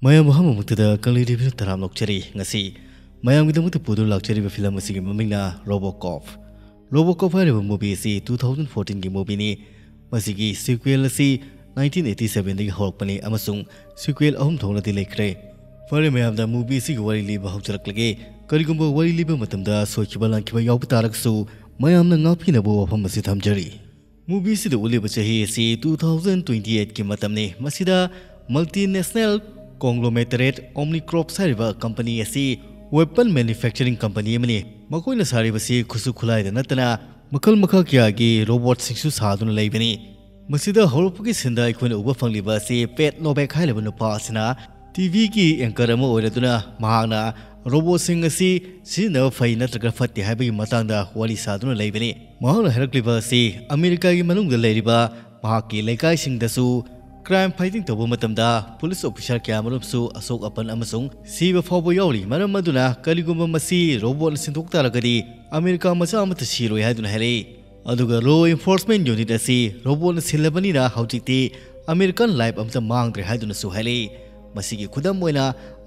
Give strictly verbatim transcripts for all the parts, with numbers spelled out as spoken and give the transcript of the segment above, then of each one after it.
ꯃꯌꯥꯝ ꯑꯍꯥꯟꯕꯃꯛꯇꯗ ꯀꯪꯂꯩ ꯇꯤꯚꯤꯅ ꯇꯔꯥꯝ ꯑꯣꯛꯆꯔꯤ꯫ ꯉꯁꯤ ꯃꯌꯥꯝꯒꯤꯗꯃꯛꯇ ꯄꯨꯗꯨꯅ ꯂꯥꯛꯆꯔꯤꯕ ꯐꯤꯂꯝ ꯑꯁꯤꯒꯤ ꯃꯃꯤꯡꯅ ꯔꯣꯕꯣꯀꯣꯞ꯫ ꯔꯣꯕꯣꯀꯣꯞ ꯍꯥꯏꯔꯤꯕ ꯃꯨꯚꯤ ꯑꯁꯤ ꯇꯨ ꯊꯥꯎꯖꯟ ꯐꯣꯔꯇꯤꯟꯒꯤ ꯃꯨꯚꯤꯅꯤ꯫ ꯃꯁꯤꯒꯤ ꯁꯤꯀ꯭ꯋꯦꯜ ꯑꯁꯤ ꯅꯥꯏꯟꯇꯤꯟ ꯑꯩꯠꯇꯤ ꯁꯚꯦꯟꯗꯒꯤ ꯍꯧꯔꯛꯄꯅꯤ ꯑꯃꯁꯨꯡ ꯁꯤꯀ꯭ꯋꯦꯜ ꯑꯍꯨꯝ ꯊꯣꯛꯅꯗꯤ ꯂꯩꯈ꯭ꯔꯦ꯫ ꯐꯔꯦ, ꯃꯌꯥꯝꯗ ꯃꯨꯚꯤ ꯑꯁꯤꯒꯤ ꯋꯥꯔꯤ ꯂꯤꯕ ꯍꯧꯖꯔꯛꯂꯒꯦ꯫ ꯀꯔꯤꯒꯨꯝꯕ ꯋꯥꯔꯤ ꯂꯤꯕ ꯃꯇꯝꯗ ꯁꯣꯏꯈꯤꯕ ꯂꯥꯟꯈꯤꯕ ꯌꯥꯎꯕ ꯇꯥꯔꯒꯁꯨ ꯃꯌꯥꯝꯅ ꯉꯥꯛꯄꯤꯅꯕ ꯋꯥꯐꯝ ꯑꯁꯤ ꯊꯝꯖꯔꯤ꯫ ꯃꯨꯚꯤꯁꯤꯗ ꯎꯠꯂꯤꯕ ꯆꯍꯤ ꯑꯁꯤ ꯇꯨ ꯊꯥꯎꯖꯟ ꯇ꯭ꯋꯦꯟꯇꯤ ꯑꯩꯠꯀꯤ ꯃꯇꯝꯅꯤ꯫ ꯃꯁꯤꯗ multinational conglomerate Omnicron ꯍꯥꯏꯔꯤꯕ ꯀꯝꯄꯅꯤ ꯑꯁꯤ weapon manufacturing company ꯑꯃꯅꯤ꯫ ꯃꯈꯣꯏꯅ ꯁꯥꯔꯤꯕꯁꯤ ꯈꯨꯠꯁꯨ ꯈꯨꯠꯂꯥꯏꯗ ꯅꯠꯇꯅ ꯃꯈꯜ ꯃꯈꯥ ꯀꯌꯥꯒꯤ ꯔꯣꯕꯣꯠꯁꯤꯡꯁꯨ ꯁꯥꯗꯨꯅ ꯂꯩꯕꯅꯤ꯫ ꯃꯁꯤꯗ ꯍꯧꯔꯛꯄꯒꯤ ꯁꯤꯟꯗ ꯑꯩꯈꯣꯏꯅ ꯎꯕ ꯐꯪꯂꯤꯕ ꯑꯁꯤ ꯄꯦꯠ ꯅꯣꯕꯦꯛ ꯍꯥꯏꯔꯤꯕ ꯅꯨꯄꯥ ꯑꯁꯤꯅ ꯇꯤꯚꯤꯒꯤ ꯑꯦꯡꯀꯔ ꯑꯃ ꯑꯣꯏꯔꯗꯨꯅ ꯃꯍꯥꯛꯅ ꯔꯣꯕꯣꯠꯁꯤꯡ ꯑꯁꯤ ꯁꯤꯖꯤꯟꯅꯕ ꯐꯩ ꯅꯠꯇ꯭ꯔꯒ ꯐꯠꯇꯦ ꯍꯥꯏꯕꯒꯤ ꯃꯇꯥꯡꯗ ꯋꯥꯔꯤ ꯁꯥꯗꯨꯅ ꯂꯩꯕꯅꯤ꯫ ꯃꯍꯥꯛꯅ ꯍꯥꯏꯔꯛꯂꯤꯕ ꯑꯁꯤ ꯑꯃꯦꯔꯤꯀꯥꯒꯤ ꯃꯅꯨꯡꯗ ꯂꯩꯔꯤꯕ ꯃꯍꯥꯛꯀꯤ ꯂꯩꯀꯥꯏꯁꯤꯡꯗꯁꯨ ꯀ꯭ꯔꯥꯏꯝ ꯐꯥꯏꯇꯤꯡ ꯇꯧꯕ ꯃꯇꯝꯗ ꯄꯨꯂꯤꯁ ꯑꯣꯐꯤꯁꯥꯔ ꯀꯌꯥ ꯑꯃꯔꯣꯝꯁꯨ ꯑꯁꯣꯛ ꯑꯄꯟ ꯑꯃꯁꯨꯡ ꯁꯤꯕ ꯐꯥꯎꯕ ꯌꯥꯎꯔꯤ꯫ ꯃꯔꯝ ꯑꯗꯨꯅ ꯀꯔꯤꯒꯨꯝꯕ ꯃꯁꯤ ꯔꯣꯕꯣꯠꯅ ꯁꯤꯟꯗꯣꯛ ꯇꯥꯔꯒꯗꯤ ꯑꯃꯦꯔꯤꯀꯥ ꯃꯆꯥ ꯑꯃꯠꯇ ꯁꯤꯔꯣꯏ ꯍꯥꯏꯗꯨꯅ ꯍꯥꯏꯔꯛꯏ꯫ ꯑꯗꯨꯒ ꯂꯣ ꯏꯟꯐꯣꯔꯁꯃꯦꯟ ꯌꯨꯅꯤꯠ ꯑꯁꯤ ꯔꯣꯕꯣꯠꯅ ꯁꯤꯜꯂꯕꯅꯤꯅ ꯍꯧꯖꯤꯛꯇꯤ ꯑꯃꯦꯔꯤꯀꯥꯟ ꯂꯥꯏꯐ ꯑꯃꯠꯇ ꯃꯥꯡꯗ꯭ꯔꯦ ꯍꯥꯏꯗꯨꯅꯁꯨ ꯍꯥꯏꯔꯛꯏ꯫ ꯃꯁꯤꯒꯤ ꯈꯨꯗꯝ ꯑꯣꯏꯅ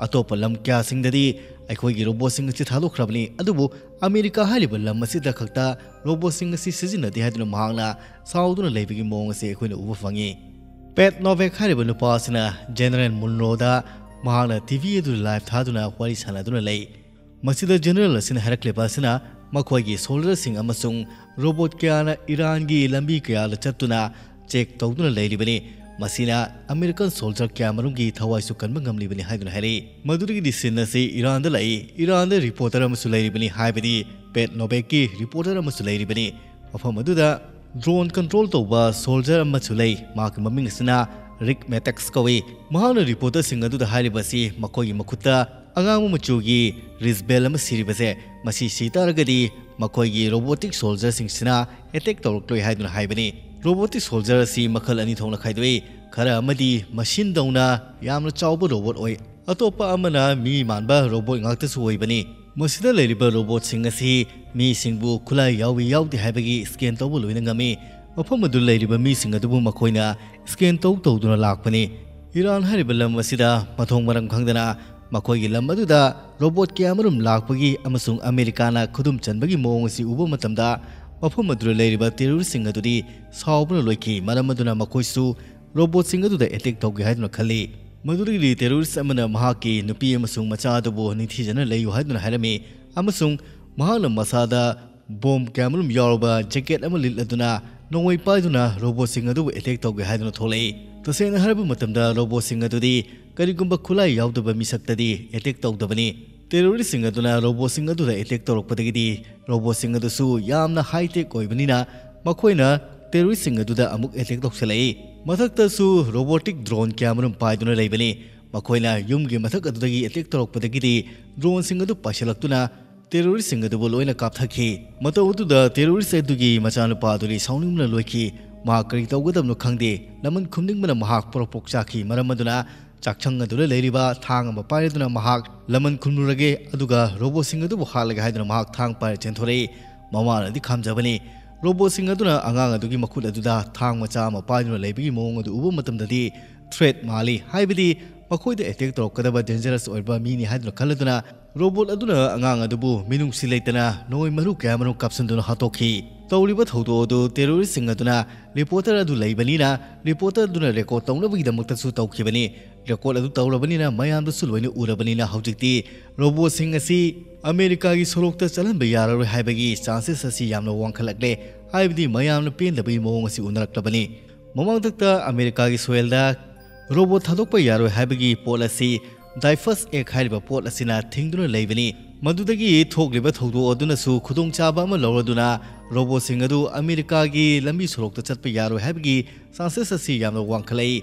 ꯑꯇꯣꯞꯄ ꯂꯝ ꯀꯌꯥꯁꯤꯡꯗꯗꯤ ꯑꯩꯈꯣꯏꯒꯤ ꯔꯣꯕꯣꯠꯁꯤꯡ ꯑꯁꯤ ꯊꯥꯗꯣꯛꯈ꯭ꯔꯕꯅꯤ, ꯑꯗꯨꯕꯨ ꯑꯃꯦꯔꯤꯀꯥ ꯍꯥꯏꯔꯤꯕ ꯂꯝ ꯑꯁꯤꯗ ꯈꯛꯇ ꯔꯣꯕꯣꯠꯁꯤꯡ ꯑꯁꯤ ꯁꯤꯖꯤꯟꯅꯗꯦ ꯍꯥꯏꯗꯨꯅ ꯃꯍꯥꯛꯅ ꯁꯥꯎꯗꯨꯅ ꯂꯩꯕꯒꯤ ꯃꯑꯣꯡ ꯑꯁꯤ ꯑꯩꯈꯣꯏꯅ ꯎꯕ ꯐꯪꯉꯤ꯫ ꯄꯦꯠ ꯅꯣꯕꯦꯛ ꯍꯥꯏꯔꯤꯕ ꯅꯨꯄꯥ ꯑꯁꯤꯅ ꯖꯦꯅꯔꯦꯜ ꯃꯨꯟꯔꯣꯗ ꯃꯍꯥꯛꯅ ꯇꯤꯚꯤ ꯑꯗꯨ ꯂꯥꯏꯚ ꯊꯥꯗꯨꯅ ꯋꯥꯔꯤ ꯁꯥꯟꯅꯗꯨꯅ ꯂꯩ꯫ ꯃꯁꯤꯗ ꯖꯦꯅꯔꯦꯜ ꯑꯁꯤꯅ ꯍꯥꯏꯔꯛꯂꯤꯕ ꯑꯁꯤꯅ ꯃꯈꯣꯏꯒꯤ ꯁꯣꯜꯖꯔꯁꯤꯡ ꯑꯃꯁꯨꯡ ꯔꯣꯕꯣꯠ ꯀꯌꯥꯅ ꯏꯔꯥꯟꯒꯤ ꯂꯝꯕꯤ ꯀꯌꯥꯗ ꯆꯠꯇꯨꯅ ꯆꯦꯛ ꯇꯧꯗꯨꯅ ꯂꯩꯔꯤꯕꯅꯤ꯫ ꯃꯁꯤꯅ ꯑꯃꯦꯔꯤꯀꯥꯟ ꯁꯣꯜꯖꯔ ꯀꯌꯥꯃꯔꯨꯝꯒꯤ ꯊꯋꯥꯏꯁꯨ ꯀꯟꯕ ꯉꯝꯂꯤꯕꯅꯤ ꯍꯥꯏꯗꯨꯅ ꯍꯥꯏꯔꯛꯏ꯫ ꯃꯗꯨꯗꯒꯤꯗꯤ ꯁꯤꯟ ꯑꯁꯤ ꯏꯔꯥꯟꯗ ꯂꯥꯛꯏ꯫ ꯏꯔꯥꯟꯗ ꯔꯤꯄꯣꯔꯇꯔ ꯑꯃꯁꯨ ꯂꯩꯔꯤꯕꯅꯤ, ꯍꯥꯏꯕꯗꯤ ꯄꯦꯠ ꯅꯣꯕꯦꯛꯀꯤ ꯔꯤꯄꯣꯔꯇꯔ ꯑꯃꯁꯨ ꯂꯩꯔꯤꯕꯅꯤ꯫ ꯃꯐꯝ ꯑꯗꯨꯗ ꯗ꯭ꯔꯣꯟ ꯀꯟꯇ꯭ꯔꯣꯜ ꯇꯧꯕ ꯁꯣꯜꯖꯔ ꯑꯃꯁꯨ ꯂꯩ꯫ ꯃꯍꯥꯛꯀꯤ ꯃꯃꯤꯡ ꯑꯁꯤꯅ ꯔꯤꯛ ꯃꯦꯇꯦꯛꯁ ꯀꯧꯏ꯫ ꯃꯍꯥꯛꯅ ꯔꯤꯄꯣꯔꯇꯔꯁꯤꯡ ꯑꯗꯨꯗ ꯍꯥꯏꯔꯤꯕꯁꯤ ꯃꯈꯣꯏꯒꯤ ꯃꯈꯨꯠꯇ ꯑꯉꯥꯡꯕ ꯃꯆꯨꯒꯤ ꯔꯤꯁꯕꯦꯜ ꯑꯃ ꯁꯤꯔꯤꯕꯁꯦ, ꯃꯁꯤ ꯁꯤ ꯇꯥꯔꯒꯗꯤ ꯃꯈꯣꯏꯒꯤ ꯔꯣꯕꯣꯇꯤꯛ ꯁꯣꯜꯖꯔꯁꯤꯡꯁꯤꯅ ꯑꯦꯇꯦꯛ ꯇꯧꯔꯛꯂꯣꯏ ꯍꯥꯏꯗꯨꯅ ꯍꯥꯏꯕꯅꯤ꯫ ꯔꯣꯕꯣꯇꯤꯛ ꯁꯣꯜꯖꯔ ꯑꯁꯤ ꯃꯈꯜ ꯑꯅꯤ ꯊꯣꯛꯅ ꯈꯥꯏꯗꯣꯛꯏ꯫ ꯈꯔ ꯑꯃꯗꯤ ꯃꯁꯤꯟꯗꯧꯅ ꯌꯥꯝꯅ ꯆꯥꯎꯕ ꯔꯣꯕꯣꯠ ꯑꯣꯏ, ꯑꯇꯣꯞꯄ ꯑꯃꯅ ꯃꯤ ꯃꯥꯟꯕ ꯔꯣꯕꯣꯠ ꯉꯥꯛꯇꯁꯨ ꯑꯣꯏꯕꯅꯤ꯫ ꯃꯁꯤꯗ ꯂꯩꯔꯤꯕ ꯔꯣꯕꯣꯠꯁꯤꯡ ꯑꯁꯤ ꯃꯤꯁꯤꯡꯕꯨ ꯈꯨꯠꯂꯥꯏ ꯌꯥꯎꯏ ꯌꯥꯎꯗꯦ ꯍꯥꯏꯕꯒꯤ ꯁ꯭ꯀꯦꯟ ꯇꯧꯕ ꯂꯣꯏꯅ ꯉꯝꯃꯤ꯫ ꯃꯐꯝ ꯑꯗꯨ ꯂꯩꯔꯤꯕ ꯃꯤꯁꯤꯡ ꯑꯗꯨꯕꯨ ꯃꯈꯣꯏꯅ ꯁ꯭ꯀꯦꯟ ꯇꯧ ꯇꯧꯗꯨꯅ ꯂꯥꯛꯄꯅꯤ꯫ ꯏꯔꯥꯟ ꯍꯥꯏꯔꯤꯕ ꯂꯝ ꯑꯁꯤꯗ ꯃꯊꯣꯡ ꯃꯔꯝ ꯈꯪꯗꯅ ꯃꯈꯣꯏꯒꯤ ꯂꯝ ꯑꯗꯨꯗ ꯔꯣꯕꯣꯠ ꯀꯌꯥꯃꯔꯨꯝ ꯂꯥꯛꯄꯒꯤ ꯑꯃꯁꯨꯡ ꯑꯃꯦꯔꯤꯀꯥꯅ ꯈꯨꯗꯨꯝ ꯆꯟꯕꯒꯤ ꯃꯑꯣꯡ ꯑꯁꯤ ꯎꯕ ꯃꯇꯝꯗ, ꯃꯐꯝ ꯑꯗꯨꯗ ꯂꯩꯔꯤꯕ ꯇꯦꯔꯣꯔꯤꯁꯁꯤꯡ ꯑꯗꯨꯗꯤ ꯁꯥꯎꯕꯅ ꯂꯣꯏꯈꯤ꯫ ꯃꯔꯝ ꯑꯗꯨꯅ ꯃꯈꯣꯏꯁꯨ ꯔꯣꯕꯣꯠꯁꯤꯡ ꯑꯗꯨꯗ ꯑꯦꯇꯦꯛ ꯇꯧꯒꯦ ꯍꯥꯏꯗꯨꯅ ꯈꯜꯂꯤ꯫ ꯃꯗꯨꯗꯒꯤꯗꯤ ꯇꯦꯔꯣꯔꯤꯁ ꯑꯃꯅ ꯃꯍꯥꯛꯀꯤ ꯅꯨꯄꯤ ꯑꯃꯁꯨꯡ ꯃꯆꯥ ꯑꯗꯨꯕꯨ ꯅꯤꯡꯊꯤꯖꯅ ꯂꯩꯌꯨ ꯍꯥꯏꯗꯨꯅ ꯍꯥꯏꯔꯝꯃꯤ, ꯑꯃꯁꯨꯡ ꯃꯍꯥꯛꯅ ꯃꯁꯥꯗ ꯕꯣꯝ ꯀꯌꯥꯃꯔꯨꯝ ꯌꯥꯎꯔꯕ ꯖꯦꯀꯦꯠ ꯑꯃ ꯂꯤꯠꯂꯗꯨꯅ ꯅꯣꯡꯃꯩ ꯄꯥꯏꯗꯨꯅ ꯔꯣꯕꯣꯠꯁꯤꯡ ꯑꯗꯨꯕꯨ ꯑꯦꯇꯦꯛ ꯇꯧꯒꯦ ꯍꯥꯏꯗꯨꯅ ꯊꯣꯛꯂꯛꯏ꯫ ꯇꯁꯦꯡꯅ ꯍꯥꯏꯔꯕ ꯃꯇꯝꯗ, ꯔꯣꯕꯣꯠꯁꯤꯡ ꯑꯗꯨꯗꯤ ꯀꯔꯤꯒꯨꯝꯕ ꯈꯨꯠꯂꯥꯏ ꯌꯥꯎꯗꯕ ꯃꯤꯁꯛꯇꯗꯤ ꯑꯦꯇꯦꯛ ꯇꯧꯗꯕꯅꯤ꯫ ꯇꯦꯔꯣꯔꯤꯁꯁꯤꯡ ꯑꯗꯨꯅ ꯔꯣꯕꯣꯠꯁꯤꯡ ꯑꯗꯨꯗ ꯑꯦꯇꯦꯛ ꯇꯧꯔꯛꯄꯗꯒꯤꯗꯤ, ꯔꯣꯕꯣꯠꯁꯤꯡ ꯑꯗꯨꯁꯨ ꯌꯥꯝꯅ ꯍꯥꯏ-ꯇꯦꯛ ꯑꯣꯏꯕꯅꯤꯅ, ꯃꯈꯣꯏꯅ ꯇꯦꯔꯣꯔꯤꯁꯁꯤꯡ ꯑꯗꯨꯗ ꯑꯃꯨꯛ ꯑꯦꯇꯦꯛ ꯇꯧꯁꯤꯜꯂꯛꯏ꯫ ꯃꯊꯛꯇꯁꯨ ꯔꯣꯕꯣꯇꯤꯛ ꯗ꯭ꯔꯣꯟ ꯀꯌꯥꯃꯔꯨꯝ ꯄꯥꯏꯗꯨꯅ ꯂꯩꯕꯅꯤ꯫ ꯃꯈꯣꯏꯅ ꯌꯨꯝꯒꯤ ꯃꯊꯛ ꯑꯗꯨꯗꯒꯤ ꯑꯦꯇꯦꯛ ꯇꯧꯔꯛꯄꯗꯒꯤꯗꯤ, ꯗ꯭ꯔꯣꯟꯁꯤꯡ ꯑꯗꯨ ꯄꯥꯏꯁꯤꯜꯂꯛꯇꯨꯅ ꯇꯦꯔꯣꯔꯤꯁꯁꯤꯡ ꯑꯗꯨꯕꯨ ꯂꯣꯏꯅ ꯀꯥꯞꯊꯈꯤ꯫ ꯃꯇꯧ ꯑꯗꯨꯗ ꯇꯦꯔꯣꯔꯤꯁ ꯑꯗꯨꯒꯤ ꯃꯆꯥꯅꯨꯄꯥ ꯑꯗꯨꯗꯤ ꯁꯥꯎꯅꯤꯡꯕꯅ ꯂꯣꯏꯈꯤ꯫ ꯃꯍꯥꯛ ꯀꯔꯤ ꯇꯧꯒꯗꯕꯅꯣ ꯈꯪꯗꯦ꯫ ꯂꯃꯟ ꯈꯨꯝꯅꯤꯡꯕꯅ ꯃꯍꯥꯛ ꯄ꯭ꯔꯣꯛ ꯄ꯭ꯔꯣꯛ ꯆꯥꯛꯈꯤ꯫ ꯃꯔꯝ ꯑꯗꯨꯅ ꯆꯥꯛꯁꯪ ꯑꯗꯨꯗ ꯂꯩꯔꯤꯕ ꯊꯥꯡ ꯑꯃ ꯄꯥꯏꯔꯗꯨꯅ ꯃꯍꯥꯛ ꯂꯃꯟ ꯈꯨꯝꯂꯨꯔꯒꯦ, ꯑꯗꯨꯒ ꯔꯣꯕꯣꯠꯁꯤꯡ ꯑꯗꯨꯕꯨ ꯍꯥꯠꯂꯒꯦ ꯍꯥꯏꯗꯨꯅ ꯃꯍꯥꯛ ꯊꯥꯡ ꯄꯥꯏꯔ ꯆꯦꯟꯊꯣꯔꯛꯏ꯫ ꯃꯃꯥꯅꯗꯤ ꯈꯥꯝꯖꯕꯅꯤ꯫ ꯔꯣꯕꯣꯠꯁꯤꯡ ꯑꯗꯨꯅ ꯑꯉꯥꯡ ꯑꯗꯨꯒꯤ ꯃꯈꯨꯠ ꯑꯗꯨꯗ ꯊꯥꯡ ꯃꯆꯥ ꯑꯃ ꯄꯥꯏꯗꯨꯅ ꯂꯩꯕꯒꯤ ꯃꯑꯣꯡ ꯑꯗꯨ ꯎꯕ ꯃꯇꯝꯗꯗꯤ, ꯊ꯭ꯔꯦꯠ ꯃꯥꯜꯂꯤ, ꯍꯥꯏꯕꯗꯤ ꯃꯈꯣꯏꯗ ꯑꯦꯇꯦꯛ ꯇꯧꯔꯛꯀꯗꯕ ꯗꯦꯟꯖꯔꯁ ꯑꯣꯏꯕ ꯃꯤꯅꯤ ꯍꯥꯏꯗꯨꯅ ꯈꯜꯂꯗꯨꯅ, ꯔꯣꯕꯣꯠ ꯑꯗꯨꯅ ꯑꯉꯥꯡ ꯑꯗꯨꯕꯨ ꯃꯤꯅꯨꯡꯁꯤ ꯂꯩꯇꯅ ꯅꯣꯡꯃꯩ ꯃꯔꯨ ꯀꯌꯥꯃꯔꯨꯝ ꯀꯥꯞꯁꯤꯟꯗꯨꯅ ꯍꯥꯠꯇꯣꯛꯈꯤ꯫ ꯇꯧꯔꯤꯕ ꯊꯧꯗꯣꯛ ꯑꯗꯨ ꯇꯦꯔꯣꯔꯤꯁꯁꯤꯡ ꯑꯗꯨꯅ ꯔꯤꯄꯣꯔꯇꯔ ꯑꯗꯨ ꯂꯩꯕꯅꯤꯅ, ꯔꯤꯄꯣꯔꯇꯔ ꯑꯗꯨꯅ ꯔꯦꯀꯣꯔꯗ ꯇꯧꯅꯕꯒꯤꯗꯃꯛꯇꯁꯨ ꯇꯧꯈꯤꯕꯅꯤ꯫ ꯔꯦꯀꯣꯔꯗ ꯑꯗꯨ ꯇꯧꯔꯕꯅꯤꯅ, ꯃꯌꯥꯝꯗꯁꯨ ꯂꯣꯏꯅ ꯎꯔꯕꯅꯤꯅ, ꯍꯧꯖꯤꯛꯇꯤ ꯔꯣꯕꯣꯠꯁꯤꯡ ꯑꯁꯤ ꯑꯃꯦꯔꯤꯀꯥꯒꯤ ꯁꯣꯔꯣꯛꯇ ꯆꯠꯍꯟꯕ ꯌꯥꯔꯔꯣꯏ ꯍꯥꯏꯕꯒꯤ ꯆꯥꯟꯁꯦꯁ ꯑꯁꯤ ꯌꯥꯝꯅ ꯋꯥꯡꯈꯠꯂꯛꯂꯦ, ꯍꯥꯏꯕꯗꯤ ꯃꯌꯥꯝꯅ ꯄꯦꯟꯗꯕꯒꯤ ꯃꯑꯣꯡ ꯑꯁꯤ ꯎꯅꯔꯛꯂꯕꯅꯤ꯫ ꯃꯃꯥꯡꯊꯛꯇ ꯑꯃꯦꯔꯤꯀꯥꯒꯤ ꯁꯣꯏꯜꯗ ꯔꯣꯕꯣꯠ ꯊꯥꯗꯣꯛꯄ ꯌꯥꯔꯣꯏ ꯍꯥꯏꯕꯒꯤ ꯄꯣꯠ ꯑꯁꯤ ꯗꯥꯏꯐꯁ ꯑꯦꯛ ꯍꯥꯏꯔꯤꯕ ꯄꯣꯠ ꯑꯁꯤꯅ ꯊꯤꯡꯗꯨꯅ ꯂꯩꯕꯅꯤ꯫ ꯃꯗꯨꯗꯒꯤ ꯊꯣꯛꯂꯤꯕ ꯊꯧꯗꯣꯛ ꯑꯗꯨꯅꯁꯨ ꯈꯨꯗꯣꯡꯆꯥꯕ ꯑꯃ ꯂꯧꯔꯗꯨꯅ ꯔꯣꯕꯣꯠꯁꯤꯡ ꯑꯗꯨ ꯑꯃꯦꯔꯤꯀꯥꯒꯤ ꯂꯝꯕꯤ ꯁꯣꯔꯣꯛꯇ ꯆꯠꯄ ꯌꯥꯔꯣꯏ ꯍꯥꯏꯕꯒꯤ ꯆꯥꯟꯁꯦꯁ ꯑꯁꯤ ꯌꯥꯝꯅ ꯋꯥꯡꯈꯠꯂꯛꯏ꯫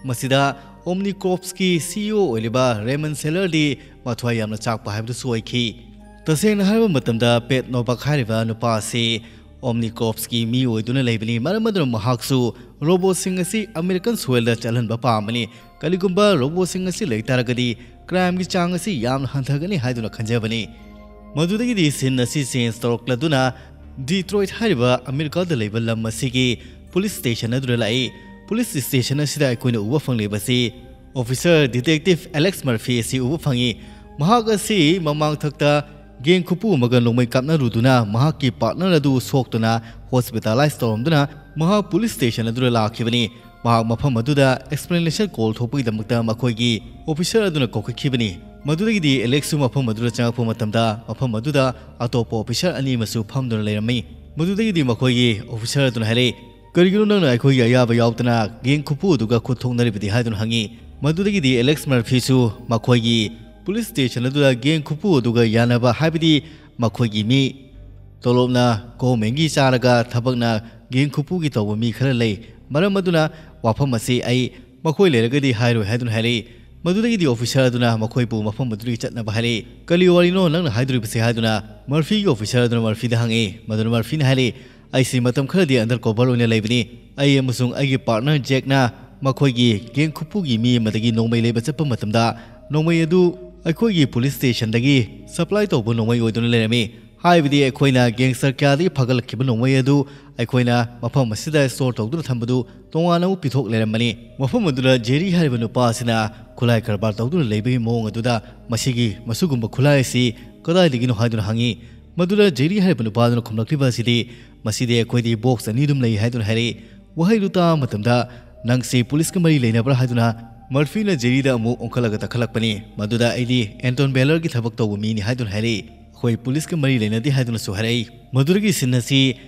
ꯃꯁꯤꯗ ꯑꯣꯝꯅꯤꯀꯣꯞꯁꯀꯤ ꯁꯤ ꯏ ꯑꯣ ꯑꯣꯏꯔꯤꯕ ꯔꯦꯃꯟ ꯁꯦꯂꯔꯗꯤ ꯃꯊ꯭ꯋꯥꯏ ꯌꯥꯝꯅ ꯆꯥꯛꯄ ꯍꯥꯏꯕꯗꯨꯁꯨ ꯑꯣꯏꯈꯤ꯫ ꯇꯁꯦꯡꯅ ꯍꯥꯏꯔꯕ ꯃꯇꯝꯗ, ꯄꯦꯠ ꯅꯣꯕꯥꯛ ꯍꯥꯏꯔꯤꯕ ꯅꯨꯄꯥ ꯑꯁꯤ ꯑꯣꯝꯅꯤꯀꯣꯞꯁꯀꯤ ꯃꯤ ꯑꯣꯏꯗꯨꯅ ꯂꯩꯕꯅꯤ꯫ ꯃꯔꯝ ꯑꯗꯨꯅ ꯃꯍꯥꯛꯁꯨ ꯔꯣꯕꯣꯠꯁꯤꯡ ꯑꯁꯤ ꯑꯃꯦꯔꯤꯀꯟ ꯁꯣꯏꯜꯗ ꯆꯠꯍꯟꯕ ꯄꯥꯝꯕꯅꯤ꯫ ꯀꯔꯤꯒꯨꯝꯕ ꯔꯣꯕꯣꯠꯁꯤꯡ ꯑꯁꯤ ꯂꯩꯇꯥꯔꯒꯗꯤ, ꯀ꯭ꯔꯥꯏꯝꯒꯤ ꯆꯥꯡ ꯑꯁꯤ ꯌꯥꯝꯅ ꯍꯟꯊꯒꯅꯤ ꯍꯥꯏꯗꯨꯅ ꯈꯟꯖꯕꯅꯤ꯫ ꯃꯗꯨꯗꯒꯤꯗꯤ ꯁꯤꯟ ꯑꯁꯤ ꯆꯦꯟꯖ ꯇꯧꯔꯛꯂꯗꯨꯅ, ꯗꯤꯇ꯭ꯔꯣꯏꯠ ꯍꯥꯏꯔꯤꯕ ꯑꯃꯦꯔꯤꯀꯥꯗ ꯂꯩꯕ ꯂꯝ ꯑꯁꯤꯒꯤ ꯄꯨꯂꯤꯁ ꯁ꯭ꯇꯦꯁꯟ ꯑꯗꯨꯗ ꯂꯥꯛꯏ꯫ ꯄꯨꯂꯤꯁ ꯁ꯭ꯇꯦꯁꯟ ꯑꯁꯤꯗ ꯑꯩꯈꯣꯏꯅ ꯎꯕ ꯐꯪꯂꯤꯕꯁꯤ ꯑꯣꯐꯤꯁꯔ ꯗꯤꯇꯦꯛꯇꯤꯚ ꯑꯦꯂꯦꯛꯁ ꯃꯔꯐꯤ ꯑꯁꯤ ꯎꯕ ꯐꯪꯏ꯫ ꯃꯍꯥꯛ ꯑꯁꯤ ꯃꯃꯥꯡꯊꯛꯇ ꯒꯦꯡ ꯈꯨꯄꯨ ꯑꯃꯒ ꯅꯣꯡꯃꯩ ꯀꯥꯞꯅꯔꯨꯗꯨꯅ ꯃꯍꯥꯛꯀꯤ ꯄꯥꯔꯠꯅꯔ ꯑꯗꯨ ꯁꯣꯛꯇꯨꯅ ꯍꯣꯁꯄꯤꯇꯥꯂꯥꯏꯖ ꯇꯧꯔꯝꯗꯨꯅ ꯃꯍꯥꯛ ꯄꯨꯂꯤꯁ ꯁ꯭ꯇꯦꯁꯟ ꯑꯗꯨꯗ ꯂꯥꯛꯈꯤꯕꯅꯤ꯫ ꯃꯍꯥꯛ ꯃꯐꯝ ꯑꯗꯨꯗ ꯑꯦꯛꯁꯄ꯭ꯂꯦꯅꯦꯁꯟ ꯀꯣꯜ ꯊꯣꯛꯄꯒꯤꯗꯃꯛꯇ ꯃꯈꯣꯏꯒꯤ ꯑꯣꯐꯤꯁꯔ ꯑꯗꯨꯅ ꯀꯧꯈꯠꯈꯤꯕꯅꯤ꯫ ꯃꯗꯨꯗꯒꯤꯗꯤ ꯑꯦꯂꯦꯛꯁꯁꯨ ꯃꯐꯝ ꯑꯗꯨꯗ ꯆꯪꯂꯛꯄ ꯃꯇꯝꯗ ꯃꯐꯝ ꯑꯗꯨꯗ ꯑꯇꯣꯞꯄ ꯑꯣꯐꯤꯁꯔ ꯑꯅꯤ ꯑꯃꯁꯨ ꯐꯝꯗꯨꯅ ꯂꯩꯔꯝꯃꯤ꯫ ꯃꯗꯨꯗꯒꯤꯗꯤ ꯃꯈꯣꯏꯒꯤ ꯑꯣꯐꯤꯁꯔ ꯑꯗꯨꯅ ꯍꯥꯏꯔꯛꯏ, "ꯀꯔꯤꯒꯤꯅꯣ ꯅꯪꯅ ꯑꯩꯈꯣꯏꯒꯤ ꯑꯌꯥꯕ ꯌꯥꯎꯗꯅ ꯒꯦꯡ ꯈꯨꯄꯨ ꯑꯗꯨꯒ ꯈꯨꯠ ꯊꯣꯛꯅꯔꯤꯕꯗꯤ?" ꯍꯥꯏꯗꯨꯅ ꯍꯪꯉꯤ꯫ ꯃꯗꯨꯗꯒꯤꯗꯤ ꯑꯦꯂꯦꯛꯁ ꯃꯔꯐꯤꯁꯨ ꯃꯈꯣꯏꯒꯤ ꯄꯨꯂꯤꯁ ꯁ꯭ꯇꯦꯁꯟ ꯑꯗꯨꯗ ꯒꯦꯡ ꯈꯨꯄꯨ ꯑꯗꯨꯒ ꯌꯥꯅꯕ, ꯍꯥꯏꯕꯗꯤ ꯃꯈꯣꯏꯒꯤ ꯃꯤ ꯇꯣꯂꯣꯞꯅ ꯒꯣꯔꯃꯦꯟꯒꯤ ꯆꯥꯔꯒ ꯊꯕꯛꯅ ꯒꯦꯡ ꯈꯨꯄꯨꯒꯤ ꯇꯧꯕ ꯃꯤ ꯈꯔ ꯂꯩ, ꯃꯔꯝ ꯑꯗꯨꯅ ꯋꯥꯐꯝ ꯑꯁꯤ ꯑꯩ ꯃꯈꯣꯏ ꯂꯩꯔꯒꯗꯤ ꯍꯥꯏꯔꯣꯏ ꯍꯥꯏꯗꯨꯅ ꯍꯥꯏꯔꯛꯏ꯫ ꯃꯗꯨꯗꯒꯤꯗꯤ ꯑꯣꯐꯤꯁꯔ ꯑꯗꯨꯅ ꯃꯈꯣꯏꯕꯨ ꯃꯐꯝ ꯑꯗꯨꯗꯒꯤ ꯆꯠꯅꯕ ꯍꯥꯏꯔꯛꯏ꯫ "ꯀꯔꯤ ꯋꯥꯔꯤꯅꯣ ꯅꯪꯅ ꯍꯥꯏꯗꯣꯔꯤꯕꯁꯦ?" ꯍꯥꯏꯗꯨꯅ ꯃꯔꯐꯤꯒꯤ ꯑꯣꯐꯤꯁꯔ ꯑꯗꯨꯅ ꯃꯔꯐꯤꯗ ꯍꯪꯉꯤ꯫ ꯃꯗꯨꯅ ꯃꯔꯐꯤꯅ ꯍꯥꯏꯔꯛꯏ, "ꯑꯩꯁꯤ ꯃꯇꯝ ꯈꯔꯗꯤ ꯑꯟꯗꯔ ꯀꯣꯚꯔ ꯑꯣꯏꯅ ꯂꯩꯕꯅꯤ꯫ ꯑꯩ ꯑꯃꯁꯨꯡ ꯑꯩꯒꯤ ꯄꯥꯔꯠꯅꯔ ꯖꯦꯛꯅ ꯃꯈꯣꯏꯒꯤ ꯒꯦꯡ ꯈꯨꯄꯨꯒꯤ ꯃꯤ ꯑꯃꯗꯒꯤ ꯅꯣꯡꯃꯩ ꯂꯩꯕ ꯆꯠꯄ ꯃꯇꯝꯗ ꯅꯣꯡꯃꯩ ꯑꯗꯨ ꯑꯩꯈꯣꯏꯒꯤ ꯄꯨꯂꯤꯁ ꯁ꯭ꯇꯦꯁꯟꯗꯒꯤ ꯁꯄ꯭ꯂꯥꯏ ꯇꯧꯕ ꯅꯣꯡꯃꯩ ꯑꯣꯏꯗꯨꯅ ꯂꯩꯔꯝꯃꯤ꯫ ꯍꯥꯏꯕꯗꯤ ꯑꯩꯈꯣꯏꯅ ꯒꯦꯡꯁꯇꯔ ꯀꯌꯥꯗꯒꯤ ꯐꯥꯒꯠꯂꯛꯈꯤꯕ ꯅꯣꯡꯃꯩ ꯑꯗꯨ ꯑꯩꯈꯣꯏꯅ ꯃꯐꯝ ꯑꯁꯤꯗ ꯁ꯭ꯇꯣꯔ ꯇꯧꯗꯨꯅ ꯊꯝꯕꯗꯨ ꯇꯣꯉꯥꯟꯅ ꯑꯃꯨꯛ ꯄꯤꯊꯣꯛ ꯂꯩꯔꯝꯕꯅꯤ꯫ ꯃꯐꯝ ꯑꯗꯨꯗ ꯖꯦꯔꯤ ꯍꯥꯏꯔꯤꯕ ꯅꯨꯄꯥ ꯑꯁꯤꯅ ꯈꯨꯠꯂꯥꯏ ꯀꯔꯕꯥꯔ ꯇꯧꯗꯨꯅ ꯂꯩꯕꯒꯤ ꯃꯑꯣꯡ ꯑꯗꯨꯗ ꯃꯁꯤꯒꯤ, ꯃꯁꯤꯒꯨꯝꯕ ꯈꯨꯠꯂꯥꯏ ꯑꯁꯤ ꯀꯗꯥꯏꯗꯒꯤꯅꯣ ꯍꯥꯏꯗꯨꯅ ꯍꯪꯉꯤ꯫ ꯃꯗꯨꯗ ꯖꯦꯔꯤ ꯍꯥꯏꯔꯤꯕ ꯅꯨꯄꯥꯗꯨꯅ ꯈꯨꯝꯂꯛꯂꯤꯕ ꯑꯁꯤꯗꯤ, "ꯃꯁꯤꯗꯤ ꯑꯩꯈꯣꯏꯗꯤ ꯕꯣꯛꯁ ꯑꯅꯤ ꯑꯗꯨꯝ ꯂꯩ" ꯍꯥꯏꯗꯨꯅ ꯍꯥꯏꯔꯛꯏ꯫ ꯋꯥꯍꯩꯗꯨ ꯇꯥꯕ ꯃꯇꯝꯗ, "ꯅꯪꯁꯤ ꯄꯨꯂꯤꯁꯀ ꯃꯔꯤ ꯂꯩꯅꯕ꯭ꯔꯥ?" ꯍꯥꯏꯗꯨꯅ ꯃꯔꯐꯤꯅ ꯖꯦꯔꯤꯗ ꯑꯃꯨꯛ ꯑꯣꯟꯈꯠꯂꯒ ꯇꯛꯈꯠꯂꯛꯄꯅꯤ꯫ ꯃꯗꯨꯗ ꯑꯩꯗꯤ ꯑꯦꯟꯇꯣꯟ ꯕꯦꯂꯔꯒꯤ ꯊꯕꯛ ꯇꯧꯕ ꯃꯤꯅꯤ ꯍꯥꯏꯗꯨꯅ ꯍꯥꯏꯔꯛꯏ꯫ "ꯑꯩꯈꯣꯏ ꯄꯨꯂꯤꯁꯀ ꯃꯔꯤ ꯂꯩꯅꯗꯦ" ꯍꯥꯏꯗꯨꯅꯁꯨ ꯍꯥꯏꯔꯛꯏ꯫ ꯃꯗꯨꯗꯒꯤ ꯁꯤꯟ ꯑꯁꯤ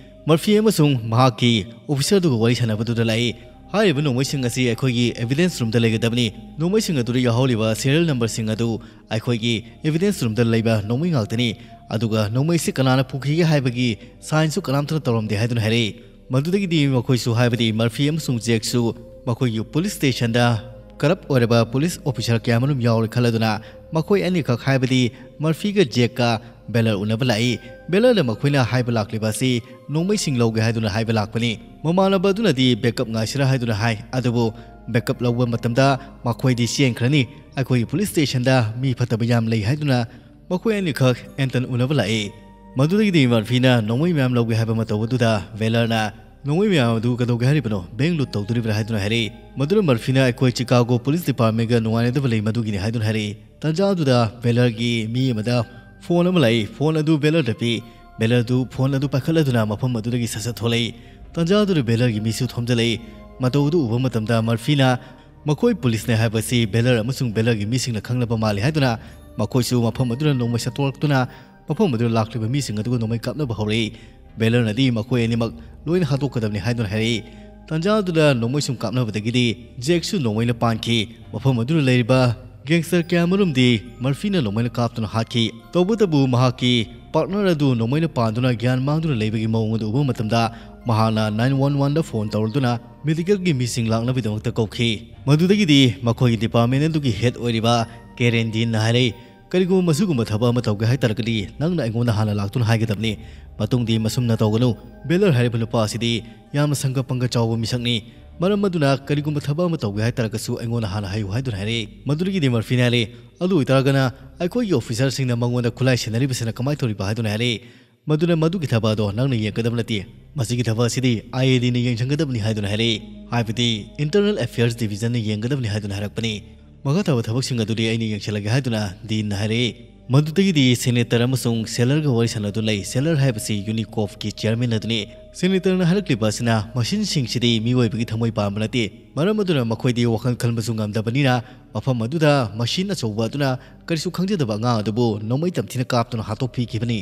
ꯃꯔꯐꯤ ꯑꯃꯁꯨꯡ ꯃꯍꯥꯛꯀꯤ ꯑꯣꯐꯤꯁꯔꯗꯨꯒ ꯋꯥꯔꯤ ꯁꯥꯟꯅꯕꯗꯨꯗ ꯂꯥꯛꯏ꯫ ꯍꯥꯏꯔꯤꯕ ꯅꯣꯡꯃꯩꯁꯤꯡ ꯑꯁꯤ ꯑꯩꯈꯣꯏꯒꯤ ꯑꯦꯚꯤꯗꯦꯟꯁ ꯔꯨꯝꯗ ꯂꯩꯒꯗꯕꯅꯤ꯫ ꯅꯣꯡꯃꯩꯁꯤꯡ ꯑꯗꯨꯗ ꯌꯥꯎꯍꯧꯔꯤꯕ ꯁꯤꯔꯤꯌꯦꯜ ꯅꯝꯕꯔꯁꯤꯡ ꯑꯗꯨ ꯑꯩꯈꯣꯏꯒꯤ ꯑꯦꯚꯤꯗꯦꯟꯁ ꯔꯨꯝꯗ ꯂꯩꯕ ꯅꯣꯡꯃꯩ ꯉꯥꯛꯇꯅꯤ꯫ ꯑꯗꯨꯒ ꯅꯣꯡꯃꯩꯁꯤ ꯀꯅꯥꯅ ꯄꯨꯈꯤꯒꯦ ꯍꯥꯏꯕꯒꯤ ꯁꯥꯏꯟꯁꯨ ꯀꯅꯥꯝꯇꯅ ꯇꯧꯔꯝꯗꯦ ꯍꯥꯏꯗꯨꯅ ꯍꯥꯏꯔꯛꯏ꯫ ꯃꯗꯨꯗꯒꯤꯗꯤ ꯃꯈꯣꯏꯁꯨ, ꯍꯥꯏꯕꯗꯤ ꯃꯔꯐꯤ ꯑꯃꯁꯨꯡ ꯖꯦꯛꯁꯨ, ꯃꯈꯣꯏꯒꯤ ꯄꯨꯂꯤꯁ ꯁ꯭ꯇꯦꯁꯟꯗ ꯀꯔꯞ ꯑꯣꯏꯔꯕ ꯄꯨꯂꯤꯁ ꯑꯣꯐꯤꯁꯔ ꯀꯌꯥꯃꯔꯨꯝ ꯌꯥꯎꯔꯦ ꯈꯜꯂꯗꯨꯅ, ꯃꯈꯣꯏ ꯑꯅꯤꯈꯛ, ꯍꯥꯏꯕꯗꯤ ꯃꯔꯐꯤꯒ ꯖꯦꯛꯀ ꯕꯦꯂꯔ ꯎꯅꯕ ꯂꯥꯛꯏ꯫ ꯕꯦꯂꯔꯅ ꯃꯈꯣꯏꯅ ꯍꯥꯏꯕ ꯂꯥꯛꯂꯤꯕ ꯑꯁꯤ ꯅꯣꯡꯃꯩꯁꯤꯡ ꯂꯧꯒꯦ ꯍꯥꯏꯗꯨꯅ ꯍꯥꯏꯕ ꯂꯥꯛꯄꯅꯤ꯫ ꯃꯃꯥꯟꯅꯕ ꯑꯗꯨꯅꯗꯤ ꯕꯦꯛꯀꯞ ꯉꯥꯏꯁꯤꯔꯥ ꯍꯥꯏꯗꯨꯅ ꯍꯥꯏ, ꯑꯗꯨꯕꯨ ꯕꯦꯛꯀꯞ ꯂꯧꯕ ꯃꯇꯝꯗ ꯃꯈꯣꯏꯗꯤ ꯆꯦꯟꯈ꯭ꯔꯅꯤ꯫ "ꯑꯩꯈꯣꯏꯒꯤ ꯄꯨꯂꯤꯁ ꯁ꯭ꯇꯦꯁꯟꯗ ꯃꯤ ꯐꯠꯇꯕ ꯌꯥꯝ ꯂꯩ" ꯍꯥꯏꯗꯨꯅ ꯃꯈꯣꯏ ꯑꯅꯤꯈꯛ ꯑꯦꯟꯇꯟ ꯎꯅꯕ ꯂꯥꯛꯏ꯫ ꯃꯗꯨꯗꯒꯤꯗꯤ ꯃꯔꯐꯤꯅ ꯅꯣꯡꯃꯩ ꯃꯌꯥꯝ ꯂꯧꯒꯦ ꯍꯥꯏꯕ ꯃꯇꯧ ꯑꯗꯨꯗ ꯕꯦꯂꯔꯅ "ꯅꯣꯡꯃꯩ ꯃꯌꯥꯝ ꯑꯗꯨ ꯀꯩꯗꯧꯒꯦ ꯍꯥꯏꯔꯤꯕꯅꯣ? ꯕꯦꯡ ꯂꯨꯠ ꯇꯧꯗꯣꯔꯤꯕ꯭ꯔꯥ?" ꯍꯥꯏꯗꯨꯅ ꯍꯥꯏꯔꯛꯏ꯫ ꯃꯗꯨꯅ ꯃꯔꯐꯤꯅ ꯑꯩꯈꯣꯏ ꯆꯤꯀꯥꯒꯣ ꯄꯨꯂꯤꯁ ꯗꯤꯄꯥꯔꯠꯃꯦꯟꯒ ꯅꯨꯡꯉꯥꯏꯅꯗꯕ ꯂꯩ, ꯃꯗꯨꯒꯤꯅꯤ ꯍꯥꯏꯗꯨꯅ ꯍꯥꯏꯔꯛꯏ꯫ ꯇꯥꯟꯖꯥ ꯑꯗꯨꯗ ꯕꯦꯂꯔꯒꯤ ꯃꯤ ꯑꯃꯗ ꯐꯣꯟ ꯑꯃ ꯂꯥꯛꯏ꯫ ꯐꯣꯟ ꯑꯗꯨ ꯕꯦꯂꯔꯗ ꯄꯤ꯫ ꯕꯦꯂꯔꯗꯨ ꯐꯣꯟ ꯑꯗꯨ ꯄꯥꯏꯈꯠꯂꯗꯨꯅ ꯃꯐꯝ ꯑꯗꯨꯗꯒꯤ ꯁꯠ ꯁꯠ ꯊꯣꯛꯂꯛꯏ꯫ ꯇꯥꯟꯖꯥ ꯑꯗꯨꯗ ꯕꯦꯂꯔꯒꯤ ꯃꯤꯁꯨ ꯊꯣꯝꯖꯤꯜꯂꯛꯏ꯫ ꯃꯇꯧ ꯑꯗꯨ ꯎꯕ ꯃꯇꯝꯗ ꯃꯔꯐꯤꯅ ꯃꯈꯣꯏ ꯄꯨꯂꯤꯁꯅꯦ ꯍꯥꯏꯕꯁꯤ ꯕꯦꯂꯔ ꯑꯃꯁꯨꯡ ꯕꯦꯂꯔꯒꯤ ꯃꯤꯁꯤꯡꯅ ꯈꯪꯂꯕ ꯃꯥꯜꯂꯤ ꯍꯥꯏꯗꯨꯅ ꯃꯈꯣꯏꯁꯨ ꯃꯐꯝ ꯑꯗꯨꯗ ꯅꯣꯡꯃꯩ ꯁꯠꯇꯣꯔꯛꯇꯨꯅ ꯃꯐꯝ ꯑꯗꯨꯗ ꯂꯥꯛꯂꯤꯕ ꯃꯤꯁꯤꯡ ꯑꯗꯨꯒ ꯅꯣꯡꯃꯩ ꯀꯥꯞꯅꯕ ꯍꯧꯔꯛꯏ꯫ ꯕꯦꯂꯔꯅꯗꯤ ꯃꯈꯣꯏ ꯑꯅꯤꯃꯛ ꯂꯣꯏꯅ ꯍꯥꯠꯇꯣꯛꯀꯗꯕꯅꯤ ꯍꯥꯏꯗꯨꯅ ꯍꯥꯏꯔꯛꯏ꯫ ꯇꯥꯟꯖꯥ ꯑꯗꯨꯗ ꯅꯣꯡꯃꯩ ꯁꯨꯝ ꯀꯥꯞꯅꯕꯗꯒꯤꯗꯤ ꯖꯦꯛꯁꯨ ꯅꯣꯡꯃꯩꯅ ꯄꯥꯟꯈꯤ꯫ ꯃꯐꯝ ꯑꯗꯨꯗ ꯂꯩꯔꯤꯕ ꯒꯦꯡꯁꯇꯔ ꯀꯌꯥꯃꯔꯨꯝꯗꯤ ꯃꯔꯐꯤꯅ ꯅꯣꯡꯃꯩꯅ ꯀꯥꯞꯇꯨꯅ ꯍꯥꯠꯈꯤ꯫ ꯇꯧꯕꯇꯕꯨ ꯃꯍꯥꯛꯀꯤ ꯄꯥꯔꯠꯅꯔ ꯑꯗꯨ ꯅꯣꯡꯃꯩꯅ ꯄꯥꯟꯗꯨꯅ ꯒ꯭ꯌꯥꯟ ꯃꯥꯡꯗꯨꯅ ꯂꯩꯕꯒꯤ ꯃꯑꯣꯡ ꯑꯗꯨ ꯎꯕ ꯃꯇꯝꯗ ꯃꯍꯥꯛꯅ ꯅꯥꯏꯟ ꯋꯥꯟ ꯋꯥꯟꯗ ꯐꯣꯟ ꯇꯧꯔꯗꯨꯅ ꯃꯦꯗꯤꯀꯦꯜꯒꯤ ꯃꯤꯁꯤꯡ ꯂꯥꯛꯅꯕꯒꯤꯗꯃꯛꯇ ꯀꯧꯈꯤ꯫ ꯃꯗꯨꯗꯒꯤꯗꯤ ꯃꯈꯣꯏꯒꯤ ꯗꯤꯄꯥꯔꯠꯃꯦꯟ ꯑꯗꯨꯒꯤ ꯍꯦꯗ ꯑꯣꯏꯔꯤꯕ ꯀꯦꯔꯦꯟ ꯗꯤꯟꯅ ꯍꯥꯏꯔꯛꯏ, "ꯀꯔꯤꯒꯨꯝꯕ ꯃꯁꯤꯒꯨꯝꯕ ꯊꯕꯛ ꯑꯃ ꯇꯧꯒꯦ ꯍꯥꯏꯇꯥꯔꯒꯗꯤ ꯅꯪꯅ ꯑꯩꯉꯣꯟꯗ ꯍꯥꯟꯅ ꯂꯥꯛꯇꯨꯅ ꯍꯥꯏꯒꯗꯕꯅꯤ꯫ ꯃꯇꯨꯡꯗꯤ ꯃꯁꯨꯝꯅ ꯇꯧꯒꯅꯨ꯫ ꯕꯦꯂꯔ ꯍꯥꯏꯔꯤꯕ ꯅꯨꯄꯥ ꯑꯁꯤꯗꯤ ꯌꯥꯝꯅ ꯁꯪꯒ ꯄꯪꯒ ꯆꯥꯎꯕ ꯃꯤꯁꯛꯅꯤ꯫ ꯃꯔꯝ ꯑꯗꯨꯅ ꯀꯔꯤꯒꯨꯝꯕ ꯊꯕꯛ ꯑꯃ ꯇꯧꯒꯦ ꯍꯥꯏꯇꯥꯔꯒꯁꯨ ꯑꯩꯉꯣꯟꯗ ꯍꯥꯟꯅ ꯍꯥꯏꯌꯨ" ꯍꯥꯏꯗꯨꯅ ꯍꯥꯏꯔꯛꯏ꯫ ꯃꯗꯨꯗꯒꯤꯗꯤ ꯃꯔꯐꯤꯅ ꯍꯥꯏꯔꯛꯏ, "ꯑꯗꯨ ꯑꯣꯏꯇꯥꯔꯒꯅ ꯑꯩꯈꯣꯏꯒꯤ ꯑꯣꯐꯤꯁꯔꯁꯤꯡꯅ ꯃꯉꯣꯟꯗ ꯈꯨꯠꯂꯥꯏ ꯁꯤꯟꯅꯔꯤꯕꯁꯤꯅ ꯀꯃꯥꯏꯅ ꯇꯧꯔꯤꯕ?" ꯍꯥꯏꯗꯨꯅ ꯍꯥꯏꯔꯛꯏ꯫ ꯃꯗꯨꯅ ꯃꯗꯨꯒꯤ ꯊꯕꯛ ꯑꯗꯣ ꯅꯪꯅ ꯌꯦꯡꯒꯗꯕ ꯅꯠꯇꯦ꯫ ꯃꯁꯤꯒꯤ ꯊꯕꯛ ꯑꯁꯤꯗꯤ ꯑꯥꯏ ꯑꯦ ꯗꯤꯅ ꯌꯦꯡꯁꯤꯟꯒꯗꯕꯅꯤ ꯍꯥꯏꯗꯨꯅ ꯍꯥꯏꯔꯛꯏ꯫ ꯍꯥꯏꯕꯗꯤ ꯏꯟꯇꯔꯅꯦꯜ ꯑꯦꯐꯤꯌꯔꯁ ꯗꯤꯕꯤꯖꯟꯅ ꯌꯦꯡꯒꯗꯕꯅꯤ ꯍꯥꯏꯗꯨꯅ ꯍꯥꯏꯔꯛꯄꯅꯤ꯫ "ꯃꯈꯥ ꯇꯥꯕ ꯊꯕꯛꯁꯤꯡ ꯑꯗꯨꯗꯤ ꯑꯩꯅ ꯌꯦꯡꯁꯤꯜꯂꯒꯦ" ꯍꯥꯏꯗꯨꯅ ꯗꯤꯟꯅ ꯍꯥꯏꯔꯛꯏ꯫ ꯃꯗꯨꯗꯒꯤꯗꯤ ꯁꯦꯅꯦꯇꯔ ꯑꯃꯁꯨꯡ ꯁꯦꯂꯔꯒ ꯋꯥꯔꯤ ꯁꯥꯟꯅꯗꯨꯅ ꯂꯩ꯫ ꯁꯦꯂꯔ ꯍꯥꯏꯕꯁꯤ ꯌꯨꯅꯤꯀꯣꯞꯀꯤ ꯆꯤꯌꯔꯃꯦꯟ ꯑꯗꯨꯅꯤ꯫ ꯁꯦꯅꯦꯇꯔꯅ ꯍꯥꯏꯔꯛꯂꯤꯕ ꯑꯁꯤꯅ ꯃꯁꯤꯟꯁꯤꯡꯁꯤꯗꯤ ꯃꯤꯑꯣꯏꯕꯒꯤ ꯊꯃꯣꯏ ꯄꯥꯝꯕ ꯅꯠꯇꯦ꯫ ꯃꯔꯝ ꯑꯗꯨꯅ ꯃꯈꯣꯏꯗꯤ ꯋꯥꯈꯜ ꯈꯟꯕꯁꯨ ꯉꯝꯗꯕꯅꯤꯅ ꯃꯐꯝ ꯑꯗꯨꯗ ꯃꯁꯤꯟ ꯑꯆꯧꯕ ꯑꯗꯨꯅ ꯀꯔꯤꯁꯨ ꯈꯪꯖꯗꯕ ꯑꯉꯥꯡ ꯑꯗꯨꯕꯨ ꯅꯣꯡꯃꯩ ꯇꯝꯊꯤꯅ ꯀꯥꯞꯇꯨꯅ ꯍꯥꯠꯇꯣꯛꯄꯤꯈꯤꯕꯅꯤ꯫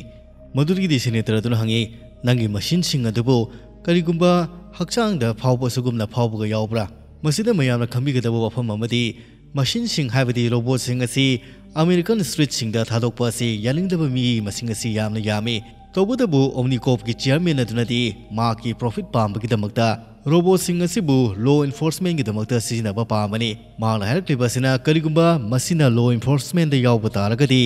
ꯃꯗꯨꯗꯒꯤꯗꯤ ꯁꯦꯅꯦꯇꯔ ꯑꯗꯨꯅ ꯍꯪꯉꯤ, "ꯅꯪꯒꯤ ꯃꯁꯤꯟꯁꯤꯡ ꯑꯗꯨꯕꯨ ꯀꯔꯤꯒꯨꯝꯕ ꯍꯛꯆꯥꯡꯗ ꯐꯥꯎꯕ ꯑꯁꯤꯒꯨꯝꯅ ꯐꯥꯎꯕꯒ ꯌꯥꯎꯕ꯭ꯔꯥ?" ꯃꯁꯤꯗ ꯃꯌꯥꯝꯅ ꯈꯪꯕꯤꯒꯗꯕ ꯋꯥꯐꯝ ꯑꯃꯗꯤ, ꯃꯁꯤꯟꯁꯤꯡ ꯍꯥꯏꯕꯗꯤ ꯔꯣꯕꯣꯠꯁꯤꯡ ꯑꯁꯤ ꯑꯃꯦꯔꯤꯀꯥꯟ ꯁ꯭ꯇ꯭ꯔꯤꯠꯁꯤꯡꯗ ꯊꯥꯗꯣꯛꯄ ꯑꯁꯤ ꯌꯥꯅꯤꯡꯗꯕ ꯃꯤꯒꯤ ꯃꯁꯤꯡ ꯑꯁꯤ ꯌꯥꯝꯅ ꯌꯥꯝꯃꯤ꯫ ꯇꯧꯕꯇꯕꯨ ꯑꯣꯝꯅꯤꯀꯣꯞꯀꯤ ꯆꯤꯌꯔꯃꯦꯟ ꯑꯗꯨꯅꯗꯤ ꯃꯍꯥꯛꯀꯤ ꯄ꯭ꯔꯣꯐꯤꯠ ꯄꯥꯝꯕꯒꯤꯗꯃꯛꯇ ꯔꯣꯕꯣꯠꯁꯤꯡ ꯑꯁꯤꯕꯨ ꯂꯣ ꯏꯟꯐꯣꯔꯁꯃꯦꯟꯒꯤꯗꯃꯛꯇ ꯁꯤꯖꯤꯟꯅꯕ ꯄꯥꯝꯕꯅꯤ꯫ ꯃꯍꯥꯛꯅ ꯍꯥꯏꯔꯛꯂꯤꯕ ꯑꯁꯤꯅ ꯀꯔꯤꯒꯨꯝꯕ ꯃꯁꯤꯅ ꯂꯣ ꯏꯟꯐꯣꯔꯁꯃꯦꯟꯗ ꯌꯥꯎꯕ ꯇꯥꯔꯒꯗꯤ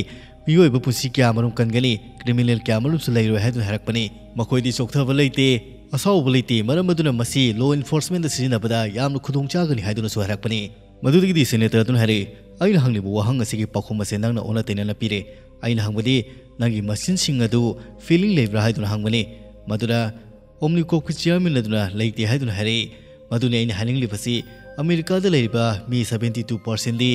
ꯃꯤꯑꯣꯏꯕ ꯄꯨꯟꯁꯤ ꯀꯌꯥꯃꯔꯨꯝ ꯀꯟꯒꯅꯤ, ꯀ꯭ꯔꯤꯃꯤꯅꯦꯜ ꯀꯌꯥꯃꯔꯨꯝꯁꯨ ꯂꯩꯔꯣꯏ ꯍꯥꯏꯗꯨꯅ ꯍꯥꯏꯔꯛꯄꯅꯤ꯫ ꯃꯈꯣꯏꯗꯤ ꯆꯣꯛꯊꯕ ꯂꯩꯇꯦ, ꯑꯁꯥꯎꯕ ꯂꯩꯇꯦ, ꯃꯔꯝ ꯑꯗꯨꯅ ꯃꯁꯤ ꯂꯣ ꯏꯟꯐꯣꯔꯁꯃꯦꯟꯗ ꯁꯤꯖꯤꯟꯅꯕꯗ ꯌꯥꯝꯅ ꯈꯨꯗꯣꯡ ꯆꯥꯒꯅꯤ ꯍꯥꯏꯗꯨꯅꯁꯨ ꯍꯥꯏꯔꯛꯄꯅꯤ꯫ ꯃꯗꯨꯗꯒꯤꯗꯤ ꯁꯦꯅꯦꯇꯔ ꯑꯗꯨꯅ ꯍꯥꯏꯔꯛꯏ, "ꯑꯩꯅ ꯍꯪꯂꯤꯕ ꯋꯥꯍꯪ ꯑꯁꯤꯒꯤ ꯄꯥꯎꯈꯨꯝ ꯑꯁꯦ ꯅꯪꯅ ꯑꯣꯟꯅ ꯇꯩꯅꯅ ꯄꯤꯔꯦ꯫ ꯑꯩꯅ ꯍꯪꯕꯗꯤ ꯅꯪꯒꯤ ꯃꯁꯤꯟꯁꯤꯡ ꯑꯗꯨ ꯐꯤꯂꯤꯡ ꯂꯩꯕ꯭ꯔꯥ ꯍꯥꯏꯗꯨꯅ ꯍꯪꯕꯅꯤ꯫ ꯃꯗꯨꯅ Omnicobꯀꯤ chairman ꯑꯗꯨꯅ ꯂꯩꯇꯦ ꯍꯥꯏꯗꯨꯅ ꯍꯥꯏꯔꯛꯏ꯫ ꯃꯗꯨꯅꯤ ꯑꯩꯅ ꯍꯥꯏꯅꯤꯡꯂꯤꯕꯁꯤ, ꯑꯃꯦꯔꯤꯀꯥꯗ ꯂꯩꯔꯤꯕ ꯃꯤ seventy two percentꯗꯤ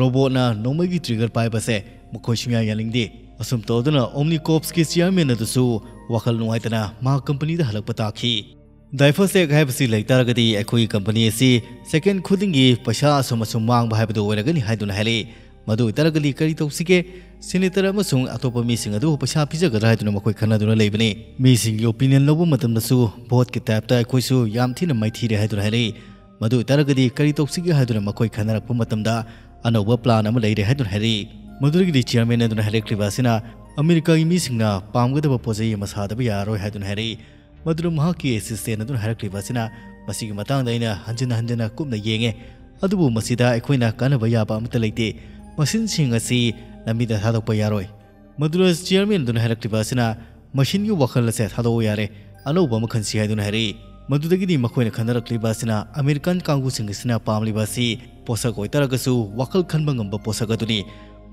robotꯅ ꯅꯣꯡꯃꯩꯒꯤ trigger ꯄꯥꯏꯕꯁꯦ ꯃꯈꯣꯏ ꯁꯨꯡꯌꯥ ꯌꯥꯅꯤꯡꯗꯦ꯫ ꯑꯁꯨꯝ ꯇꯧꯗꯨꯅ Omnicobꯀꯤ chairman ꯑꯗꯨꯁꯨ ꯋꯥꯈꯜ ꯅꯨꯡꯉꯥꯏꯇꯅ ꯃꯍꯥꯛ companyꯗ ꯍꯜꯂꯛꯄ ꯇꯥꯈꯤ꯫ DIFASAC ꯍꯥꯏꯕꯁꯤ ꯂꯩꯇꯥꯔꯒꯗꯤ ꯑꯩꯈꯣꯏꯒꯤ company ꯑꯁꯤ second ꯈꯨꯗꯤꯡꯒꯤ ꯄꯩꯁꯥ ꯑꯁꯨꯝ ꯑꯁꯨꯝ ꯃꯥꯡꯕ ꯍꯥꯏꯕꯗꯨ ꯑꯣꯏꯔꯒꯅꯤ ꯍꯥꯏꯗꯨꯅ ꯍꯥꯏꯔꯛꯏ꯫ ꯃꯗꯨ ꯑꯣꯏꯇꯥꯔꯒꯗꯤ ꯀꯔꯤ ꯇꯧꯁꯤꯒꯦ? Senator ꯑꯃꯁꯨꯡ ꯑꯇꯣꯞꯄ ꯃꯤꯁꯤꯡ ꯑꯗꯨꯕꯨ ꯄꯩꯁꯥ ꯄꯤꯖꯒꯗ꯭ꯔꯥ ꯍꯥꯏꯗꯨꯅ ꯃꯈꯣꯏ ꯈꯟꯅꯗꯨꯅ ꯂꯩꯕꯅꯤ꯫ ꯃꯤꯁꯤꯡꯒꯤ opinion ꯂꯧꯕ ꯃꯇꯝꯗꯁꯨ voteꯀꯤ typeꯇ ꯑꯩꯈꯣꯏꯁꯨ ꯌꯥꯝ ꯊꯤꯅ ꯃꯥꯏꯊꯤꯔꯦ ꯍꯥꯏꯗꯨꯅ ꯍꯥꯏꯔꯛꯏ꯫ ꯃꯗꯨ ꯑꯣꯏꯇꯥꯔꯒꯗꯤ ꯀꯔꯤ ꯇꯧꯁꯤꯒꯦ ꯍꯥꯏꯗꯨꯅ ꯃꯈꯣꯏ ꯈꯟꯅꯔꯛꯄ ꯃꯇꯝꯗ ꯑꯅꯧꯕ plan ꯑꯃ ꯂꯩꯔꯦ ꯍꯥꯏꯗꯨꯅ ꯍꯥꯏꯔꯛꯏ꯫ ꯃꯗꯨꯗꯒꯤꯗꯤ chairman ꯑꯗꯨꯅ ꯍꯥꯏꯔꯛꯂꯤꯕ ꯑꯁꯤꯅ, ꯑꯃꯦꯔꯤꯀꯥꯒꯤ ꯃꯤꯁꯤꯡꯅ ꯄꯥꯝꯒꯗꯕ ꯄꯣꯠ ꯆꯩ ꯑꯃ ꯁꯥꯗꯕ ꯌꯥꯔꯔꯣꯏ ꯍꯥꯏꯗꯨꯅ ꯍꯥꯏꯔꯛꯏ꯫ ꯃꯗꯨꯗ ꯃꯍꯥꯛꯀꯤ assistant ꯑꯗꯨꯅ ꯍꯥꯏꯔꯛꯂꯤꯕ ꯑꯁꯤꯅ, ꯃꯁꯤꯒꯤ ꯃꯇꯥꯡꯗ ꯑꯩꯅ ꯍꯟꯖꯤꯟ ꯍꯟꯖꯤꯟꯅ ꯀꯨꯞꯅ ꯌꯦꯡꯉꯦ, ꯑꯗꯨꯕꯨ ꯃꯁꯤꯗ ꯑꯩꯈꯣꯏꯅ ꯀꯥꯟꯅꯕ ꯌꯥꯕ ꯑꯃꯠꯇ ꯂꯩꯇꯦ꯫ Machineꯁꯤꯡ ꯑꯁꯤ ꯂꯝꯕꯤꯗ ꯊꯥꯗꯣꯛꯄ ꯌꯥꯔꯣꯏ꯫ ꯃꯗꯨꯗ chairman ꯑꯗꯨꯅ ꯍꯥꯏꯔꯛꯂꯤꯕ ꯑꯁꯤꯅ, Machineꯒꯤ ꯋꯥꯈꯜ ꯑꯁꯦ ꯊꯥꯗꯣꯛꯑꯣ ꯌꯥꯔꯦ, ꯑꯅꯧꯕ ꯑꯃ ꯈꯟꯁꯤ ꯍꯥꯏꯗꯨꯅ ꯍꯥꯏꯔꯛꯏ꯫ ꯃꯗꯨꯗꯒꯤꯗꯤ ꯃꯈꯣꯏꯅ ꯈꯟꯅꯔꯛꯂꯤꯕ ꯑꯁꯤꯅ, American ꯀꯥꯡꯕꯨꯁꯤꯡ ꯑꯁꯤꯅ ꯄꯥꯝꯂꯤꯕ ꯑꯁꯤ ꯄꯣꯠꯁꯛ ꯑꯣꯏꯇꯥꯔꯒꯁꯨ ꯋꯥꯈꯜ ꯈꯟꯕ ꯉꯝꯕ ꯄꯣꯠꯁꯛ ꯑꯗꯨꯅꯤ꯫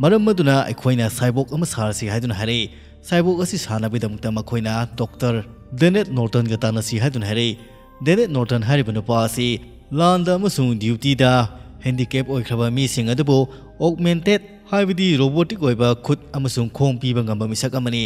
ꯃꯔꯝ ꯑꯗꯨꯅ ꯑꯩꯈꯣꯏꯅ cyborg ꯑꯃ ꯁꯥꯔꯁꯤ ꯍꯥꯏꯗꯨꯅ ꯍꯥꯏꯔꯛꯏ꯫ Cyborg ꯑꯁꯤ ꯁꯥꯅꯕꯒꯤꯗꯃꯛꯇ ꯃꯈꯣꯏꯅ Doctor Denet Nortonꯒ ꯇꯥꯟꯅꯁꯤ ꯍꯥꯏꯗꯨꯅ ꯍꯥꯏꯔꯛꯏ꯫ Denet Norton ꯍꯥꯏꯔꯤꯕ ꯅꯨꯄꯥ ꯑꯁꯤ ꯂꯥꯟꯗ ꯑꯃꯁꯨꯡ dutyꯗ handicap ꯑꯣꯏꯈ꯭ꯔꯕ ꯃꯤꯁꯤꯡ ꯑꯗꯨꯕꯨ augmented, ꯍꯥꯏꯕꯗꯤ robotic ꯑꯣꯏꯕ ꯈꯨꯠ ꯑꯃꯁꯨꯡ ꯈꯣꯡ ꯄꯤꯕ ꯉꯝꯕ ꯃꯤꯁꯛ ꯑꯃꯅꯤ꯫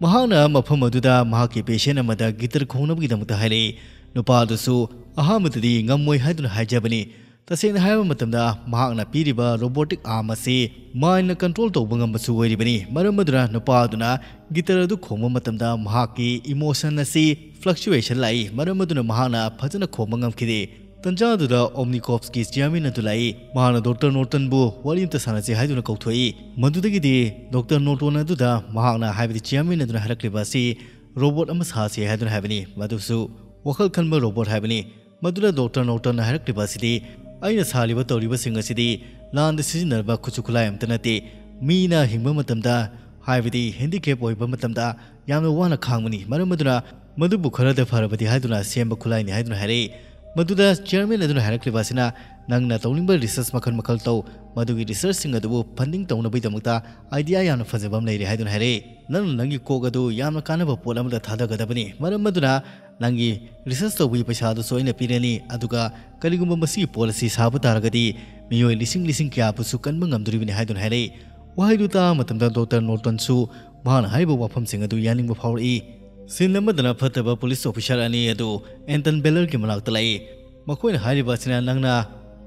ꯃꯍꯥꯛꯅ ꯃꯐꯝ ꯑꯗꯨꯗ ꯃꯍꯥꯛꯀꯤ patient ꯑꯃꯗ guitar ꯈꯣꯡꯅꯕꯒꯤꯗꯃꯛꯇ ꯍꯥꯏꯔꯛꯏ꯫ ꯅꯨꯄꯥ ꯑꯗꯨꯁꯨ ꯑꯍꯥꯟꯕꯗꯗꯤ ꯉꯝꯃꯣꯏ ꯍꯥꯏꯗꯨꯅ ꯍꯥꯏꯖꯕꯅꯤ꯫ ꯇꯁꯦꯡꯅ ꯍꯥꯏꯕ ꯃꯇꯝꯗ, ꯃꯍꯥꯛꯅ ꯄꯤꯔꯤꯕ robotic arm ꯑꯁꯤ mindꯅ control ꯇꯧꯕ ꯉꯝꯕꯁꯨ ꯑꯣꯏꯔꯤꯕꯅꯤ꯫ ꯃꯔꯝ ꯑꯗꯨꯅ ꯅꯨꯄꯥ ꯑꯗꯨꯅ guitar ꯑꯗꯨ ꯈꯣꯡꯕ ꯃꯇꯝꯗ ꯃꯍꯥꯛꯀꯤ emotion ꯑꯁꯤ fluctuation ꯂꯥꯛꯏ꯫ ꯃꯔꯝ ꯑꯗꯨꯅ ꯃꯍꯥꯛꯅ ꯐꯖꯅ ꯈꯣꯡꯕ ꯉꯝꯈꯤꯗꯦ꯫ ꯇꯟꯖꯥ ꯑꯗꯨꯗ Omnicobꯀꯤ chairman ꯑꯗꯨ ꯂꯥꯛꯏ꯫ ꯃꯍꯥꯛꯅ Doctor Nortonꯕꯨ ꯋꯥꯔꯤ ꯑꯃꯇ ꯁꯥꯟꯅꯁꯤ ꯍꯥꯏꯗꯨꯅ ꯀꯧꯊꯣꯛꯏ꯫ ꯃꯗꯨꯗꯒꯤꯗꯤ Doctor Norton ꯑꯗꯨꯗ ꯃꯍꯥꯛꯅ, ꯍꯥꯏꯕꯗꯤ chairman ꯑꯗꯨꯅ ꯍꯥꯏꯔꯛꯂꯤꯕ ꯑꯁꯤ robot ꯑꯃ ꯁꯥꯁꯤ ꯍꯥꯏꯗꯨꯅ ꯍꯥꯏꯕꯅꯤ꯫ ꯃꯗꯨꯁꯨ ꯋꯥꯈꯜ ꯈꯟꯕ robot ꯍꯥꯏꯕꯅꯤ꯫ ꯃꯗꯨꯗ Doctor Nortonꯅ ꯍꯥꯏꯔꯛꯂꯤꯕ ꯑꯁꯤꯗꯤ, ꯑꯩꯅ ꯁꯥꯔꯤꯕ ꯇꯧꯔꯤꯕꯁꯤꯡ ꯑꯁꯤꯗꯤ ꯂꯥꯟꯗ ꯁꯤꯖꯤꯟꯅꯔꯕ ꯈꯨꯠꯁꯨ ꯈꯨꯠꯂꯥꯏ ꯑꯃꯠꯇ ꯅꯠꯇꯦ꯫ ꯃꯤꯅ ꯍꯤꯡꯕ ꯃꯇꯝꯗ, ꯍꯥꯏꯕꯗꯤ handicap ꯑꯣꯏꯕ ꯃꯇꯝꯗ ꯌꯥꯝꯅ ꯋꯥꯅ ꯈꯥꯡꯕꯅꯤ꯫ ꯃꯔꯝ ꯑꯗꯨꯅ ꯃꯗꯨꯕꯨ ꯈꯔꯗ ꯐꯔꯕꯗꯤ ꯍꯥꯏꯗꯨꯅ ꯁꯦꯝꯕ ꯈꯨꯠꯂꯥꯏꯅꯤ ꯍꯥꯏꯗꯨꯅ ꯍꯥꯏꯔꯛꯏ꯫ ꯃꯗꯨꯗ chairman ꯑꯗꯨꯅ ꯍꯥꯏꯔꯛꯂꯤꯕ ꯑꯁꯤꯅ, ꯅꯪꯅ ꯇꯧꯅꯤꯡꯕ ꯔꯤꯁꯔꯁ ꯃꯈꯜ ꯃꯈꯜ ꯇꯧ, ꯃꯗꯨꯒꯤ ꯔꯤꯁꯔꯁꯁꯤꯡ ꯑꯗꯨꯕꯨ ꯐꯟꯗꯤꯡ ꯇꯧꯅꯕꯒꯤꯗꯃꯛꯇ ꯑꯥꯏꯗꯤꯌꯥ ꯌꯥꯝꯅ ꯐꯖꯕ ꯑꯃ ꯂꯩꯔꯦ ꯍꯥꯏꯗꯨꯅ ꯍꯥꯏꯔꯛꯏ꯫ ꯅꯪꯅ ꯅꯪꯒꯤ ꯀꯣꯛ ꯑꯗꯨ ꯌꯥꯝꯅ ꯀꯥꯟꯅꯕ ꯄꯣꯠ ꯑꯃꯗ ꯊꯥꯗꯒꯗꯕꯅꯤ, ꯃꯔꯝ ꯑꯗꯨꯅ ꯅꯪꯒꯤ ꯔꯤꯁꯔꯁ ꯇꯧꯕꯒꯤ ꯄꯩꯁꯥ ꯑꯗꯨꯁꯨ ꯑꯩꯅ ꯄꯤꯔꯅꯤ, ꯑꯗꯨꯒ ꯀꯔꯤꯒꯨꯝꯕ ꯃꯁꯤꯒꯤ ꯄꯣꯠ ꯑꯁꯤ ꯁꯥꯕ ꯇꯥꯔꯒꯗꯤ ꯃꯤꯑꯣꯏ ꯂꯤꯁꯤꯡ ꯂꯤꯁꯤꯡ ꯀꯌꯥꯕꯨꯁꯨ ꯀꯟꯕ ꯉꯝꯗꯣꯔꯤꯕꯅꯤ ꯍꯥꯏꯗꯨꯅ ꯍꯥꯏꯔꯛꯏ꯫ ꯋꯥꯍꯩꯗꯨ ꯇꯥꯕ ꯃꯇꯝꯗ ꯗꯣꯛꯇꯔ ꯅꯣꯔꯇꯟꯁꯨ ꯃꯍꯥꯛꯅ ꯍꯥꯏꯔꯤꯕ ꯋꯥꯐꯝꯁꯤꯡ ꯑꯗꯨ ꯌꯥꯅꯤꯡꯕ ꯐꯥꯎꯔꯛꯏ꯫ ꯁꯤꯟ ꯑꯃꯗꯅ ꯐꯠꯇꯕ ꯄꯨꯂꯤꯁ ꯑꯣꯐꯤꯁꯥꯔ ꯑꯅꯤ ꯑꯗꯨ ꯑꯦꯟꯇꯟ ꯕꯦꯂꯔꯒꯤ ꯃꯅꯥꯛꯇ ꯂꯥꯛꯏ꯫ ꯃꯈꯣꯏꯅ ꯍꯥꯏꯔꯤꯕ ꯑꯁꯤꯅ ꯅꯪꯅ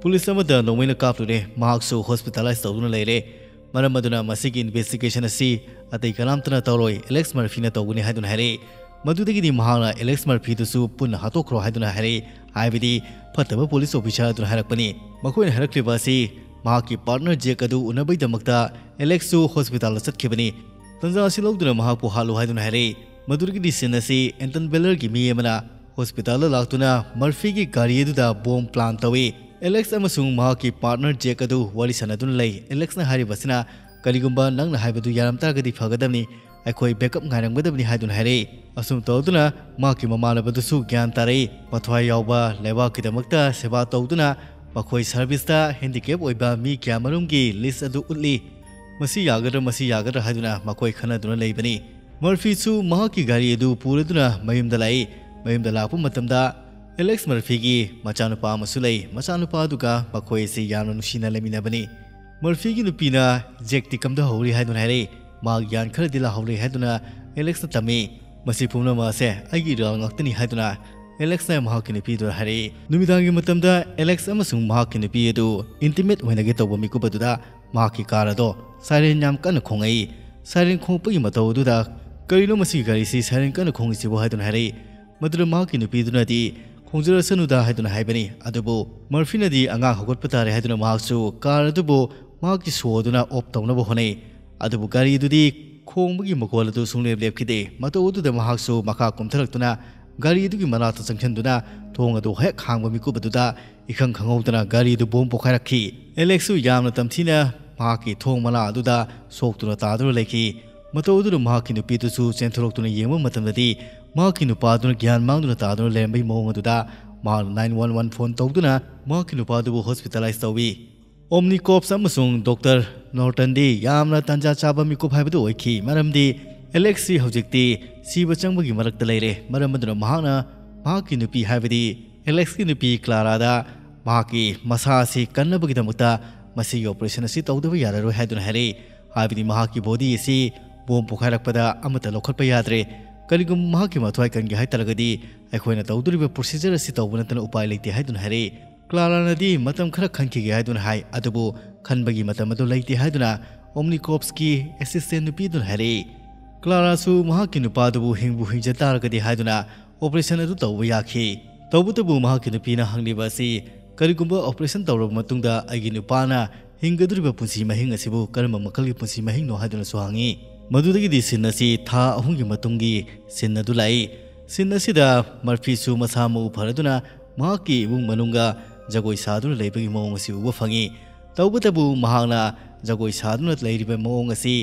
ꯄꯨꯂꯤꯁ ꯑꯃꯗ ꯅꯣꯡꯃꯩꯅ ꯀꯥꯞꯂꯨꯔꯦ, ꯃꯍꯥꯛꯁꯨ ꯍꯣꯁꯄꯤꯇꯥꯂꯥꯏꯁ ꯇꯧꯗꯨꯅ ꯂꯩꯔꯦ, ꯃꯔꯝ ꯑꯗꯨꯅ ꯃꯁꯤꯒꯤ ꯏꯟꯚꯦꯁꯇꯤꯒꯦꯁꯟ ꯑꯁꯤ ꯑꯇꯩ ꯀꯅꯥꯝꯇꯅ ꯇꯧꯔꯣꯏ, ꯑꯦꯂꯦꯛꯁ ꯃꯔꯐꯤꯅ ꯇꯧꯒꯅꯤ ꯍꯥꯏꯗꯨꯅ ꯍꯥꯏꯔꯛꯏ꯫ ꯃꯗꯨꯗꯒꯤꯗꯤ ꯃꯍꯥꯛꯅ ꯑꯦꯂꯦꯛꯁ ꯃꯔꯐꯤꯗꯨꯁꯨ ꯄꯨꯟꯅ ꯍꯥꯠꯇꯣꯛꯈ꯭ꯔꯣ ꯍꯥꯏꯗꯨꯅ ꯍꯥꯏꯔꯛꯏ, ꯍꯥꯏꯕꯗꯤ ꯐꯠꯇꯕ ꯄꯨꯂꯤꯁ ꯑꯣꯐꯤꯁꯥꯔ ꯑꯗꯨꯅ ꯍꯥꯏꯔꯛꯄꯅꯤ꯫ ꯃꯈꯣꯏꯅ ꯍꯥꯏꯔꯛꯂꯤꯕ ꯑꯁꯤ ꯃꯍꯥꯛꯀꯤ ꯄꯥꯔꯠꯅꯔ ꯖꯦꯛ ꯑꯗꯨ ꯎꯅꯕꯒꯤꯗꯃꯛꯇ ꯑꯦꯂꯦꯛꯁꯁꯨ ꯍꯣꯁꯄꯤꯇꯥꯜꯗ ꯆꯠꯈꯤꯕꯅꯤ꯫ ꯇꯟꯖꯥ ꯑꯁꯤ ꯂꯧꯗꯨꯅ ꯃꯍꯥꯛꯄꯨ ꯍꯥꯠꯂꯨ ꯍꯥꯏꯗꯨꯅ ꯍꯥꯏꯔꯛꯏ꯫ ꯃꯗꯨꯗꯒꯤꯗꯤ ꯁꯤꯟ ꯑꯁꯤ ꯑꯦꯟꯇꯟ ꯕꯦꯂꯔꯒꯤ ꯃꯤ ꯑꯃꯅ ꯍꯣꯁꯄꯤꯇꯥꯜꯗ ꯂꯥꯛꯇꯨꯅ ꯃꯔꯐꯤꯒꯤ ꯒꯥꯔꯤ ꯑꯗꯨꯗ ꯕꯣꯝ ꯄ꯭ꯂꯥꯟ ꯇꯧꯏ꯫ ꯑꯦꯂꯦꯛꯁ ꯑꯃꯁꯨꯡ ꯃꯍꯥꯛꯀꯤ ꯄꯥꯔꯠꯅꯔ ꯖꯦꯛ ꯑꯗꯨ ꯋꯥꯔꯤ ꯁꯥꯟꯅꯗꯨꯅ ꯂꯩ꯫ ꯑꯦꯂꯦꯛꯁꯅ ꯍꯥꯏꯔꯤꯕꯁꯤꯅ, "ꯀꯔꯤꯒꯨꯝꯕ ꯅꯪꯅ ꯍꯥꯏꯕꯗꯨ ꯌꯥꯔꯝ ꯇꯥꯔꯒꯗꯤ ꯐꯒꯗꯕꯅꯤ, ꯑꯩꯈꯣꯏ ꯕꯦꯛꯑꯞ ꯉꯥꯏꯔꯝꯒꯗꯕꯅꯤ" ꯍꯥꯏꯗꯨꯅ ꯍꯥꯏꯔꯛꯏ꯫ ꯑꯁꯨꯝ ꯇꯧꯗꯨꯅ ꯃꯍꯥꯛꯀꯤ ꯃꯃꯥꯟꯅꯕꯗꯨꯁꯨ ꯒ꯭ꯌꯥꯟ ꯇꯥꯔꯛꯏ꯫ ꯃꯊ꯭ꯋꯥꯏ ꯌꯥꯎꯕ ꯂꯩꯕꯥꯛꯀꯤꯗꯃꯛꯇ ꯁꯦꯕꯥ ꯇꯧꯗꯨꯅ ꯃꯈꯣꯏ ꯁꯥꯔꯚꯤꯁꯇ ꯍꯦꯟꯗꯤꯀꯦꯞ ꯑꯣꯏꯕ ꯃꯤ ꯀꯌꯥꯃꯔꯨꯝꯒꯤ ꯂꯤꯁ ꯑꯗꯨ ꯎꯠꯂꯤ꯫ ꯃꯁꯤ ꯌꯥꯒꯗ꯭ꯔꯥ, ꯃꯁꯤ ꯌꯥꯒꯗ꯭ꯔꯥ ꯍꯥꯏꯗꯨꯅ ꯃꯈꯣꯏ ꯈꯟꯅꯗꯨꯅ ꯂꯩꯕꯅꯤ꯫ ꯃꯔꯐꯤꯁꯨ ꯃꯍꯥꯛꯀꯤ ꯒꯥꯔꯤ ꯑꯗꯨ ꯄꯨꯔꯗꯨꯅ ꯃꯌꯨꯝꯗ ꯂꯥꯛꯏ꯫ ꯃꯌꯨꯝꯗ ꯂꯥꯛꯄ ꯃꯇꯝꯗ ꯑꯦꯂꯦꯛꯁ ꯃꯔꯐꯤꯒꯤ ꯃꯆꯥꯅꯨꯄꯥ ꯑꯃꯁꯨ ꯂꯩ꯫ ꯃꯆꯥꯅꯨꯄꯥ ꯑꯗꯨꯒ ꯃꯈꯣꯏ ꯑꯁꯤ ꯌꯥꯝꯅ ꯅꯨꯡꯁꯤꯅ ꯂꯩꯃꯤꯟꯅꯕꯅꯤ꯫ ꯃꯔꯐꯤꯒꯤ ꯅꯨꯄꯤꯅ ꯖꯦꯛꯇꯤ ꯀꯝꯗꯍꯧꯔꯤ ꯍꯥꯏꯗꯨꯅ ꯍꯥꯏꯔꯛꯏ꯫ ꯃꯥ ꯒ꯭ꯌꯥꯟ ꯈꯔꯗꯤ ꯂꯥꯍꯧꯔꯦ ꯍꯥꯏꯗꯨꯅ ꯑꯦꯂꯦꯛꯁꯅ ꯇꯝꯃꯤ꯫ ꯃꯁꯤ ꯄꯨꯝꯅꯃꯛ ꯑꯁꯦ ꯑꯩꯒꯤ ꯏꯔꯥꯜ ꯉꯥꯛꯇꯅꯤ ꯍꯥꯏꯗꯨꯅ ꯑꯦꯂꯦꯛꯁꯅ ꯃꯍꯥꯛꯀꯤ ꯅꯨꯄꯤꯗꯨꯗ ꯍꯥꯏꯔꯛꯏ꯫ ꯅꯨꯃꯤꯗꯥꯡꯒꯤ ꯃꯇꯝꯗ ꯑꯦꯂꯦꯛꯁ ꯑꯃꯁꯨꯡ ꯃꯍꯥꯛꯀꯤ ꯅꯨꯄꯤ ꯑꯗꯨ ꯏꯟꯇꯤꯃꯦꯠ ꯑꯣꯏꯅꯒꯦ ꯇꯧꯕ ꯃꯤꯀꯨꯞ ꯑꯗꯨꯗ ꯃꯍꯥꯛꯀꯤ ꯀꯥꯔ ꯑꯗꯣ ꯁꯥꯏꯔꯦꯟ ꯌꯥꯝ ꯀꯟꯅ ꯈꯣꯡꯉꯛꯏ꯫ ꯁꯥꯏꯔꯦꯟ ꯈꯣꯡꯉꯛꯄꯒꯤ ꯃꯇꯧ ꯑꯗꯨꯗ, "ꯀꯔꯤꯅꯣ ꯃꯁꯤꯒꯤ ꯒꯥꯔꯤꯁꯤ ꯁꯥꯏꯔꯦꯟ ꯀꯟꯅ ꯈꯣꯡꯉꯤꯁꯤꯕꯨ?" ꯍꯥꯏꯗꯨꯅ ꯍꯥꯏꯔꯛꯏ꯫ ꯃꯗꯨꯗ ꯃꯍꯥꯛꯀꯤ ꯅꯨꯄꯤꯗꯨꯅꯗꯤ, "ꯈꯣꯡꯖꯔꯁꯅꯨꯗ" ꯍꯥꯏꯗꯨꯅ ꯍꯥꯏꯕꯅꯤ꯫ ꯑꯗꯨꯕꯨ ꯃꯔꯐꯤꯅꯗꯤ ꯑꯉꯥꯡ ꯍꯧꯒꯠꯄ ꯇꯥꯔꯦ ꯍꯥꯏꯗꯨꯅ ꯃꯍꯥꯛꯁꯨ ꯀꯥꯔ ꯑꯗꯨꯕꯨ ꯃꯍꯥꯛꯀꯤ ꯁꯣ ꯑꯗꯨꯅ ꯑꯣꯐ ꯇꯧꯅꯕ ꯍꯣꯠꯅꯩ꯫ ꯑꯗꯨꯕꯨ ꯒꯥꯔꯤ ꯑꯗꯨꯗꯤ ꯈꯣꯡꯕꯒꯤ ꯃꯈꯣꯜ ꯑꯗꯨ ꯁꯨꯡꯂꯦꯞ ꯂꯦꯞꯈꯤꯗꯦ꯫ ꯃꯇꯧ ꯑꯗꯨꯗ ꯃꯍꯥꯛꯁꯨ ꯃꯈꯥ ꯀꯨꯝꯊꯔꯛꯇꯨꯅ ꯒꯥꯔꯤ ꯑꯗꯨꯒꯤ ꯃꯅꯥꯛꯇ ꯆꯪꯁꯤꯟꯗꯨꯅ ꯊꯣꯡ ꯑꯗꯨ ꯍꯦꯛ ꯍꯥꯡꯕ ꯃꯤꯀꯨꯞ ꯑꯗꯨꯗ ꯏꯈꯪ ꯈꯪꯍꯧꯗꯅ ꯒꯥꯔꯤ ꯑꯗꯨ ꯕꯣꯝ ꯄꯣꯈꯥꯏꯔꯛꯈꯤ꯫ ꯑꯦꯂꯦꯛꯁꯁꯨ ꯌꯥꯝꯅ ꯇꯝꯊꯤꯅ ꯃꯍꯥꯛꯀꯤ ꯊꯣꯡ ꯃꯅꯥ ꯑꯗꯨꯗ ꯁꯣꯛꯇꯨꯅ ꯇꯥꯗꯨꯅ ꯂꯩꯈꯤ꯫ ꯃꯇꯧ ꯑꯗꯨꯗ ꯃꯍꯥꯛꯀꯤ ꯅꯨꯄꯤꯗꯨꯁꯨ ꯆꯦꯟꯊꯣꯔꯛꯇꯨꯅ ꯌꯦꯡꯕ ꯃꯇꯝꯗꯗꯤ ꯃꯍꯥꯛꯀꯤ ꯅꯨꯄꯥꯗꯨꯅ ꯒ꯭ꯌꯥꯟ ꯃꯥꯡꯗꯨꯅ ꯇꯥꯗꯨꯅ ꯂꯩꯔꯝꯕꯒꯤ ꯃꯑꯣꯡ ꯑꯗꯨꯗ ꯃꯍꯥꯛꯅ ꯅꯥꯏꯟ ꯋꯥꯟ ꯋꯥꯟ ꯐꯣꯟ ꯇꯧꯗꯨꯅ ꯃꯍꯥꯛꯀꯤ ꯅꯨꯄꯥꯗꯨꯕꯨ ꯍꯣꯁꯄꯤꯇꯥꯂꯥꯏꯁ ꯇꯧꯏ꯫ ꯑꯣꯝꯅꯤ ꯀꯣꯞꯁ ꯑꯃꯁꯨꯡ ꯗꯣꯛꯇꯔ ꯅꯣꯔꯇꯟꯗꯤ ꯌꯥꯝꯅ ꯇꯥꯟꯖꯥ ꯆꯥꯕ ꯃꯤꯀꯨꯞ ꯍꯥꯏꯕꯗꯨ ꯑꯣꯏꯈꯤ, ꯃꯔꯝꯗꯤ ꯑꯦꯂꯦꯛꯁꯁꯤ ꯍꯧꯖꯤꯛꯇꯤ ꯁꯤꯕ ꯆꯪꯕꯒꯤ ꯃꯔꯛꯇ ꯂꯩꯔꯦ꯫ ꯃꯔꯝ ꯑꯗꯨꯅ ꯃꯍꯥꯛꯅ ꯃꯍꯥꯛꯀꯤ ꯅꯨꯄꯤ, ꯍꯥꯏꯕꯗꯤ ꯑꯦꯂꯦꯛꯁꯀꯤ ꯅꯨꯄꯤ ꯀ꯭ꯂꯥꯔꯥꯗ ꯃꯍꯥꯛꯀꯤ ꯃꯁꯥ ꯑꯁꯤ ꯀꯟꯅꯕꯒꯤꯗꯃꯛꯇ ꯃꯁꯤꯒꯤ ꯑꯣꯄꯔꯦꯁꯟ ꯑꯁꯤ ꯇꯧꯗꯕ ꯌꯥꯔꯔꯣꯏ ꯍꯥꯏꯗꯨꯅ ꯍꯥꯏꯔꯛꯏ꯫ ꯍꯥꯏꯕꯗꯤ ꯃꯍꯥꯛꯀꯤ ꯕꯣꯗꯤ ꯑꯁꯤ ꯕꯣꯝ ꯄꯣꯈꯥꯏꯔꯛꯄꯗ ꯑꯃꯠꯇ ꯂꯧꯈꯠꯄ ꯌꯥꯗ꯭ꯔꯦ꯫ ꯀꯔꯤꯒꯨꯝꯕ ꯃꯍꯥꯛꯀꯤ ꯃꯊ꯭ꯋꯥꯏ ꯀꯟꯒꯦ ꯍꯥꯏꯇꯥꯔꯒꯗꯤ ꯑꯩꯈꯣꯏꯅ ꯇꯧꯗꯣꯔꯤꯕ ꯄ꯭ꯔꯣꯁꯤꯖꯔ ꯑꯁꯤ ꯇꯧꯕ ꯅꯠꯇꯅ ꯎꯄꯥꯏ ꯂꯩꯇꯦ ꯍꯥꯏꯗꯨꯅ ꯍꯥꯏꯔꯛꯏ꯫ ꯀ꯭ꯂꯥꯔꯥꯅꯗꯤ ꯃꯇꯝ ꯈꯔ ꯈꯟꯈꯤꯒꯦ ꯍꯥꯏꯗꯨꯅ ꯍꯥꯏ, ꯑꯗꯨꯕꯨ ꯈꯟꯕꯒꯤ ꯃꯇꯝ ꯑꯗꯨ ꯂꯩꯇꯦ ꯍꯥꯏꯗꯨꯅ ꯑꯣꯝꯅꯤꯀꯣꯞꯁꯀꯤ ꯑꯦꯁꯤꯁꯇꯦꯟ ꯅꯨꯄꯤ ꯑꯗꯨꯅ ꯍꯥꯏꯔꯛꯏ꯫ ꯀ꯭ꯂꯥꯔꯥꯁꯨ ꯃꯍꯥꯛꯀꯤ ꯅꯨꯄꯥꯗꯨꯕꯨ ꯍꯤꯡꯕꯨ ꯍꯤꯡꯖ ꯇꯥꯔꯒꯗꯤ ꯍꯥꯏꯗꯨꯅ ꯑꯣꯄꯔꯦꯁꯟ ꯑꯗꯨ ꯇꯧꯕ ꯌꯥꯈꯤ꯫ ꯇꯧꯕꯇꯕꯨ ꯃꯍꯥꯛꯀꯤ ꯅꯨꯄꯤꯅ ꯍꯪꯂꯤꯕ ꯑꯁꯤ, "ꯀꯔꯤꯒꯨꯝꯕ ꯑꯣꯄꯔꯦꯁꯟ ꯇꯧꯔꯕ ꯃꯇꯨꯡꯗ ꯑꯩꯒꯤ ꯅꯨꯄꯥꯅ ꯍꯤꯡꯒꯗꯧꯔꯤꯕ ꯄꯨꯟꯁꯤ ꯃꯍꯤꯡ ꯑꯁꯤꯕꯨ ꯀꯔꯝꯕ ꯃꯈꯜꯒꯤ ꯄꯨꯟꯁꯤ ꯃꯍꯤꯡꯅꯣ?" ꯍꯥꯏꯗꯨꯅꯁꯨ ꯍꯪꯉꯤ꯫ ꯃꯗꯨꯗꯒꯤꯗꯤ ꯁꯤꯟ ꯑꯁꯤ ꯊꯥ ꯑꯍꯨꯝꯒꯤ ꯃꯇꯨꯡꯒꯤ ꯁꯤꯟ ꯑꯗꯨ ꯂꯥꯛꯏ꯫ ꯁꯤꯟ ꯑꯁꯤꯗ ꯃꯔꯐꯤꯁꯨ ꯃꯁꯥ ꯃꯎ ꯐꯔꯗꯨꯅ ꯃꯍꯥꯛꯀꯤ ꯏꯃꯨꯡ ꯃꯅꯨꯡꯒ ꯖꯒꯣꯏ ꯁꯥꯗꯨꯅ ꯂꯩꯕꯒꯤ ꯃꯑꯣꯡ ꯑꯁꯤ ꯎꯕ ꯐꯪꯉꯤ꯫ ꯇꯧꯕꯇꯕꯨ ꯃꯍꯥꯛꯅ ꯖꯒꯣꯏ ꯁꯥꯗꯨꯅ ꯂꯩꯔꯤꯕ ꯃꯑꯣꯡ ꯑꯁꯤ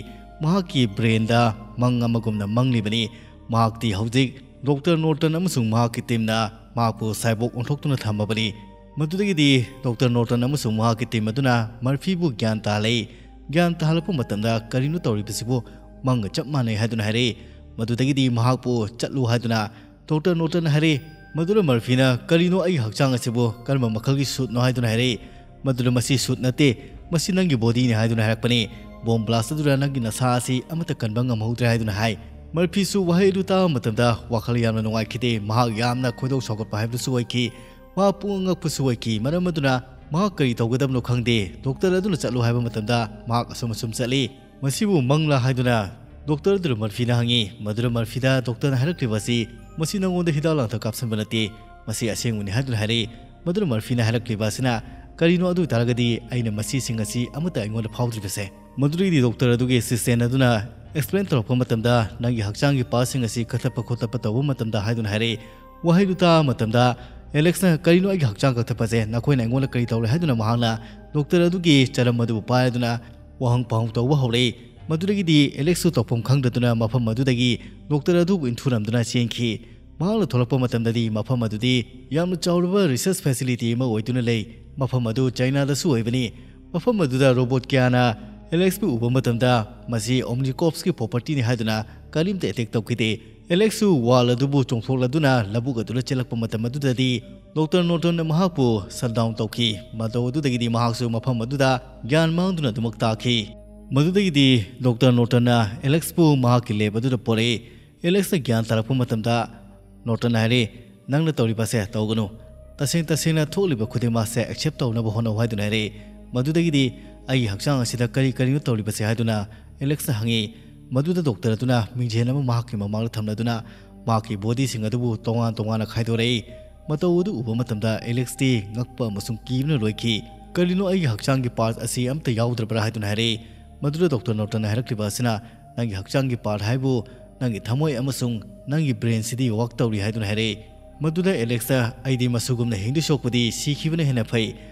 ꯃꯍꯥꯛꯀꯤ ꯕ꯭ꯔꯦꯟꯗ ꯃꯪ ꯑꯃꯒꯨꯝꯅ ꯃꯪꯂꯤꯕꯅꯤ꯫ ꯃꯍꯥꯛꯇꯤ ꯍꯧꯖꯤꯛ ꯗꯣꯛꯇꯔ ꯅꯣꯔꯇꯟ ꯑꯃꯁꯨꯡ ꯃꯍꯥꯛꯀꯤ ꯇꯤꯝꯅ ꯃꯍꯥꯛꯄꯨ ꯁꯥꯏꯕꯣꯛ ꯑꯣꯟꯊꯣꯛꯇꯨꯅ ꯊꯝꯃꯕꯅꯤ꯫ ꯃꯗꯨꯗꯒꯤꯗꯤ ꯗꯣꯛꯇꯔ ꯅꯣꯔꯇꯟ ꯑꯃꯁꯨꯡ ꯃꯍꯥꯛꯀꯤ ꯇꯤꯝ ꯑꯗꯨꯅ ꯃꯔꯐꯤꯕꯨ ꯒ꯭ꯌꯥꯟ ꯇꯥꯍꯜꯂꯛꯏ꯫ ꯒ꯭ꯌꯥꯟ ꯇꯥꯍꯜꯂꯛꯄ ꯃꯇꯝꯗ, "ꯀꯔꯤꯅꯣ ꯇꯧꯔꯤꯕꯁꯤꯕꯨ? ꯃꯪꯒ ꯆꯞ ꯃꯥꯟꯅꯩ," ꯍꯥꯏꯗꯨꯅ ꯍꯥꯏꯔꯛꯏ꯫ ꯃꯗꯨꯗꯒꯤꯗꯤ ꯃꯍꯥꯛꯄꯨ "ꯆꯠꯂꯨ" ꯍꯥꯏꯗꯨꯅ ꯗꯣꯛꯇꯔ ꯅꯣꯔꯇꯟꯅ ꯍꯥꯏꯔꯛꯏ꯫ ꯃꯗꯨꯗ ꯃꯔꯐꯤꯅ, "ꯀꯔꯤꯅꯣ ꯑꯩꯒꯤ ꯍꯛꯆꯥꯡ ꯑꯁꯤꯕꯨ? ꯀꯔꯝꯕ ꯃꯈꯜꯒꯤ ꯁꯨꯠꯅꯣ?" ꯍꯥꯏꯗꯨꯅ ꯍꯥꯏꯔꯛꯏ꯫ ꯃꯗꯨꯗ, "ꯃꯁꯤ ꯁꯨꯠ ꯅꯠꯇꯦ, ꯃꯁꯤ ꯅꯪꯒꯤ ꯕꯣꯗꯤꯅꯤ," ꯍꯥꯏꯗꯨꯅ ꯍꯥꯏꯔꯛꯄꯅꯤ꯫ "ꯕꯣꯝ ꯕ꯭ꯂꯥꯁ ꯑꯗꯨꯅ ꯅꯪꯒꯤ ꯅꯁꯥ ꯑꯁꯤ ꯑꯃꯠꯇ ꯀꯟꯕ ꯉꯝꯍꯧꯗ꯭ꯔꯦ," ꯍꯥꯏꯗꯨꯅ ꯍꯥꯏ꯫ ꯃꯔꯐꯤꯁꯨ ꯋꯥꯍꯩ ꯑꯗꯨ ꯇꯥꯕ ꯃꯇꯝꯗ ꯋꯥꯈꯜ ꯌꯥꯝꯅ ꯅꯨꯡꯉꯥꯏꯈꯤꯗꯦ꯫ ꯃꯍꯥꯛ ꯌꯥꯝꯅ ꯈꯣꯏꯗꯧ ꯁꯥꯎꯒꯠꯄ ꯍꯥꯏꯕꯗꯨꯁꯨ ꯑꯣꯏꯈꯤ꯫ ꯃꯍꯥꯛ ꯄꯨꯡꯉꯛ ꯉꯛꯄꯁꯨ ꯑꯣꯏꯈꯤ꯫ ꯃꯔꯝ ꯑꯗꯨꯅ ꯃꯍꯥꯛ ꯀꯔꯤ ꯇꯧꯒꯗꯕꯅꯣ ꯈꯪꯗꯦ꯫ ꯗꯣꯛꯇꯔ ꯑꯗꯨꯅ ꯆꯠꯂꯨ ꯍꯥꯏꯕ ꯃꯇꯝꯗ ꯃꯍꯥꯛ ꯑꯁꯨꯝ ꯑꯁꯨꯝ ꯆꯠꯂꯤ꯫ "ꯃꯁꯤꯕꯨ ꯃꯪꯂꯥ?" ꯍꯥꯏꯗꯨꯅ ꯗꯣꯛꯇꯔ ꯑꯗꯨꯅ ꯃꯔꯐꯤꯗ ꯍꯪꯉꯤ꯫ ꯃꯗꯨꯗ ꯃꯔꯐꯤꯗ ꯗꯣꯛꯇꯔꯅ ꯍꯥꯏꯔꯛꯂꯤꯕ ꯑꯁꯤ, "ꯃꯁꯤ ꯅꯉꯣꯟꯗ ꯍꯤꯗꯥꯛ ꯂꯥꯡꯊꯛ ꯀꯥꯞꯁꯤꯟꯕ ꯅꯠꯇꯦ, ꯃꯁꯤ ꯑꯁꯦꯡꯕꯅꯤ," ꯍꯥꯏꯗꯨꯅ ꯍꯥꯏꯔꯛꯏ꯫ ꯃꯗꯨꯗ ꯃꯔꯐꯤꯅ ꯍꯥꯏꯔꯛꯂꯤꯕ ꯑꯁꯤꯅ, "ꯀꯔꯤꯅꯣ ꯑꯗꯨ ꯑꯣꯏ ꯇꯥꯔꯒꯗꯤ ꯑꯩꯅ ꯃꯁꯤꯁꯤꯡ ꯑꯁꯤ ꯑꯃꯠꯇ ꯑꯩꯉꯣꯟꯗ ꯐꯥꯎꯗ꯭ꯔꯤꯕꯁꯦ?" ꯃꯗꯨꯗꯒꯤꯗꯤ ꯗꯣꯛꯇꯔ ꯑꯗꯨꯒꯤ ꯑꯦꯁꯤꯁꯇꯦꯟ ꯑꯗꯨꯅ ꯑꯦꯛꯁꯄ꯭ꯂꯦꯟ ꯇꯧꯔꯛꯄ ꯃꯇꯝꯗ, "ꯅꯪꯒꯤ ꯍꯛꯆꯥꯡꯒꯤ ꯄꯥꯔꯠꯁꯤꯡ ꯑꯁꯤ ꯀꯛꯊꯠꯄ ꯈꯣꯠꯇꯠꯄ ꯇꯧꯕ ꯃꯇꯝꯗ," ꯍꯥꯏꯗꯨꯅ ꯍꯥꯏꯔꯛꯏ꯫ ꯋꯥꯍꯩꯗꯨ ꯇꯥꯕ ꯃꯇꯝꯗ ꯑꯦꯂꯦꯛꯁꯅ, "ꯀꯔꯤꯅꯣ ꯑꯩꯒꯤ ꯍꯛꯆꯥꯡ ꯀꯛꯊꯠꯄꯁꯦ? ꯅꯈꯣꯏꯅ ꯑꯩꯉꯣꯟꯗ ꯀꯔꯤ ꯇꯧꯔꯦ?" ꯍꯥꯏꯗꯨꯅ ꯃꯍꯥꯛꯅ ꯗꯣꯛꯇꯔ ꯑꯗꯨꯒꯤ ꯆꯔꯝ ꯑꯗꯨꯕꯨ ꯄꯥꯏꯔꯗꯨꯅ ꯋꯥꯍꯪ ꯄꯥꯎꯍꯪ ꯇꯧꯕ ꯍꯧꯔꯛꯏ꯫ ꯃꯗꯨꯗꯒꯤꯗꯤ ꯑꯦꯂꯦꯛꯁꯁꯨ ꯇꯧꯐꯝ ꯈꯪꯗꯗꯨꯅ ꯃꯐꯝ ꯑꯗꯨꯗꯒꯤ ꯗꯣꯛꯇꯔ ꯑꯗꯨꯕꯨ ꯏꯟꯊꯨꯔꯝꯗꯨꯅ ꯆꯦꯟꯈꯤ꯫ ꯃꯍꯥꯛꯅ ꯊꯣꯛꯂꯛꯄ ꯃꯇꯝꯗꯗꯤ ꯃꯐꯝ ꯑꯗꯨꯗꯤ ꯌꯥꯝꯅ ꯆꯥꯎꯔꯕ research facility ꯑꯃ ꯑꯣꯏꯗꯨꯅ ꯂꯩ꯫ ꯃꯐꯝ ꯑꯗꯨ ꯆꯥꯏꯅꯥꯗꯁꯨ ꯑꯣꯏꯕꯅꯤ꯫ ꯃꯐꯝ ꯑꯗꯨꯗ ꯔꯣꯕꯣꯠ ꯀꯌꯥꯅ ꯑꯦꯂꯦꯛꯁꯄꯨ ꯎꯕ ꯃꯇꯝꯗ ꯃꯁꯤ Omnicorpsꯀꯤ propertyꯅꯤ ꯍꯥꯏꯗꯨꯅ ꯀꯔꯤꯝꯇ attack ꯇꯧꯈꯤꯗꯦ꯫ ꯑꯦꯂꯦꯛꯁꯁꯨ wall ꯑꯗꯨꯕꯨ ꯆꯣꯡꯊꯣꯛꯂꯗꯨꯅ ꯂꯧꯕꯨꯛ ꯑꯗꯨꯗ ꯆꯦꯜꯂꯛꯄ ꯃꯇꯝ ꯑꯗꯨꯗꯗꯤ ꯗꯣꯛꯇꯔ ꯅꯣꯔꯇꯟꯅ ꯃꯍꯥꯛꯄꯨ shutdown ꯇꯧꯈꯤ꯫ ꯃꯇꯧ ꯑꯗꯨꯗꯒꯤꯗꯤ ꯃꯍꯥꯛꯁꯨ ꯃꯐꯝ ꯑꯗꯨꯗ ꯒ꯭ꯌꯥꯟ ꯃꯥꯡꯗꯨꯅ ꯑꯗꯨꯃꯛ ꯇꯥꯈꯤ꯫ ꯃꯗꯨꯗꯒꯤꯗꯤ ꯗꯣꯛꯇꯔ ꯅꯣꯔꯇꯟꯅ ꯑꯦꯂꯦꯛꯁꯄꯨ ꯃꯍꯥꯛꯀꯤ lab ꯑꯗꯨꯗ ꯄꯣꯔꯛꯏ꯫ ꯑꯦꯂꯦꯛꯁꯅ ꯒ꯭ꯌꯥꯟ ꯇꯥꯔꯛꯄ ꯃꯇꯝꯗ ꯅꯣꯔꯇꯟꯅ ꯍꯥꯏꯔꯛꯏ, "ꯅꯪꯅ ꯇꯧꯔꯤꯕꯁꯦ ꯇꯧꯒꯅꯨ꯫ ꯇꯁꯦꯡ ꯇꯁꯦꯡꯅ ꯊꯣꯛꯂꯤꯕ ꯈꯨꯗꯤꯡꯃꯛꯁꯦ accept ꯇꯧꯅꯕ ꯍꯣꯠꯅꯧ" ꯍꯥꯏꯗꯨꯅ ꯍꯥꯏꯔꯛꯏ꯫ ꯃꯗꯨꯗꯒꯤꯗꯤ "ꯑꯩꯒꯤ ꯍꯛꯆꯥꯡ ꯑꯁꯤꯗ ꯀꯔꯤ ꯀꯔꯤꯅꯣ ꯇꯧꯔꯤꯕꯁꯦ?" ꯍꯥꯏꯗꯨꯅ ꯑꯦꯂꯦꯛꯁꯅ ꯍꯪꯉꯤ꯫ ꯃꯗꯨꯗ ꯗꯣꯛꯇꯔ ꯑꯗꯨꯅ ꯃꯤꯡꯖꯦꯜ ꯑꯃ ꯃꯍꯥꯛꯀꯤ ꯃꯃꯥꯡꯗ ꯊꯝꯂꯗꯨꯅ ꯃꯍꯥꯛꯀꯤ bodyꯁꯤꯡ ꯑꯗꯨꯕꯨ ꯇꯣꯉꯥꯟ ꯇꯣꯉꯥꯟꯅ ꯈꯥꯏꯗꯣꯔꯛꯏ꯫ ꯃꯇꯧ ꯑꯗꯨ ꯎꯕ ꯃꯇꯝꯗ ꯑꯦꯂꯦꯛꯁꯇꯤ ꯉꯛꯄ ꯑꯃꯁꯨꯡ ꯀꯤꯕꯅ ꯂꯣꯏꯈꯤ꯫ "ꯀꯔꯤꯅꯣ, ꯑꯩꯒꯤ ꯍꯛꯆꯥꯡꯒꯤ part ꯑꯁꯤ ꯑꯝꯇ ꯌꯥꯎꯗ꯭ꯔꯕ꯭ꯔꯥ?" ꯍꯥꯏꯗꯨꯅ ꯍꯥꯏꯔꯛꯏ꯫ ꯃꯗꯨꯗ ꯗꯣꯛꯇꯔ ꯅꯣꯔꯇꯟꯅ ꯍꯥꯏꯔꯛꯂꯤꯕ ꯑꯁꯤꯅ, "ꯅꯪꯒꯤ ꯍꯛꯆꯥꯡꯒꯤ part ꯍꯥꯏꯕꯨ ꯅꯪꯒꯤ ꯊꯃꯣꯏ ꯑꯃꯁꯨꯡ ꯅꯪꯒꯤ brainꯁꯤꯗꯤ work ꯇꯧꯔꯤ" ꯍꯥꯏꯗꯨꯅ ꯍꯥꯏꯔꯛꯏ꯫ ꯃꯗꯨꯗ ꯑꯦꯂꯦꯛꯁꯇ, "ꯑꯩꯗꯤ ꯃꯁꯤꯒꯨꯝꯅ ꯍꯤꯡꯗꯣꯏ ꯁꯔꯨꯛꯄꯨꯗꯤ ꯁꯤꯈꯤꯕꯅ ꯍꯦꯟꯅ ꯐꯩ꯫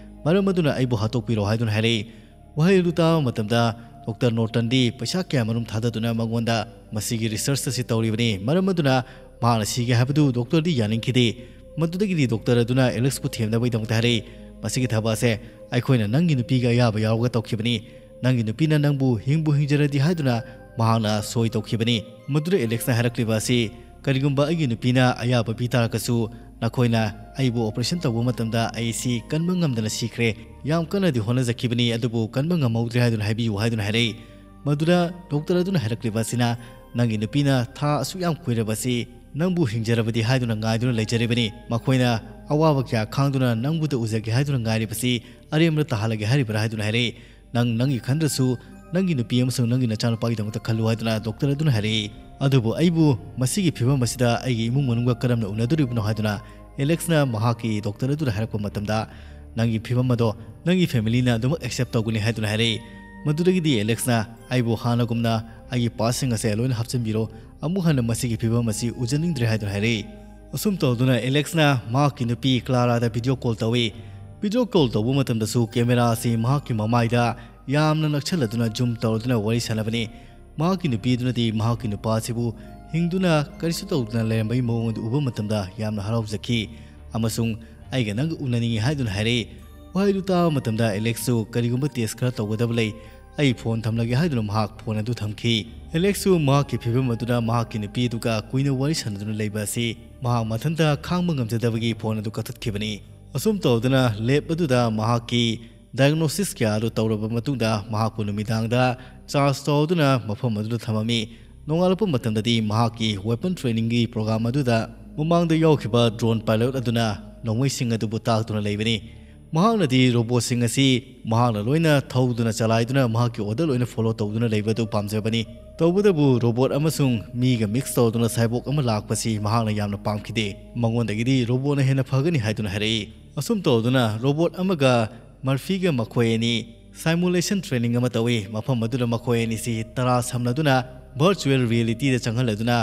ꯃꯔꯝ ꯑꯗꯨꯅ ꯑꯩꯕꯨ ꯍꯥꯠꯇꯣꯛꯄꯤꯔꯣ" ꯍꯥꯏꯗꯨꯅ ꯍꯥꯏꯔꯛꯏ꯫ ꯋꯥꯍꯩ ꯑꯗꯨ ꯇꯥꯕ ꯃꯇꯝꯗ ꯗꯣꯛꯇꯔ ꯅꯣꯔꯇꯟꯗꯤ ꯄꯩꯁꯥ ꯀꯌꯥꯃꯔꯨꯝ ꯊꯥꯗꯗꯨꯅ ꯃꯉꯣꯟꯗ ꯃꯁꯤꯒꯤ research ꯑꯁꯤ ꯇꯧꯔꯤꯕꯅꯤ꯫ ꯃꯔꯝ ꯑꯗꯨꯅ ꯃꯍꯥꯛꯅ ꯁꯤꯒꯦ ꯍꯥꯏꯕꯗꯨ ꯗꯣꯛꯇꯔꯗꯤ ꯌꯥꯅꯤꯡꯈꯤꯗꯦ꯫ ꯃꯗꯨꯗꯒꯤꯗꯤ ꯗꯣꯛꯇꯔ ꯑꯗꯨꯅ ꯑꯦꯂꯦꯛꯁꯄꯨ ꯊꯦꯝꯅꯕꯒꯤꯗꯃꯛꯇ ꯍꯥꯏꯔꯛꯏ, "ꯃꯁꯤꯒꯤ ꯊꯕꯛ ꯑꯁꯦ ꯑꯩꯈꯣꯏꯅ ꯅꯪꯒꯤ ꯅꯨꯄꯤꯒ ꯑꯌꯥꯕ ꯌꯥꯎꯔꯒ ꯇꯧꯈꯤꯕꯅꯤ꯫ ꯅꯪꯒꯤ ꯅꯨꯄꯤꯅ ꯅꯪꯕꯨ ꯍꯤꯡꯕꯨ ꯍꯤꯡꯖꯔꯗꯤ ꯍꯥꯏꯗꯨꯅ ꯃꯍꯥꯛꯅ ꯁꯣꯏ ꯇꯧꯈꯤꯕꯅꯤ"꯫ ꯃꯗꯨꯗ ꯑꯦꯂꯦꯛꯁꯅ ꯍꯥꯏꯔꯛꯂꯤꯕ ꯑꯁꯤ, "ꯀꯔꯤꯒꯨꯝꯕ ꯑꯩꯒꯤ ꯅꯨꯄꯤꯅ ꯑꯌꯥꯕ ꯄꯤ ꯇꯥꯔꯒꯁꯨ, ꯅꯈꯣꯏꯅ ꯑꯩꯕꯨ operation ꯇꯧꯕ ꯃꯇꯝꯗ ꯑꯩꯁꯤ ꯀꯟꯕ ꯉꯝꯗꯅ ꯁꯤꯈ꯭ꯔꯦ꯫ ꯌꯥꯝ ꯀꯟꯅꯗꯤ ꯍꯣꯠꯅꯖꯈꯤꯕꯅꯤ, ꯑꯗꯨꯕꯨ ꯀꯟꯕ ꯉꯝꯍꯧꯗ꯭ꯔꯦ ꯍꯥꯏꯗꯨꯅ ꯍꯥꯏꯕꯤꯌꯨ" ꯍꯥꯏꯗꯨꯅ ꯍꯥꯏꯔꯛꯏ꯫ ꯃꯗꯨꯗ ꯗꯣꯛꯇꯔ ꯑꯗꯨꯅ ꯍꯥꯏꯔꯛꯂꯤꯕ ꯑꯁꯤꯅ, "ꯅꯪꯒꯤ ꯅꯨꯄꯤꯅ ꯊꯥ ꯑꯁꯨꯛ ꯌꯥꯝ ꯀꯨꯏꯔꯕꯁꯤ ꯅꯪꯕꯨ ꯍꯤꯡꯖꯔꯕꯗꯤ ꯍꯥꯏꯗꯨꯅ ꯉꯥꯏꯗꯨꯅ ꯂꯩꯖꯔꯤꯕꯅꯤ꯫ ꯃꯈꯣꯏꯅ ꯑꯋꯥꯕ ꯀꯌꯥ ꯈꯥꯡꯗꯨꯅ ꯅꯪꯕꯨꯗ ꯎꯖꯒꯦ ꯍꯥꯏꯗꯨꯅ ꯉꯥꯏꯔꯤꯕꯁꯤ ꯑꯔꯦꯝꯕꯗ ꯇꯥꯍꯜꯂꯒꯦ ꯍꯥꯏꯔꯤꯕ꯭ꯔꯥ?" ꯍꯥꯏꯗꯨꯅ ꯍꯥꯏꯔꯛꯏ꯫ "ꯅꯪ ꯅꯪꯒꯤ ꯈꯟꯗ꯭ꯔꯁꯨ ꯅꯪꯒꯤ ꯅꯨꯄꯤ ꯑꯃꯁꯨꯡ ꯅꯪꯒꯤ ꯅꯆꯥꯅꯨꯄꯥꯒꯤꯗꯃꯛꯇ ꯈꯜꯂꯨ" ꯍꯥꯏꯗꯨꯅ ꯗꯣꯛꯇꯔ ꯑꯗꯨꯅ ꯍꯥꯏꯔꯛꯏ꯫ ꯑꯗꯨꯕꯨ ꯑꯩꯕꯨ ꯃꯁꯤꯒꯤ ꯐꯤꯕꯝ ꯑꯁꯤꯗ ꯑꯩꯒꯤ ꯏꯃꯨꯡ ꯃꯅꯨꯡꯒ ꯀꯔꯝꯅ ꯎꯅꯗꯣꯔꯤꯕꯅꯣ ꯍꯥꯏꯗꯨꯅ ꯑꯦꯂꯦꯛꯁꯅ ꯃꯍꯥꯛꯀꯤ ꯗꯣꯛꯇꯔ ꯑꯗꯨꯗ ꯍꯥꯏꯔꯛꯄ ꯃꯇꯝꯗ, "ꯅꯪꯒꯤ ꯐꯤꯕꯝ ꯑꯗꯣ ꯅꯪꯒꯤ familyꯅ ꯑꯗꯨꯃꯛ accept ꯇꯧꯒꯅꯤ" ꯍꯥꯏꯗꯨꯅ ꯍꯥꯏꯔꯛꯏ꯫ ꯃꯗꯨꯗꯒꯤꯗꯤ ꯑꯦꯂꯦꯛꯁꯅ, "ꯑꯩꯕꯨ ꯍꯥꯟꯅꯒꯨꯝꯅ ꯑꯩꯒꯤ partꯁꯤꯡ ꯑꯁꯦ ꯂꯣꯏꯅ ꯍꯥꯞꯆꯤꯟꯕꯤꯔꯣ, ꯑꯃꯨꯛ ꯍꯟꯅ ꯃꯁꯤꯒꯤ ꯐꯤꯕꯝ ꯑꯁꯤ ꯎꯖꯅꯤꯡꯗ꯭ꯔꯦ" ꯍꯥꯏꯗꯨꯅ ꯍꯥꯏꯔꯛꯏ꯫ ꯑꯁꯨꯝ ꯇꯧꯗꯨꯅ ꯑꯦꯂꯦꯛꯁꯅ ꯃꯍꯥꯛꯀꯤ ꯅꯨꯄꯤ ꯀ꯭ꯂꯥꯔꯥꯗ video call ꯇꯧꯏ꯫ Video call ꯇꯧꯕ ꯃꯇꯝꯗꯁꯨ camera ꯑꯁꯤ ꯃꯍꯥꯛꯀꯤ ꯃꯃꯥꯏꯗ ꯌꯥꯝꯅ ꯅꯛꯁꯜꯂꯗꯨꯅ zoom ꯇꯧꯔꯗꯨꯅ ꯋꯥꯔꯤ ꯁꯥꯟꯅꯕꯅꯤ꯫ ꯃꯍꯥꯛꯀꯤ ꯅꯨꯄꯤ ꯑꯗꯨꯅꯗꯤ ꯃꯍꯥꯛꯀꯤ ꯅꯨꯄꯥ ꯑꯁꯤꯕꯨ ꯍꯤꯡꯗꯨꯅ ꯀꯔꯤꯁꯨ ꯇꯧꯗꯅ ꯂꯩꯔꯝꯕꯒꯤ ꯃꯑꯣꯡ ꯑꯗꯨ ꯎꯕ ꯃꯇꯝꯗ ꯌꯥꯝꯅ ꯍꯔꯥꯎꯖꯈꯤ ꯑꯃꯁꯨꯡ "ꯑꯩꯒ ꯅꯪꯒ ꯎꯅꯅꯤꯡꯏ" ꯍꯥꯏꯗꯨꯅ ꯍꯥꯏꯔꯛꯏ꯫ ꯋꯥꯍꯩꯗꯨ ꯇꯥꯕ ꯃꯇꯝꯗ ꯑꯦꯂꯦꯛꯁꯁꯨ ꯀꯔꯤꯒꯨꯝꯕ ꯇꯦꯁ ꯈꯔ ꯇꯧꯒꯗꯕ ꯂꯩ, ꯑꯩ ꯐꯣꯟ ꯊꯝꯂꯒꯦ ꯍꯥꯏꯗꯨꯅ ꯃꯍꯥꯛ ꯐꯣꯟ ꯑꯗꯨ ꯊꯝꯈꯤ꯫ ꯑꯦꯂꯦꯛꯁꯁꯨ ꯃꯍꯥꯛꯀꯤ ꯐꯤꯚꯝ ꯑꯗꯨꯅ ꯃꯍꯥꯛꯀꯤ ꯅꯨꯄꯤ ꯑꯗꯨꯒ ꯀꯨꯏꯅ ꯋꯥꯔꯤ ꯁꯥꯟꯅꯗꯨꯅ ꯂꯩꯕ ꯑꯁꯤ ꯃꯍꯥꯛ ꯃꯊꯟꯇ ꯈꯥꯡꯕ ꯉꯝꯖꯗꯕꯒꯤ ꯐꯣꯟ ꯑꯗꯨ ꯀꯛꯊꯠꯈꯤꯕꯅꯤ꯫ ꯑꯁꯨꯝ ꯇꯧꯗꯨꯅ ꯂꯦꯕ ꯑꯗꯨꯗ ꯃꯍꯥꯛꯀꯤ ꯗꯥꯏꯒꯅꯣꯁꯤꯁ ꯀꯌꯥ ꯑꯗꯨ ꯇꯧꯔꯕ ꯃꯇꯨꯡꯗ ꯃꯍꯥꯛꯄꯨ ꯅꯨꯃꯤꯗꯥꯡꯗ ꯆꯥꯔꯖ ꯇꯧꯗꯨꯅ ꯃꯐꯝ ꯑꯗꯨꯗ ꯊꯝꯃꯝꯃꯤ꯫ ꯅꯣꯡꯉꯥꯜꯂꯛꯄ ꯃꯇꯝꯗꯗꯤ ꯃꯍꯥꯛꯀꯤ ꯋꯦꯄꯟ ꯇ꯭ꯔꯦꯅꯤꯡꯒꯤ ꯄ꯭ꯔꯣꯒ꯭ꯔꯥꯝ ꯑꯗꯨꯗ ꯃꯃꯥꯡꯗ ꯌꯥꯎꯈꯤꯕ ꯗ꯭ꯔꯣꯟ ꯄꯥꯏꯂꯣꯠ ꯑꯗꯨꯅ ꯅꯣꯡꯃꯩꯁꯤꯡ ꯑꯗꯨꯕꯨ ꯇꯥꯛꯇꯨꯅ ꯂꯩꯕꯅꯤ꯫ ꯃꯍꯥꯛꯅꯗꯤ ꯔꯣꯕꯣꯠꯁꯤꯡ ꯑꯁꯤ ꯃꯍꯥꯛꯅ ꯂꯣꯏꯅ ꯊꯧꯗꯨꯅ ꯆꯂꯥꯏꯗꯨꯅ ꯃꯍꯥꯛꯀꯤ ꯑꯣꯔꯗꯔ ꯂꯣꯏꯅ ꯐꯣꯂꯣ ꯇꯧꯗꯨꯅ ꯂꯩꯕ ꯑꯗꯨ ꯄꯥꯝꯖꯕꯅꯤ꯫ ꯇꯧꯕꯇꯕꯨ ꯔꯣꯕꯣꯠ ꯑꯃꯁꯨꯡ ꯃꯤꯒ ꯃꯤꯛꯁ ꯇꯧꯗꯨꯅ ꯁꯥꯏꯕꯣꯛ ꯑꯃ ꯂꯥꯛꯄꯁꯤ ꯃꯍꯥꯛꯅ ꯌꯥꯝꯅ ꯄꯥꯝꯈꯤꯗꯦ꯫ ꯃꯉꯣꯟꯗꯒꯤꯗꯤ ꯔꯣꯕꯣꯠꯅ ꯍꯦꯟꯅ ꯐꯒꯅꯤ ꯍꯥꯏꯗꯨꯅ ꯍꯥꯏꯔꯛꯏ꯫ ꯑꯁꯨꯝ ꯇꯧꯗꯨꯅ ꯔꯣꯕꯣꯠ ꯑꯃꯒ ꯃꯔꯐꯤꯒ ꯃꯈꯣꯏ ꯑꯅꯤ ꯁꯥꯏꯃꯨꯂꯦꯁꯟ ꯇ꯭ꯔꯦꯅꯤꯡ ꯑꯃ ꯇꯧꯏ꯫ ꯃꯐꯝ ꯑꯗꯨꯗ ꯃꯈꯣꯏ ꯑꯅꯤꯁꯤ ꯇꯔꯥ ꯁꯝꯅꯗꯨꯅ ꯚꯔꯆꯨꯋꯦꯜ ꯔꯤꯌꯦꯂꯤꯇꯤꯗ ꯆꯪꯍꯜꯂꯗꯨꯅ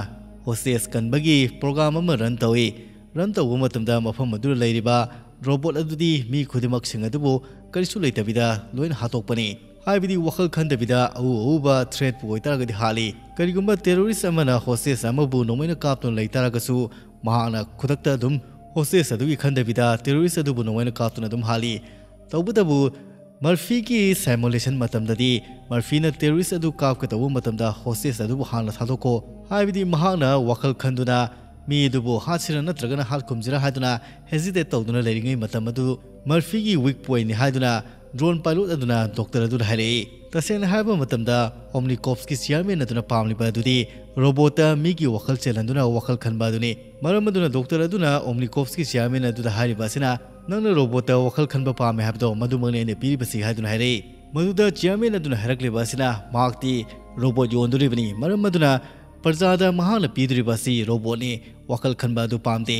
ꯍꯣꯁꯇꯦꯖ ꯀꯟꯕꯒꯤ ꯄ꯭ꯔꯣꯒ꯭ꯔꯥꯝ ꯑꯃ ꯔꯟ ꯇꯧꯏ꯫ ꯔꯟ ꯇꯧꯕ ꯃꯇꯝꯗ ꯃꯐꯝ ꯑꯗꯨꯗ ꯂꯩꯔꯤꯕ ꯔꯣꯕꯣꯠ ꯑꯗꯨꯗꯤ ꯃꯤ ꯈꯨꯗꯤꯡꯃꯛꯁꯤꯡ ꯑꯗꯨꯕꯨ ꯀꯔꯤꯁꯨ ꯂꯩꯇꯕꯤꯗ ꯂꯣꯏꯅ ꯍꯥꯠꯇꯣꯛꯄꯅꯤ꯫ ꯍꯥꯏꯕꯗꯤ ꯋꯥꯈꯜ ꯈꯟꯗꯕꯤꯗ ꯑꯎ ꯑꯎꯕ ꯊ꯭ꯔꯦꯠꯄꯨ ꯑꯣꯏꯇꯥꯔꯒꯗꯤ ꯍꯥꯠꯂꯤ꯫ ꯀꯔꯤꯒꯨꯝꯕ ꯇꯦꯔꯣꯔꯤꯁ ꯑꯃꯅ ꯍꯣꯁꯇꯦꯖ ꯑꯃꯕꯨ ꯅꯣꯡꯃꯩꯅ ꯀꯥꯞꯇꯨꯅ ꯂꯩꯇꯥꯔꯒꯁꯨ ꯃꯍꯥꯛꯅ ꯈꯨꯗꯛꯇ ꯑꯗꯨꯝ ꯍꯣꯁꯇꯦꯖ ꯑꯗꯨꯒꯤ ꯈꯟꯗꯕꯤꯗ ꯇꯦꯔꯣꯔꯤꯁ ꯑꯗꯨꯕꯨ ꯅꯣꯡꯃꯩꯅ ꯀꯥꯞꯇꯨꯅ ꯑꯗꯨꯝ ꯍꯥꯠꯂꯤ꯫ ꯇꯧꯕꯇꯕꯨ ꯃꯔꯐꯤꯒꯤ ꯁꯥꯏꯃꯨꯂꯦꯁꯟ ꯃꯇꯝꯗꯗꯤ ꯃꯔꯐꯤꯅ ꯇꯦꯔꯣꯔꯤꯁ ꯑꯗꯨ ꯀꯥꯞꯀꯗꯧꯕ ꯃꯇꯝꯗ ꯍꯣꯁꯇꯦꯖ ꯑꯗꯨꯕꯨ ꯍꯥꯟꯅ ꯊꯥꯗꯣꯛꯈꯣ꯫ ꯍꯥꯏꯕꯗꯤ ꯃꯍꯥꯛꯅ ꯋꯥꯈꯜ ꯈꯟꯗꯨꯅ ꯃꯤ ꯑꯗꯨꯕꯨ ꯍꯥꯠꯁꯤꯔ ꯅꯠꯇ꯭ꯔꯒꯅ ꯍꯥꯠꯈꯨꯝꯁꯤꯔ ꯍꯥꯏꯗꯨꯅ ꯍꯦꯖꯤꯇꯦꯠ ꯇꯧꯗꯨꯅ ꯂꯩꯔꯤꯉꯩ ꯃꯇꯝ ꯑꯗꯨ ꯃꯔꯐꯤꯒꯤ ꯋꯤꯛ ꯄꯣꯏꯟꯠꯅꯤ ꯍꯥꯏꯗꯨꯅ ꯗ꯭ꯔꯣꯟ ꯄꯥꯏꯂꯣꯠ ꯑꯗꯨꯅ ꯗꯣꯛꯇꯔ ꯑꯗꯨꯗ ꯍꯥꯏꯔꯛꯏ꯫ ꯇꯁꯦꯡꯅ ꯍꯥꯏꯔꯕ ꯃꯇꯝꯗ ꯑꯣꯝꯅꯤꯀꯣꯞꯁꯀꯤ ꯆꯤꯌꯥꯔꯃꯦꯟ ꯑꯗꯨꯅ ꯄꯥꯝꯂꯤꯕ ꯑꯗꯨꯗꯤ ꯔꯣꯕꯣꯠꯇ ꯃꯤꯒꯤ ꯋꯥꯈꯜ ꯆꯦꯜꯍꯟꯗꯨꯅ ꯋꯥꯈꯜ ꯈꯟꯕ ꯑꯗꯨꯅꯤ꯫ ꯃꯔꯝ ꯑꯗꯨꯅ ꯗꯣꯛꯇꯔ ꯑꯗꯨꯅ ꯑꯣꯝꯅꯤꯀꯣꯞꯁꯀꯤ ꯆꯤꯌꯥꯔꯃꯦꯟ ꯑꯗꯨꯗ ꯍꯥꯏꯔꯤꯕ ꯑꯁꯤꯅ "ꯅꯪꯅ ꯔꯣꯕꯣꯠꯇ ꯋꯥꯈꯜ ꯈꯟꯕ ꯄꯥꯝꯃꯦ ꯍꯥꯏꯕꯗꯣ ꯃꯗꯨꯃꯛꯅꯤ ꯑꯩꯅ ꯄꯤꯔꯤꯕꯁꯤ" ꯍꯥꯏꯗꯨꯅ ꯍꯥꯏꯔꯛꯏ꯫ ꯃꯗꯨꯗ ꯆꯤꯌꯥꯔꯃꯦꯟ ꯑꯗꯨꯅ ꯍꯥꯏꯔꯛꯂꯤꯕ ꯑꯁꯤꯅ ꯃꯍꯥꯛꯇꯤ ꯔꯣꯕꯣꯠ ꯌꯣꯟꯗꯣꯔꯤꯕꯅꯤ꯫ ꯃꯔꯝ ꯑꯗꯨꯅ ꯄ꯭ꯔꯖꯥꯗ ꯃꯍꯥꯛꯅ ꯄꯤꯗꯣꯔꯤꯕ ꯑꯁꯤ ꯔꯣꯕꯣꯠꯅꯤ, ꯋꯥꯈꯜ ꯈꯟꯕ ꯑꯗꯨ ꯄꯥꯝꯗꯦ꯫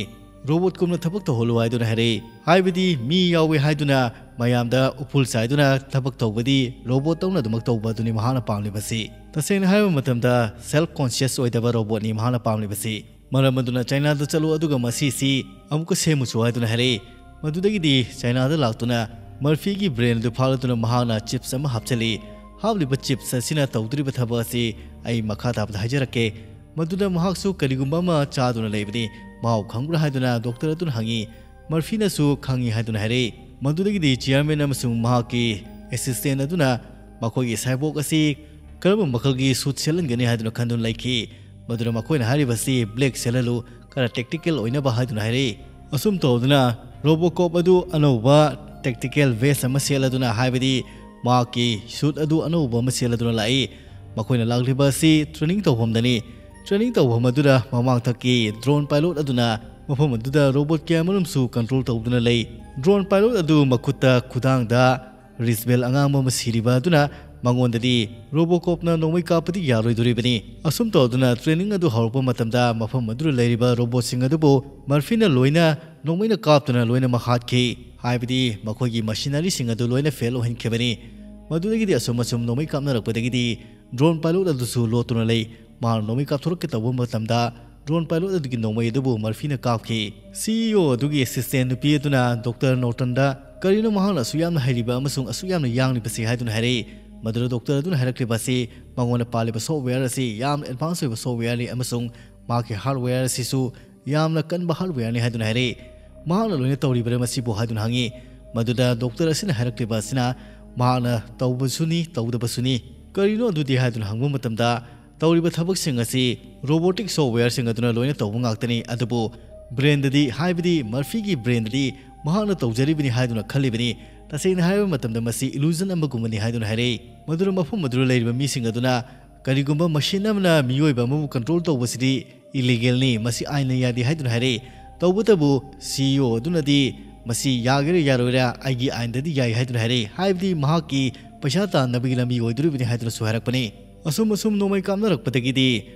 ꯔꯣꯕꯣꯠꯀꯨꯝꯅ ꯊꯕꯛ ꯇꯧꯍꯜꯂꯨ ꯍꯥꯏꯗꯨꯅ ꯍꯥꯏꯔꯛꯏ꯫ ꯍꯥꯏꯕꯗꯤ ꯃꯤ ꯌꯥꯎꯏ ꯍꯥꯏꯗꯨꯅ ꯃꯌꯥꯝꯗ ꯎꯐꯨꯜ ꯆꯥꯏꯗꯨꯅ ꯊꯕꯛ ꯇꯧꯕꯗꯤ ꯔꯣꯕꯣꯠ ꯇꯧꯅ ꯑꯗꯨꯃꯛ ꯇꯧꯕ ꯑꯗꯨꯅꯤ ꯃꯍꯥꯛꯅ ꯄꯥꯝꯂꯤꯕꯁꯤ꯫ ꯇꯁꯦꯡꯅ ꯍꯥꯏꯕ ꯃꯇꯝꯗ ꯁꯦꯜꯐ ꯀꯣꯟꯁꯤꯌꯁ ꯑꯣꯏꯗꯕ ꯔꯣꯕꯣꯠꯅꯤ ꯃꯍꯥꯛꯅ ꯄꯥꯝꯂꯤꯕꯁꯤ꯫ ꯃꯔꯝ ꯑꯗꯨꯅ ꯆꯥꯏꯅꯥꯗ ꯆꯠꯂꯨ ꯑꯗꯨꯒ ꯃꯁꯤꯁꯤ ꯑꯃꯨꯛꯀ ꯁꯦꯝꯃꯨꯆꯣ ꯍꯥꯏꯗꯨꯅ ꯍꯥꯏꯔꯛꯏ꯫ ꯃꯗꯨꯗꯒꯤꯗꯤ ꯆꯥꯏꯅꯥꯗ ꯂꯥꯛꯇꯨꯅ ꯃꯔꯐꯤꯒꯤ ꯕ꯭ꯔꯦꯟ ꯑꯗꯨ ꯐꯥꯛꯂꯗꯨꯅ ꯃꯍꯥꯛꯅ ꯆꯤꯞꯁ ꯑꯃ ꯍꯥꯞꯆꯤꯜꯂꯤ꯫ ꯍꯥꯞꯂꯤꯕ ꯆꯤꯞꯁ ꯑꯁꯤꯅ ꯇꯧꯗꯣꯔꯤꯕ ꯊꯕꯛ ꯑꯁꯤ ꯑꯩ ꯃꯈꯥ ꯇꯥꯕꯗ ꯍꯥꯏꯖꯔꯛꯀꯦ꯫ ꯃꯗꯨꯗ ꯃꯍꯥꯛꯁꯨ ꯀꯔꯤꯒꯨꯝꯕ ꯑꯃ ꯆꯥꯗꯨꯅ ꯂꯩꯕꯅꯤ꯫ ꯃꯍꯥꯎ ꯈꯪꯕ꯭ꯔꯥ ꯍꯥꯏꯗꯨꯅ ꯗꯣꯛꯇꯔ ꯑꯗꯨꯅ ꯍꯪꯉꯤ꯫ ꯃꯔꯐꯤꯅꯁꯨ ꯈꯪꯉꯤ ꯍꯥꯏꯗꯨꯅ ꯍꯥꯏꯔꯛꯏ꯫ ꯃꯗꯨꯗꯒꯤꯗꯤ ꯆꯤꯌꯔꯃꯦꯟ ꯑꯃꯁꯨꯡ ꯃꯍꯥꯛꯀꯤ ꯑꯦꯁꯤꯁꯇꯦꯟ ꯑꯗꯨꯅ ꯃꯈꯣꯏꯒꯤ ꯁꯥꯏꯕꯣꯛ ꯑꯁꯤ ꯀꯔꯝꯕ ꯃꯈꯜꯒꯤ ꯁꯨꯠ ꯁꯦꯠꯍꯟꯒꯅꯤ ꯍꯥꯏꯗꯨꯅ ꯈꯟꯗꯨꯅ ꯂꯩꯈꯤ꯫ ꯃꯗꯨꯗ ꯃꯈꯣꯏꯅ ꯍꯥꯏꯔꯤꯕꯁꯤ ꯕ꯭ꯂꯦꯛ ꯁꯦꯠꯍꯜꯂꯨ, ꯈꯔ ꯇꯦꯛꯇꯤꯀꯦꯜ ꯑꯣꯏꯅꯕ ꯍꯥꯏꯗꯨꯅ ꯍꯥꯏꯔꯛꯏ꯫ ꯑꯁꯨꯝ ꯇꯧꯗꯨꯅ ꯔꯣꯕꯣꯀꯣꯞ ꯑꯗꯨ ꯑꯅꯧꯕ ꯇꯦꯛꯇꯤꯀꯦꯜ ꯚꯦꯁ ꯑꯃ ꯁꯦꯠꯂꯗꯨꯅ, ꯍꯥꯏꯕꯗꯤ ꯃꯍꯥꯛꯀꯤ ꯁꯨꯠ ꯑꯗꯨ ꯑꯅꯧꯕ ꯑꯃ ꯁꯦꯠꯂꯗꯨꯅ ꯂꯥꯛꯏ꯫ ꯃꯈꯣꯏꯅ ꯂꯥꯛꯂꯤꯕ ꯑꯁꯤ ꯇ꯭ꯔꯦꯅꯤꯡ ꯇꯧꯐꯝꯗꯅꯤ꯫ ꯇ꯭ꯔꯦꯅꯤꯡ ꯇꯧꯐꯝ ꯑꯗꯨꯗ ꯃꯃꯥꯡꯊꯛꯀꯤ ꯗ꯭ꯔꯣꯟ ꯄꯥꯏꯂꯣꯠ ꯑꯗꯨꯅ ꯃꯐꯝ ꯑꯗꯨꯗ ꯔꯣꯕꯣꯠ ꯀꯌꯥꯃꯔꯨꯝꯁꯨ ꯀꯟꯇ꯭ꯔꯣꯜ ꯇꯧꯗꯨꯅ ꯂꯩ꯫ ꯗ꯭ꯔꯣꯟ ꯄꯥꯏꯂꯣꯠ ꯑꯗꯨ ꯃꯈꯨꯠꯇ ꯈꯨꯗꯥꯡꯗ ꯔꯤꯁꯕꯦꯜ ꯑꯉꯥꯡꯕ ꯑꯃ ꯁꯤꯔꯤꯕ ꯑꯗꯨꯅ ꯃꯉꯣꯟꯗꯗꯤ ꯔꯣꯕꯣꯀꯣꯞꯅ ꯅꯣꯡꯃꯩ ꯀꯥꯞꯄꯗꯤ ꯌꯥꯔꯣꯏꯗꯣꯔꯤꯕꯅꯤ꯫ ꯑꯁꯨꯝ ꯇꯧꯗꯨꯅ ꯇ꯭ꯔꯦꯅꯤꯡ ꯑꯗꯨ ꯍꯧꯔꯛꯄ ꯃꯇꯝꯗ ꯃꯐꯝ ꯑꯗꯨꯗ ꯂꯩꯔꯤꯕ ꯔꯣꯕꯣꯠꯁꯤꯡ ꯑꯗꯨꯕꯨ ꯃꯔꯐꯤꯅ ꯂꯣꯏꯅ ꯅꯣꯡꯃꯩꯅ ꯀꯥꯞꯇꯨꯅ ꯂꯣꯏꯅꯃꯛ ꯍꯥꯠꯈꯤ, ꯍꯥꯏꯕꯗꯤ ꯃꯈꯣꯏꯒꯤ ꯃꯁꯤꯅꯔꯤꯁꯤꯡ ꯑꯗꯨ ꯂꯣꯏꯅ ꯐꯦꯜ ꯑꯣꯏꯍꯟꯈꯤꯕꯅꯤ꯫ ꯃꯗꯨꯗꯒꯤꯗꯤ ꯑꯁꯨꯝ ꯑꯁꯨꯝ ꯅꯣꯡꯃꯩ ꯀꯥꯞꯅꯔꯛꯄꯗꯒꯤꯗꯤ ꯗ꯭ꯔꯣꯟ ꯄꯥꯏꯂꯣꯠ ꯑꯗꯨꯁꯨ ꯂꯣꯠꯇꯨꯅ ꯂꯩ꯫ ꯃꯍꯥꯛꯅ ꯅꯣꯡꯃꯩ ꯀꯥꯞꯊꯣꯔꯛꯀꯦ ꯇꯧꯕ ꯃꯇꯝꯗ ꯗ꯭ꯔꯣꯟ ꯄꯥꯏꯂꯣꯠ ꯑꯗꯨꯒꯤ ꯅꯣꯡꯃꯩ ꯑꯗꯨꯕꯨ ꯃꯔꯐꯤꯅ ꯀꯥꯞꯈꯤ꯫ ꯁꯤꯏꯑꯣ ꯑꯗꯨꯒꯤ ꯑꯦꯁꯤꯁꯇꯦꯟ ꯅꯨꯄꯤ ꯑꯗꯨꯅ ꯗꯣꯛꯇꯔ ꯅꯣꯔꯇꯟꯗ ꯀꯔꯤꯅꯣ ꯃꯍꯥꯛꯅ ꯑꯁꯨꯛ ꯌꯥꯝꯅ ꯍꯩꯔꯤꯕ ꯑꯃꯁꯨꯡ ꯑꯁꯨꯛ ꯌꯥꯝꯅ ꯌꯥꯡꯂꯤꯕꯁꯤ ꯍꯥꯏꯗꯨꯅ ꯍꯥꯏꯔꯛꯏ꯫ ꯃꯗꯨꯗ ꯗꯣꯛꯇꯔ ꯑꯗꯨꯅ ꯍꯥꯏꯔꯛꯂꯤꯕ ꯑꯁꯤ ꯃꯉꯣꯟꯗ ꯄꯥꯜꯂꯤꯕ ꯁꯣꯐꯋꯦꯌꯔ ꯑꯁꯤ ꯌꯥꯝꯅ ꯑꯦꯗꯚꯥꯟꯁ ꯑꯣꯏꯕ ꯁꯣꯐꯋꯦꯌꯔꯅꯤ ꯑꯃꯁꯨꯡ ꯃꯍꯥꯛꯀꯤ ꯍꯥꯔꯗꯋꯦꯌꯔ ꯑꯁꯤꯁꯨ ꯌꯥꯝꯅ ꯀꯟꯕ ꯍꯥꯔꯗꯋꯦꯌꯔꯅꯤ ꯍꯥꯏꯗꯨꯅ ꯍꯥꯏꯔꯛꯏ꯫ ꯃꯍꯥꯛꯅ ꯂꯣꯏꯅ ꯇꯧꯔꯤꯕ꯭ꯔꯥ ꯃꯁꯤꯕꯨ ꯍꯥꯏꯗꯨꯅ ꯍꯪꯉꯤ꯫ ꯃꯗꯨꯗ ꯗꯣꯛꯇꯔ ꯑꯁꯤꯅ ꯍꯥꯏꯔꯛꯂꯤꯕ ꯑꯁꯤꯅ ꯃꯍꯥꯛꯅ ꯇꯧꯕꯁꯨꯅꯤ, ꯇꯧꯗꯕꯁꯨꯅꯤ꯫ ꯀꯔꯤꯅꯣ ꯑꯗꯨꯗꯤ ꯍꯥꯏꯗꯨꯅ ꯍꯪꯕ ꯃꯇꯝꯗ, ꯇꯧꯔꯤꯕ ꯊꯕꯛꯁꯤꯡ ꯑꯁꯤ ꯔꯣꯕꯣꯇꯤꯛ ꯁꯣꯐꯋꯦꯌꯔꯁꯤꯡ ꯑꯗꯨꯅ ꯂꯣꯏꯅ ꯇꯧꯕ ꯉꯥꯛꯇꯅꯤ, ꯑꯗꯨꯕꯨ ꯕ꯭ꯔꯦꯟꯗꯗꯤ, ꯍꯥꯏꯕꯗꯤ ꯃꯔꯐꯤꯒꯤ ꯕ꯭ꯔꯦꯟꯗꯗꯤ ꯃꯍꯥꯛꯅ ꯇꯧꯖꯔꯤꯕꯅꯤ ꯍꯥꯏꯗꯨꯅ ꯈꯜꯂꯤꯕꯅꯤ꯫ ꯇꯁꯦꯡꯅ ꯍꯥꯏꯔꯕ ꯃꯇꯝꯗ ꯃꯁꯤ ꯏꯂꯨꯖꯟ ꯑꯃꯒꯨꯝꯕꯅꯤ ꯍꯥꯏꯗꯨꯅ ꯍꯥꯏꯔꯛꯏ꯫ ꯃꯗꯨꯅ ꯃꯐꯝ ꯑꯗꯨꯗ ꯂꯩꯔꯤꯕ ꯃꯤꯁꯤꯡ ꯑꯗꯨꯅ ꯀꯔꯤꯒꯨꯝꯕ ꯃꯁꯤꯟ ꯑꯃꯅ ꯃꯤꯑꯣꯏꯕ ꯑꯃꯕꯨ ꯀꯟꯇ꯭ꯔꯣꯜ ꯇꯧꯕꯁꯤꯗꯤ ꯏꯂꯤꯒꯦꯜꯅꯤ, ꯃꯁꯤ ꯑꯥꯏꯟꯅ ꯌꯥꯗꯦ ꯍꯥꯏꯗꯨꯅ ꯍꯥꯏꯔꯛꯏ꯫ ꯇꯧꯕꯇꯕꯨ ꯁꯤꯏꯑꯣ ꯑꯗꯨꯅꯗꯤ ꯃꯁꯤ ꯌꯥꯒꯦꯔꯥ ꯌꯥꯔꯣꯏꯔꯥ ꯑꯩꯒꯤ ꯑꯥꯏꯟꯗꯗꯤ ꯌꯥꯏ ꯍꯥꯏꯗꯨꯅ ꯍꯥꯏꯔꯛꯏ, ꯍꯥꯏꯕꯗꯤ ꯃꯍꯥꯛꯀꯤ ꯄꯩꯁꯥ ꯇꯥꯟꯅꯕꯒꯤ ꯂꯝꯕꯤ ꯑꯣꯏꯗꯣꯔꯤꯕꯅꯤ ꯍꯥꯏꯗꯨꯅꯁꯨ ꯍꯥꯏꯔꯛꯄꯅꯤ꯫ ꯑꯁꯨꯝ ꯑꯁꯨꯝ ꯅꯣꯡꯃꯩ ꯀꯥꯞꯅꯔꯛꯄꯗꯒꯤꯗꯤ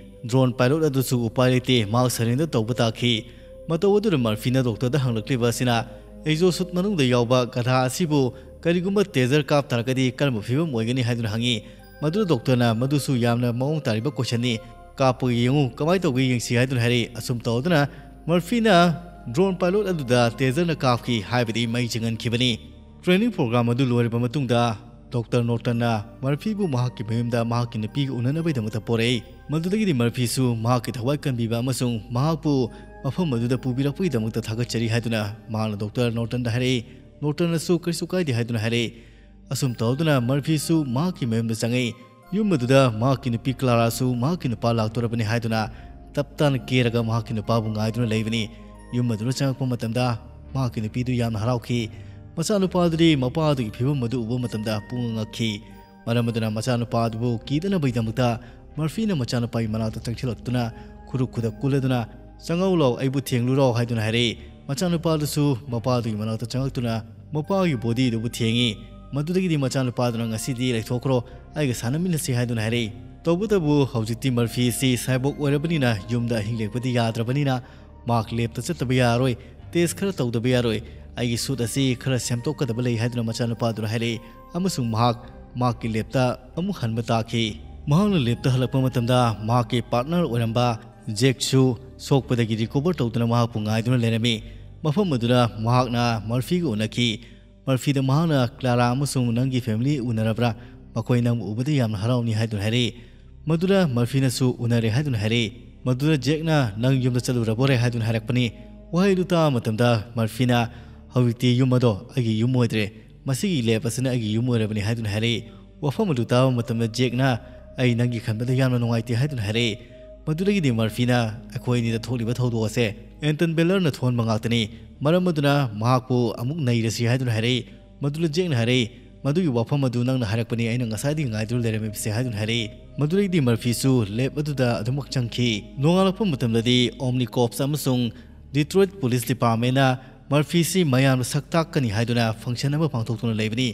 ꯗ꯭ꯔꯣꯟ ꯄꯥꯏꯂꯣꯠ ꯑꯗꯨꯁꯨ ꯎꯄꯥꯏ ꯂꯩꯇꯦ, ꯃꯍꯥꯛ ꯁꯔꯦꯟꯗꯔ ꯇꯧꯕ ꯇꯥꯈꯤ꯫ ꯃꯇꯧ ꯑꯗꯨꯗ ꯃꯔꯐꯤꯅ ꯗꯣꯛꯇꯔꯗ ꯍꯪꯂꯛꯂꯤꯕ ꯑꯁꯤꯅ ꯑꯦꯛꯖꯣꯁꯨꯠ ꯃꯅꯨꯡꯗ ꯌꯥꯎꯕ ꯒꯙꯥ ꯑꯁꯤꯕꯨ ꯀꯔꯤꯒꯨꯝꯕ ꯇꯦꯖꯔ ꯀꯥꯞ ꯇꯥꯔꯒꯗꯤ ꯀꯔꯝꯕ ꯐꯤꯕꯝ ꯑꯣꯏꯒꯅꯤ ꯍꯥꯏꯗꯨꯅ ꯍꯪꯉꯤ꯫ ꯃꯗꯨꯗ ꯗꯣꯛꯇꯔꯅ ꯃꯗꯨꯁꯨ ꯌꯥꯝꯅ ꯃꯑꯣꯡ ꯇꯥꯔꯤꯕ ꯀꯣꯏꯁꯟꯅꯤ, ꯀꯥꯞꯄꯒ ꯌꯦꯡꯉꯨ ꯀꯃꯥꯏꯅ ꯇꯧꯒꯦ ꯌꯦꯡꯁꯤ ꯍꯥꯏꯗꯨꯅ ꯍꯥꯏꯔꯛꯏ꯫ ꯑꯁꯨꯝ ꯇꯧꯗꯨꯅ ꯃꯔꯐꯤꯅ ꯗ꯭ꯔꯣꯟ ꯄꯥꯏꯂꯣꯠ ꯑꯗꯨꯗ ꯇꯦꯖꯔꯅ ꯀꯥꯞꯈꯤ, ꯍꯥꯏꯕꯗꯤ ꯃꯩ ꯆꯤꯡꯍꯟꯈꯤꯕꯅꯤ꯫ ꯇ꯭ꯔꯦꯅꯤꯡ ꯄ꯭ꯔꯣꯒ꯭ꯔꯥꯝ ꯑꯗꯨ ꯂꯣꯏꯔꯕ ꯃꯇꯨꯡꯗ ꯗꯣꯛꯇꯔ ꯅꯣꯔꯇꯟꯅ ꯃꯔꯐꯤꯕꯨ ꯃꯍꯥꯛꯀꯤ ꯃꯌꯨꯝꯗ ꯃꯍꯥꯛꯀꯤ ꯅꯨꯄꯤꯒ ꯎꯅꯅꯕꯒꯤꯗꯃꯛꯇ ꯄꯣꯔꯛꯏ꯫ ꯃꯗꯨꯗꯒꯤꯗꯤ ꯃꯔꯐꯤꯁꯨ ꯃꯍꯥꯛꯀꯤ ꯊꯋꯥꯏ ꯀꯟꯕꯤꯕ ꯑꯃꯁꯨꯡ ꯃꯍꯥꯛꯄꯨ ꯃꯐꯝ ꯑꯗꯨꯗ ꯄꯨꯕꯤꯔꯛꯄꯒꯤꯗꯃꯛꯇ ꯊꯥꯒꯠꯆꯔꯤ ꯍꯥꯏꯗꯨꯅ ꯃꯍꯥꯛꯅ ꯗꯣꯛꯇꯔ ꯅꯣꯔꯇꯟꯗ ꯍꯥꯏꯔꯛꯏ꯫ ꯅꯣꯔꯇꯟꯅꯁꯨ ꯀꯔꯤꯁꯨ ꯀꯥꯏꯗꯦ ꯍꯥꯏꯗꯨꯅ ꯍꯥꯏꯔꯛꯏ꯫ ꯑꯁꯨꯝ ꯇꯧꯗꯨꯅ ꯃꯔꯐꯤꯁꯨ ꯃꯍꯥꯛꯀꯤ ꯃꯌꯨꯝꯗ ꯆꯪꯉꯛꯏ꯫ ꯌꯨꯝ ꯑꯗꯨꯗ ꯃꯍꯥꯛꯀꯤ ꯅꯨꯄꯤ ꯀ꯭ꯂꯥꯔꯥꯁꯨ ꯃꯍꯥꯛꯀꯤ ꯅꯨꯄꯥ ꯂꯥꯛꯇꯣꯔꯕꯅꯤ ꯍꯥꯏꯗꯨꯅ ꯇꯞ ꯇꯥꯅ ꯀꯦꯔꯒ ꯃꯍꯥꯛꯀꯤ ꯅꯨꯄꯥꯕꯨ ꯉꯥꯏꯗꯨꯅ ꯂꯩꯕꯅꯤ꯫ ꯌꯨꯝ ꯑꯗꯨꯗ ꯆꯪꯉꯛꯄ ꯃꯇꯝꯗ ꯃꯍꯥꯛꯀꯤ ꯅꯨꯄꯤꯗꯨ ꯌꯥꯝꯅ ꯍꯔꯥꯎꯈꯤ꯫ ꯃꯆꯥꯅꯨꯄꯥꯗꯨꯗꯤ ꯃꯄꯥꯗꯨꯒꯤ ꯐꯤꯕꯝ ꯑꯗꯨ ꯎꯕ ꯃꯇꯝꯗ ꯄꯨꯡꯉꯛ ꯉꯛꯈꯤ꯫ ꯃꯔꯝ ꯑꯗꯨꯅ ꯃꯆꯥꯅꯨꯄꯥ ꯑꯗꯨꯕꯨ ꯀꯤꯗꯅꯕꯒꯤꯗꯃꯛꯇ ꯃꯔꯐꯤꯅ ꯃꯆꯥꯅꯨꯄꯥꯒꯤ ꯃꯅꯥꯛꯇ ꯆꯪꯁꯤꯜꯂꯛꯇꯨꯅ ꯈꯨꯔꯨ ꯈꯨꯗ ꯀꯨꯜꯂꯗꯨꯅ, "ꯆꯪꯉꯛꯎ ꯂꯥꯎ, ꯑꯩꯕꯨ ꯊꯦꯡꯂꯨꯔꯣ" ꯍꯥꯏꯗꯨꯅ ꯍꯥꯏꯔꯛꯏ꯫ ꯃꯆꯥꯅꯨꯄꯥꯗꯨꯁꯨ ꯃꯄꯥꯗꯨꯒꯤ ꯃꯅꯥꯛꯇ ꯆꯪꯉꯛꯇꯨꯅ ꯃꯄꯥꯒꯤ ꯕꯣꯗꯤꯗꯨꯕꯨ ꯊꯦꯡꯉꯤ꯫ ꯃꯗꯨꯗꯒꯤꯗꯤ ꯃꯆꯥꯅꯨꯄꯥꯗꯨꯅ, "ꯉꯁꯤꯗꯤ ꯂꯩꯊꯣꯛꯈ꯭ꯔꯣ, ꯑꯩꯒ ꯁꯥꯟꯅꯃꯤꯟꯅꯁꯤ" ꯍꯥꯏꯗꯨꯅ ꯍꯥꯏꯔꯛꯏ꯫ ꯇꯧꯕꯇꯕꯨ ꯍꯧꯖꯤꯛꯇꯤ ꯃꯔꯐꯤ ꯑꯁꯤ ꯁꯥꯏꯕꯣꯛ ꯑꯣꯏꯔꯕꯅꯤꯅ ꯌꯨꯝꯗ ꯑꯍꯤꯡ ꯂꯦꯛꯄꯗꯤ ꯌꯥꯗ꯭ꯔꯕꯅꯤꯅ ꯃꯍꯥꯛ ꯂꯦꯞꯇ ꯆꯠꯇꯕ ꯌꯥꯔꯣꯏ, ꯇꯦꯁ ꯈꯔ ꯇꯧꯗꯕ ꯌꯥꯔꯣꯏ, ꯑꯩꯒꯤ ꯁꯨꯠ ꯑꯁꯤ ꯈꯔ ꯁꯦꯝꯗꯣꯛꯀꯗꯕ ꯂꯩ ꯍꯥꯏꯗꯨꯅ ꯃꯆꯥꯅꯨꯄꯥꯗꯨꯅ ꯍꯥꯏꯔꯛꯏ꯫ ꯑꯃꯁꯨꯡ ꯃꯍꯥꯛ ꯃꯍꯥꯛꯀꯤ ꯂꯦꯞꯇ ꯑꯃꯨꯛ ꯍꯟꯕ ꯇꯥꯈꯤ꯫ ꯃꯍꯥꯛꯅ ꯂꯦꯞꯇ ꯍꯜꯂꯛꯄ ꯃꯇꯝꯗ ꯃꯍꯥꯛꯀꯤ ꯄꯥꯔꯠꯅꯔ ꯑꯣꯏꯔꯝꯕ ꯖꯦꯛꯁꯨ ꯁꯣꯛꯄꯗꯒꯤ ꯔꯤꯀꯣꯚꯔ ꯇꯧꯗꯨꯅ ꯃꯍꯥꯛꯄꯨ ꯉꯥꯏꯗꯨꯅ ꯂꯩꯔꯝꯃꯤ꯫ ꯃꯐꯝ ꯑꯗꯨꯗ ꯃꯍꯥꯛꯅ ꯃꯔꯐꯤꯒ ꯎꯅꯈꯤ꯫ ꯃꯔꯐꯤꯗ ꯃꯍꯥꯛꯅ, "ꯀ꯭ꯂꯥꯔꯥ ꯑꯃꯁꯨꯡ ꯅꯪꯒꯤ ꯐꯦꯃꯤꯂꯤ ꯎꯅꯔꯕ꯭ꯔꯥ? ꯃꯈꯣꯏ ꯅꯪꯕꯨ ꯎꯕꯗ ꯌꯥꯝꯅ ꯍꯔꯥꯎꯅꯤ" ꯍꯥꯏꯗꯨꯅ ꯍꯥꯏꯔꯛꯏ꯫ ꯃꯗꯨꯗ ꯃꯔꯐꯤꯅꯁꯨ, "ꯎꯅꯔꯦ" ꯍꯥꯏꯗꯨꯅ ꯍꯥꯏꯔꯛꯏ꯫ ꯃꯗꯨꯗ ꯖꯦꯛꯅ, "ꯅꯪ ꯌꯨꯝꯗ ꯆꯠꯂꯨꯔꯕꯣꯔꯦ?" ꯍꯥꯏꯗꯨꯅ ꯍꯥꯏꯔꯛꯄꯅꯤ꯫ ꯋꯥꯍꯩ ꯑꯗꯨ ꯇꯥꯕ ꯃꯇꯝꯗ ꯃꯔꯐꯤꯅ, "ꯍꯧꯖꯤꯛꯇꯤ ꯌꯨꯝ ꯑꯗꯣ ꯑꯩꯒꯤ ꯌꯨꯝ ꯑꯣꯏꯗ꯭ꯔꯦ, ꯃꯁꯤꯒꯤ ꯂꯦꯞ ꯑꯁꯤꯅ ꯑꯩꯒꯤ ꯌꯨꯝ ꯑꯣꯏꯔꯕꯅꯤ" ꯍꯥꯏꯗꯨꯅ ꯍꯥꯏꯔꯛꯏ꯫ ꯋꯥꯐꯝ ꯑꯗꯨ ꯇꯥꯕ ꯃꯇꯝꯗ ꯖꯦꯛꯅ, "ꯑꯩ ꯅꯪꯒꯤ ꯈꯟꯕꯗ ꯌꯥꯝꯅ ꯅꯨꯡꯉꯥꯏꯇꯦ" ꯍꯥꯏꯗꯨꯅ ꯍꯥꯏꯔꯛꯏ꯫ ꯃꯗꯨꯗꯒꯤꯗꯤ ꯃꯔꯐꯤꯅ, "ꯑꯩꯈꯣꯏ ꯑꯅꯤꯗ ꯊꯣꯛꯂꯤꯕ ꯊꯧꯗꯣꯛ ꯑꯁꯦ ꯑꯦꯟꯇꯟ ꯕꯦꯂꯔꯅ ꯊꯣꯛꯍꯟꯕ ꯉꯥꯛꯇꯅꯤ, ꯃꯔꯝ ꯑꯗꯨꯅ ꯃꯍꯥꯛꯄꯨ ꯑꯃꯨꯛ ꯅꯩꯔꯁꯤ" ꯍꯥꯏꯗꯨꯅ ꯍꯥꯏꯔꯛꯏ꯫ ꯃꯗꯨꯗ ꯖꯦꯛꯅ ꯍꯥꯏꯔꯛꯏ, "ꯃꯗꯨꯒꯤ ꯋꯥꯐꯝ ꯑꯗꯨ ꯅꯪꯅ ꯍꯥꯏꯔꯛꯄꯅꯤ, ꯑꯩꯅ ꯉꯁꯥꯏꯗꯒꯤ ꯉꯥꯏꯗꯨꯅ ꯂꯩꯔꯝꯃꯤꯕꯁꯦ" ꯍꯥꯏꯗꯨꯅ ꯍꯥꯏꯔꯛꯏ꯫ ꯃꯗꯨꯗꯒꯤꯗꯤ ꯃꯔꯐꯤꯁꯨ ꯂꯦꯞ ꯑꯗꯨꯗ ꯑꯗꯨꯃꯛ ꯆꯪꯈꯤ꯫ ꯅꯣꯡꯉꯥꯜꯂꯛꯄ ꯃꯇꯝꯗꯗꯤ ꯑꯣꯝꯅꯤ ꯀꯣꯞꯁ ꯑꯃꯁꯨꯡ ꯗꯤꯇ꯭ꯔꯣꯏꯠ ꯄꯨꯂꯤꯁ ꯗꯤꯄꯥꯔꯠꯃꯦꯟꯅ ꯃꯔꯐꯤꯁꯤ ꯃꯌꯥꯝꯅ ꯁꯛ ꯇꯥꯛꯀꯅꯤ ꯍꯥꯏꯗꯨꯅ ꯐꯪꯁꯟ ꯑꯃ ꯄꯥꯡꯊꯣꯛꯇꯨꯅ ꯂꯩꯕꯅꯤ꯫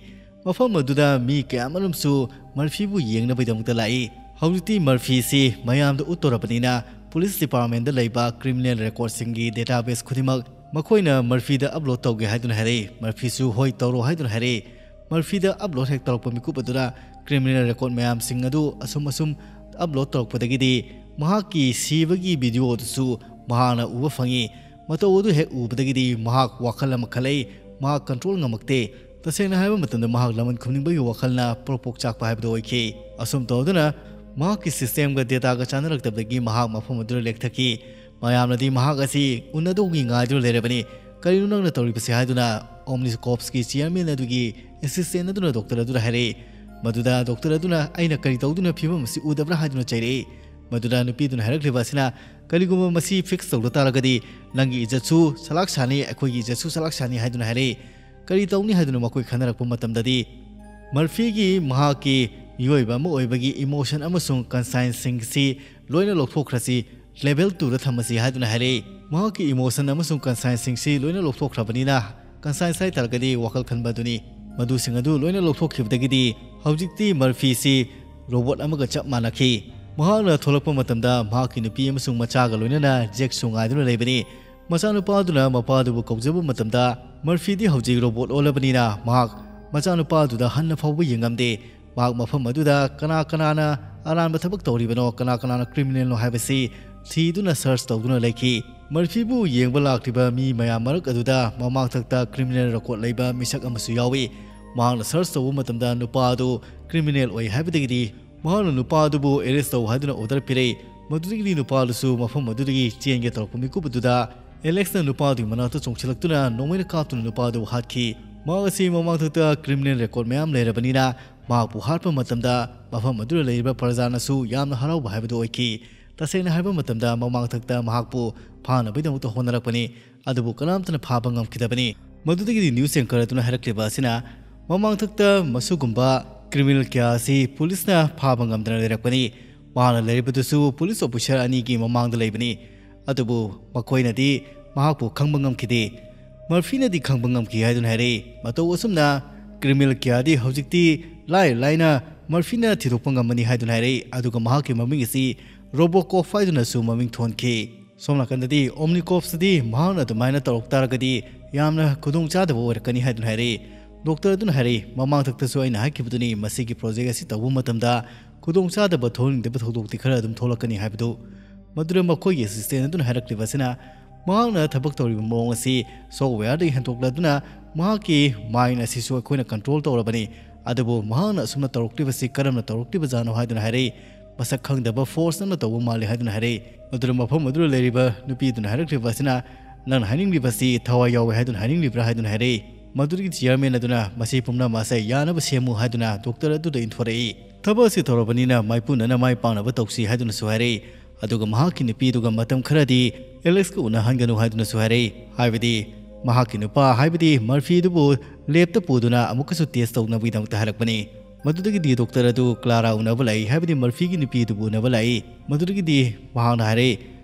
ꯃꯐꯝ ꯑꯗꯨꯗ ꯃꯤ ꯀꯌꯥꯃꯔꯨꯝꯁꯨ ꯃꯔꯐꯤꯕꯨ ꯌꯦꯡꯅꯕꯒꯤꯗꯃꯛꯇ ꯂꯥꯛꯏ꯫ ꯍꯧꯖꯤꯛꯇꯤ ꯃꯔꯐꯤꯁꯤ ꯃꯌꯥꯝꯗ ꯎꯠꯇꯧꯔꯕꯅꯤꯅ ꯄꯨꯂꯤꯁ ꯗꯤꯄꯥꯔꯠꯃꯦꯟꯗ ꯂꯩꯕ ꯀ꯭ꯔꯤꯃꯤꯅꯦꯜ ꯔꯦꯀꯣꯔꯗꯁꯤꯡꯒꯤ ꯗꯦꯇꯥꯕꯦꯁ ꯈꯨꯗꯤꯡꯃꯛ ꯃꯈꯣꯏꯅ ꯃꯔꯐꯤꯗ ꯑꯞꯂꯣꯗ ꯇꯧꯒꯦ ꯍꯥꯏꯗꯨꯅ ꯍꯥꯏꯔꯛꯏ꯫ ꯃꯔꯐꯤꯁꯨ ꯍꯣꯏ ꯇꯧꯔꯣ ꯍꯥꯏꯗꯨꯅ ꯍꯥꯏꯔꯛꯏ꯫ ꯃꯔꯐꯤꯗ ꯑꯞꯂꯣꯗ ꯍꯦꯛ ꯇꯧꯔꯛꯄ ꯃꯤꯀꯨꯞ ꯑꯗꯨꯗ ꯀ꯭ꯔꯤꯃꯤꯅꯦꯜ ꯔꯦꯀꯣꯔꯗ ꯃꯌꯥꯝꯁꯤꯡ ꯑꯗꯨ ꯑꯁꯨꯝ ꯑꯁꯨꯝ ꯑꯞꯂꯣꯗ ꯇꯧꯔꯛꯄꯗꯒꯤꯗꯤ ꯃꯍꯥꯛꯀꯤ ꯁꯤꯕꯒꯤ ꯚꯤꯗꯤꯑꯣ ꯑꯗꯨꯁꯨ ꯃꯍꯥꯛꯅ ꯎꯕ ꯐꯪꯉꯤ꯫ ꯃꯇꯧ ꯑꯗꯨ ꯍꯦꯛ ꯎꯕꯗꯒꯤꯗꯤ ꯃꯍꯥꯛ ꯋꯥꯈꯜ ꯑꯃ ꯈꯜꯂꯛꯏ꯫ ꯃꯍꯥꯛ ꯀꯟꯇ꯭ꯔꯣꯜ ꯉꯝꯃꯛꯇꯦ꯫ ꯇꯁꯦꯡꯅ ꯍꯥꯏꯕ ꯃꯇꯝꯗ, ꯃꯍꯥꯛ ꯂꯃꯟ ꯈꯨꯝꯅꯤꯡꯕꯒꯤ ꯋꯥꯈꯜꯅ ꯄ꯭ꯔꯣꯛ ꯄ꯭ꯔꯣꯛ ꯆꯥꯛꯄ ꯍꯥꯏꯕꯗꯨ ꯑꯣꯏꯈꯤ꯫ ꯑꯁꯨꯝ ꯇꯧꯗꯨꯅ ꯃꯍꯥꯛꯀꯤ systemꯒ dataꯒ ꯆꯥꯟꯅꯔꯛꯇꯕꯗꯒꯤ ꯃꯍꯥꯛ ꯃꯐꯝ ꯑꯗꯨꯗ ꯂꯦꯛꯊꯈꯤ꯫ ꯃꯌꯥꯝꯅꯗꯤ ꯃꯍꯥꯛ ꯑꯁꯤ ꯎꯅꯗꯧꯒꯤ ꯉꯥꯏꯗꯨꯅ ꯂꯩꯔꯕꯅꯤ꯫ "ꯀꯔꯤꯅꯣ ꯅꯪꯅ ꯇꯧꯔꯤꯕꯁꯤ?" ꯍꯥꯏꯗꯨꯅ Omnicorpsꯀꯤ chairman ꯑꯗꯨꯒꯤ assistant ꯑꯗꯨꯅ doctor ꯑꯗꯨꯗ ꯍꯥꯏꯔꯛꯏ꯫ ꯃꯗꯨꯗ doctor ꯑꯗꯨꯅ, "ꯑꯩꯅ ꯀꯔꯤ ꯇꯧꯗꯨꯅ ꯐꯤꯕꯝ ꯑꯁꯤ ꯎꯗꯕ꯭ꯔꯥ?" ꯍꯥꯏꯗꯨꯅ ꯆꯩꯔꯛꯏ꯫ ꯃꯗꯨꯗ ꯅꯨꯄꯤꯗꯨꯅ ꯍꯥꯏꯔꯛꯂꯤꯕ ꯑꯁꯤꯅ, "ꯀꯔꯤꯒꯨꯝꯕ ꯃꯁꯤ fix ꯇꯧꯗ ꯇꯥꯔꯒꯗꯤ ꯅꯪꯒꯤ ꯏꯖꯠꯁꯨ ꯁꯂꯥꯛ ꯁꯥꯅꯤ, ꯑꯩꯈꯣꯏꯒꯤ ꯏꯖꯠꯁꯨ ꯁꯂꯥꯛ ꯁꯥꯅꯤ" ꯍꯥꯏꯗꯨꯅ ꯍꯥꯏꯔꯛꯏ꯫ "ꯀꯔꯤ ꯇꯧꯅꯤ?" ꯍꯥꯏꯗꯨꯅ ꯃꯈꯣꯏ ꯈꯟꯅꯔꯛꯄ ꯃꯇꯝꯗꯗꯤ, Murphyꯒꯤ ꯃꯍꯥꯛꯀꯤ ꯃꯤꯑꯣꯏꯕ ꯑꯃ ꯑꯣꯏꯕꯒꯤ emotion ꯑꯃꯁꯨꯡ conscienceꯁꯤꯡꯁꯤ ꯂꯣꯏꯅ ꯂꯧꯊꯣꯛꯈ꯭ꯔꯁꯤ, level twoꯗ ꯊꯝꯃꯁꯤ ꯍꯥꯏꯗꯨꯅ ꯍꯥꯏꯔꯛꯏ꯫ ꯃꯍꯥꯛꯀꯤ emotion ꯑꯃꯁꯨꯡ conscienceꯁꯤꯡꯁꯤ ꯂꯣꯏꯅ ꯂꯧꯊꯣꯛꯈ꯭ꯔꯕꯅꯤꯅ, conscience ꯍꯥꯏ ꯇꯥꯔꯒꯗꯤ ꯋꯥꯈꯜ ꯈꯟꯕ ꯑꯗꯨꯅꯤ꯫ ꯃꯗꯨꯁꯤꯡ ꯑꯗꯨ ꯂꯣꯏꯅ ꯂꯧꯊꯣꯛꯈꯤꯕꯗꯒꯤꯗꯤ ꯍꯧꯖꯤꯛꯇꯤ Murphyꯁꯤ robot ꯑꯃꯒ ꯆꯞ ꯃꯥꯟꯅꯈꯤ꯫ ꯃꯍꯥꯛꯅ ꯊꯣꯛꯂꯛꯄ ꯃꯇꯝꯗ ꯃꯍꯥꯛꯀꯤ ꯅꯨꯄꯤ ꯑꯃꯁꯨꯡ ꯃꯆꯥꯒ ꯂꯣꯏꯅꯅ Jackꯁꯨ ꯉꯥꯏꯗꯨꯅ ꯂꯩꯕꯅꯤ꯫ ꯃꯆꯥꯅꯨꯄꯥꯗꯨꯅ ꯃꯄꯥꯗꯨꯕꯨ ꯀꯧꯖꯕ ꯃꯇꯝꯗ, Murphyꯗꯤ ꯍꯧꯖꯤꯛ robot ꯑꯣꯜꯂꯕꯅꯤꯅ ꯃꯍꯥꯛ ꯃꯆꯥꯅꯨꯄꯥꯗꯨꯗ ꯍꯟꯅ ꯐꯥꯎꯕ ꯌꯦꯡꯉꯝꯗꯦ꯫ ꯃꯍꯥꯛ ꯃꯐꯝ ꯑꯗꯨꯗ ꯀꯅꯥ ꯀꯅꯥꯅ ꯑꯔꯥꯟꯕ ꯊꯕꯛ ꯇꯧꯔꯤꯕꯅꯣ, ꯀꯅꯥ ꯀꯅꯥꯅ criminalꯅꯣ ꯍꯥꯏꯕꯁꯤ ꯊꯤꯗꯨꯅ search ꯇꯧꯗꯨꯅ ꯂꯩꯈꯤ꯫ Murphyꯕꯨ ꯌꯦꯡꯕ ꯂꯥꯛꯂꯤꯕ ꯃꯤ ꯃꯌꯥꯝ ꯃꯔꯛ ꯑꯗꯨꯗ ꯃꯃꯥꯡꯊꯛꯇ criminal record ꯂꯩꯕ ꯃꯤꯁꯛ ꯑꯃꯁꯨ ꯌꯥꯎꯏ꯫ ꯃꯍꯥꯛꯅ search ꯇꯧꯕ ꯃꯇꯝꯗ ꯅꯨꯄꯥ ꯑꯗꯨ criminal ꯑꯣꯏ ꯍꯥꯏꯕꯗꯒꯤꯗꯤ ꯃꯍꯥꯛꯅ ꯅꯨꯄꯥ ꯑꯗꯨꯕꯨ arrest ꯇꯧ ꯍꯥꯏꯗꯨꯅ order ꯄꯤꯔꯛꯏ꯫ ꯃꯗꯨꯗꯒꯤꯗꯤ ꯅꯨꯄꯥ ꯑꯗꯨꯁꯨ ꯃꯐꯝ ꯑꯗꯨꯗꯒꯤ ꯆꯦꯟꯒꯦ ꯇꯧꯔꯛꯄ ꯃꯤꯀꯨꯞ ꯑꯗꯨꯗ Alexꯅ ꯅꯨꯄꯥ ꯑꯗꯨꯒꯤ ꯃꯅꯥꯛꯇ ꯆꯣꯡꯁꯤꯜꯂꯛꯇꯨꯅ ꯅꯣꯡꯃꯩꯅ ꯀꯥꯞꯇꯨꯅ ꯅꯨꯄꯥ ꯑꯗꯨꯕꯨ ꯍꯥꯠꯈꯤ꯫ ꯃꯍꯥꯛ ꯑꯁꯤ ꯃꯃꯥꯡꯊꯛꯇ criminal record ꯃꯌꯥꯝ ꯂꯩꯔꯕꯅꯤꯅ, ꯃꯍꯥꯛꯄꯨ ꯍꯥꯠꯄ ꯃꯇꯝꯗ ꯃꯐꯝ ꯑꯗꯨꯗ ꯂꯩꯔꯤꯕ ꯄ꯭ꯔꯖꯥꯅꯁꯨ ꯌꯥꯝꯅ ꯍꯔꯥꯎꯕ ꯍꯥꯏꯕꯗꯨ ꯑꯣꯏꯈꯤ꯫ ꯇꯁꯦꯡꯅ ꯍꯥꯏꯕ ꯃꯇꯝꯗ, ꯃꯃꯥꯡꯊꯛꯇ ꯃꯍꯥꯛꯄꯨ ꯐꯥꯅꯕꯒꯤꯗꯃꯛꯇ ꯍꯣꯠꯅꯔꯛꯄꯅꯤ, ꯑꯗꯨꯕꯨ ꯀꯅꯥꯝꯇꯅ ꯐꯥꯕ ꯉꯝꯈꯤꯗꯕꯅꯤ꯫ ꯃꯗꯨꯗꯒꯤꯗꯤ news anchor ꯑꯗꯨꯅ ꯍꯥꯏꯔꯛꯂꯤꯕ ꯑꯁꯤꯅ, ꯃꯃꯥꯡꯊꯛꯇ ꯃꯁꯨꯒꯨꯝꯕ criminal ꯀꯌꯥ ꯑꯁꯤ ꯄꯨꯂꯤꯁꯅ ꯐꯥꯕ ꯉꯝꯗꯅ ꯂꯩꯔꯛꯄꯅꯤ꯫ ꯃꯍꯥꯛꯅ ꯂꯩꯔꯤꯕꯗꯨꯁꯨ ꯄꯨꯂꯤꯁ officer ꯑꯅꯤꯒꯤ ꯃꯃꯥꯡꯗ ꯂꯩꯕꯅꯤ꯫ ꯑꯗꯨꯕꯨ ꯃꯈꯣꯏꯅꯗꯤ ꯃꯍꯥꯛꯄꯨ ꯈꯪꯕ ꯉꯝꯈꯤꯗꯦ꯫ Murphyꯅꯗꯤ ꯈꯪꯕ ꯉꯝꯈꯤ ꯍꯥꯏꯗꯨꯅ ꯍꯥꯏꯔꯛꯏ꯫ ꯃꯇꯧ ꯑꯁꯨꯝꯅ criminal ꯀꯌꯥꯗꯤ ꯍꯧꯖꯤꯛꯇꯤ ꯂꯥꯏ ꯂꯥꯏꯅ Murphyꯅ ꯊꯤꯗꯣꯛꯄ ꯉꯝꯃꯅꯤ ꯍꯥꯏꯗꯨꯅ ꯍꯥꯏꯔꯛꯏ꯫ ꯑꯗꯨꯒ ꯃꯍꯥꯛꯀꯤ ꯃꯃꯤꯡ ꯑꯁꯤ Robocop ꯍꯥꯏꯗꯨꯅꯁꯨ ꯃꯃꯤꯡ ꯊꯣꯟꯈꯤ꯫ ꯁꯣꯝ ꯅꯥꯀꯟꯗꯗꯤ Omnicorpsꯇꯗꯤ ꯃꯍꯥꯛꯅ ꯑꯗꯨꯃꯥꯏꯅ ꯇꯧꯔꯛ ꯇꯥꯔꯒꯗꯤ ꯌꯥꯝꯅ ꯈꯨꯗꯣꯡꯆꯥꯗꯕ ꯑꯣꯏꯔꯛꯀꯅꯤ ꯍꯥꯏꯗꯨꯅ ꯍꯥꯏꯔꯛꯏ꯫ Doctor ꯑꯗꯨꯅ ꯍꯥꯏꯔꯛꯏ, "ꯃꯃꯥꯡꯊꯛꯇꯁꯨ ꯑꯩꯅ ꯍꯥꯏꯈꯤꯕꯗꯨꯅꯤ, ꯃꯁꯤꯒꯤ project ꯑꯁꯤ ꯇꯧꯕ ꯃꯇꯝꯗ ꯈꯨꯗꯣꯡꯆꯥꯗꯕ ꯊꯣꯛꯍꯟꯅꯤꯡꯗꯕ ꯊꯧꯗꯣꯛꯇꯤ ꯈꯔ ꯑꯗꯨꯝ ꯊꯣꯛꯂꯛꯀꯅꯤ" ꯍꯥꯏꯕꯗꯨ꯫ ꯃꯗꯨꯗ ꯃꯈꯣꯏꯒꯤ assistant ꯑꯗꯨꯅ ꯍꯥꯏꯔꯛꯂꯤꯕ ꯑꯁꯤꯅ, ꯃꯍꯥꯛꯅ ꯊꯕꯛ ꯇꯧꯔꯤꯕ ꯃꯑꯣꯡ ꯑꯁꯤ softwareꯗꯒꯤ ꯍꯦꯟꯗꯣꯛꯂꯗꯨꯅ ꯃꯍꯥꯛꯀꯤ mind ꯑꯁꯤꯁꯨ ꯑꯩꯈꯣꯏꯅ control ꯇꯧꯔꯕꯅꯤ꯫ ꯑꯗꯨꯕꯨ ꯃꯍꯥꯛꯅ ꯑꯁꯨꯝꯅ ꯇꯧꯔꯛꯂꯤꯕꯁꯤ ꯀꯔꯝꯅ ꯇꯧꯔꯛꯂꯤꯕꯖꯥꯠꯅꯣ ꯍꯥꯏꯗꯨꯅ ꯍꯥꯏꯔꯛꯏ꯫ ꯃꯁꯛ ꯈꯪꯗꯕ force ꯑꯃꯅ ꯇꯧꯕ ꯃꯥꯜꯂꯤ ꯍꯥꯏꯗꯨꯅ ꯍꯥꯏꯔꯛꯏ꯫ ꯃꯗꯨꯗ ꯃꯐꯝ ꯑꯗꯨꯗ ꯂꯩꯔꯤꯕ ꯅꯨꯄꯤꯗꯨꯅ ꯍꯥꯏꯔꯛꯂꯤꯕ ꯑꯁꯤꯅ, "ꯅꯪꯅ ꯍꯥꯏꯅꯤꯡꯂꯤꯕꯁꯤ ꯊꯋꯥꯏ ꯌꯥꯎꯋꯦ ꯍꯥꯏꯗꯨꯅ ꯍꯥꯏꯅꯤꯡꯂꯤꯕ꯭ꯔꯥ?" ꯍꯥꯏꯗꯨꯅ ꯍꯥꯏꯔꯛꯏ꯫ ꯃꯗꯨꯗꯒꯤ chairman ꯑꯗꯨꯅ, "ꯃꯁꯤ ꯄꯨꯝꯅꯃꯛ ꯑꯁꯦ ꯌꯥꯅꯕ ꯁꯦꯝꯃꯨ" ꯍꯥꯏꯗꯨꯅ doctor ꯑꯗꯨꯗ ꯏꯟꯊꯣꯔꯛꯏ꯫ ꯊꯕꯛ ꯑꯁꯤ ꯇꯧꯔꯕꯅꯤꯅ ꯃꯥꯏꯄꯨꯅꯅ ꯃꯥꯏ ꯄꯥꯛꯅꯕ ꯇꯧꯁꯤ ꯍꯥꯏꯗꯨꯅꯁꯨ ꯍꯥꯏꯔꯛꯏ꯫ ꯑꯗꯨꯒ ꯃꯍꯥꯛꯀꯤ ꯅꯨꯄꯤꯗꯨꯒ ꯃꯇꯝ ꯈꯔꯗꯤ Alexꯀ ꯎꯅꯍꯟꯒꯅꯨ ꯍꯥꯏꯗꯨꯅꯁꯨ ꯍꯥꯏꯔꯛꯏ꯫ ꯍꯥꯏꯕꯗꯤ ꯃꯍꯥꯛꯀꯤ ꯅꯨꯄꯥ, ꯍꯥꯏꯕꯗꯤ Murphyꯗꯨꯕꯨ labꯇ ꯄꯨꯗꯨꯅ ꯑꯃꯨꯛꯀꯁꯨ test ꯇꯧꯅꯕꯒꯤꯗꯃꯛꯇ ꯍꯥꯏꯔꯛꯄꯅꯤ꯫ ꯃꯗꯨꯗꯒꯤꯗꯤ doctor ꯑꯗꯨ Clara ꯎꯅꯕ ꯂꯥꯛꯏ, ꯍꯥꯏꯕꯗꯤ Murphyꯒꯤ ꯅꯨꯄꯤꯗꯨꯕꯨ ꯎꯅꯕ ꯂꯥꯛꯏ꯫ ꯃꯗꯨꯗꯒꯤꯗꯤ ꯃꯍꯥꯛꯅ ꯍꯥꯏꯔꯛꯏ,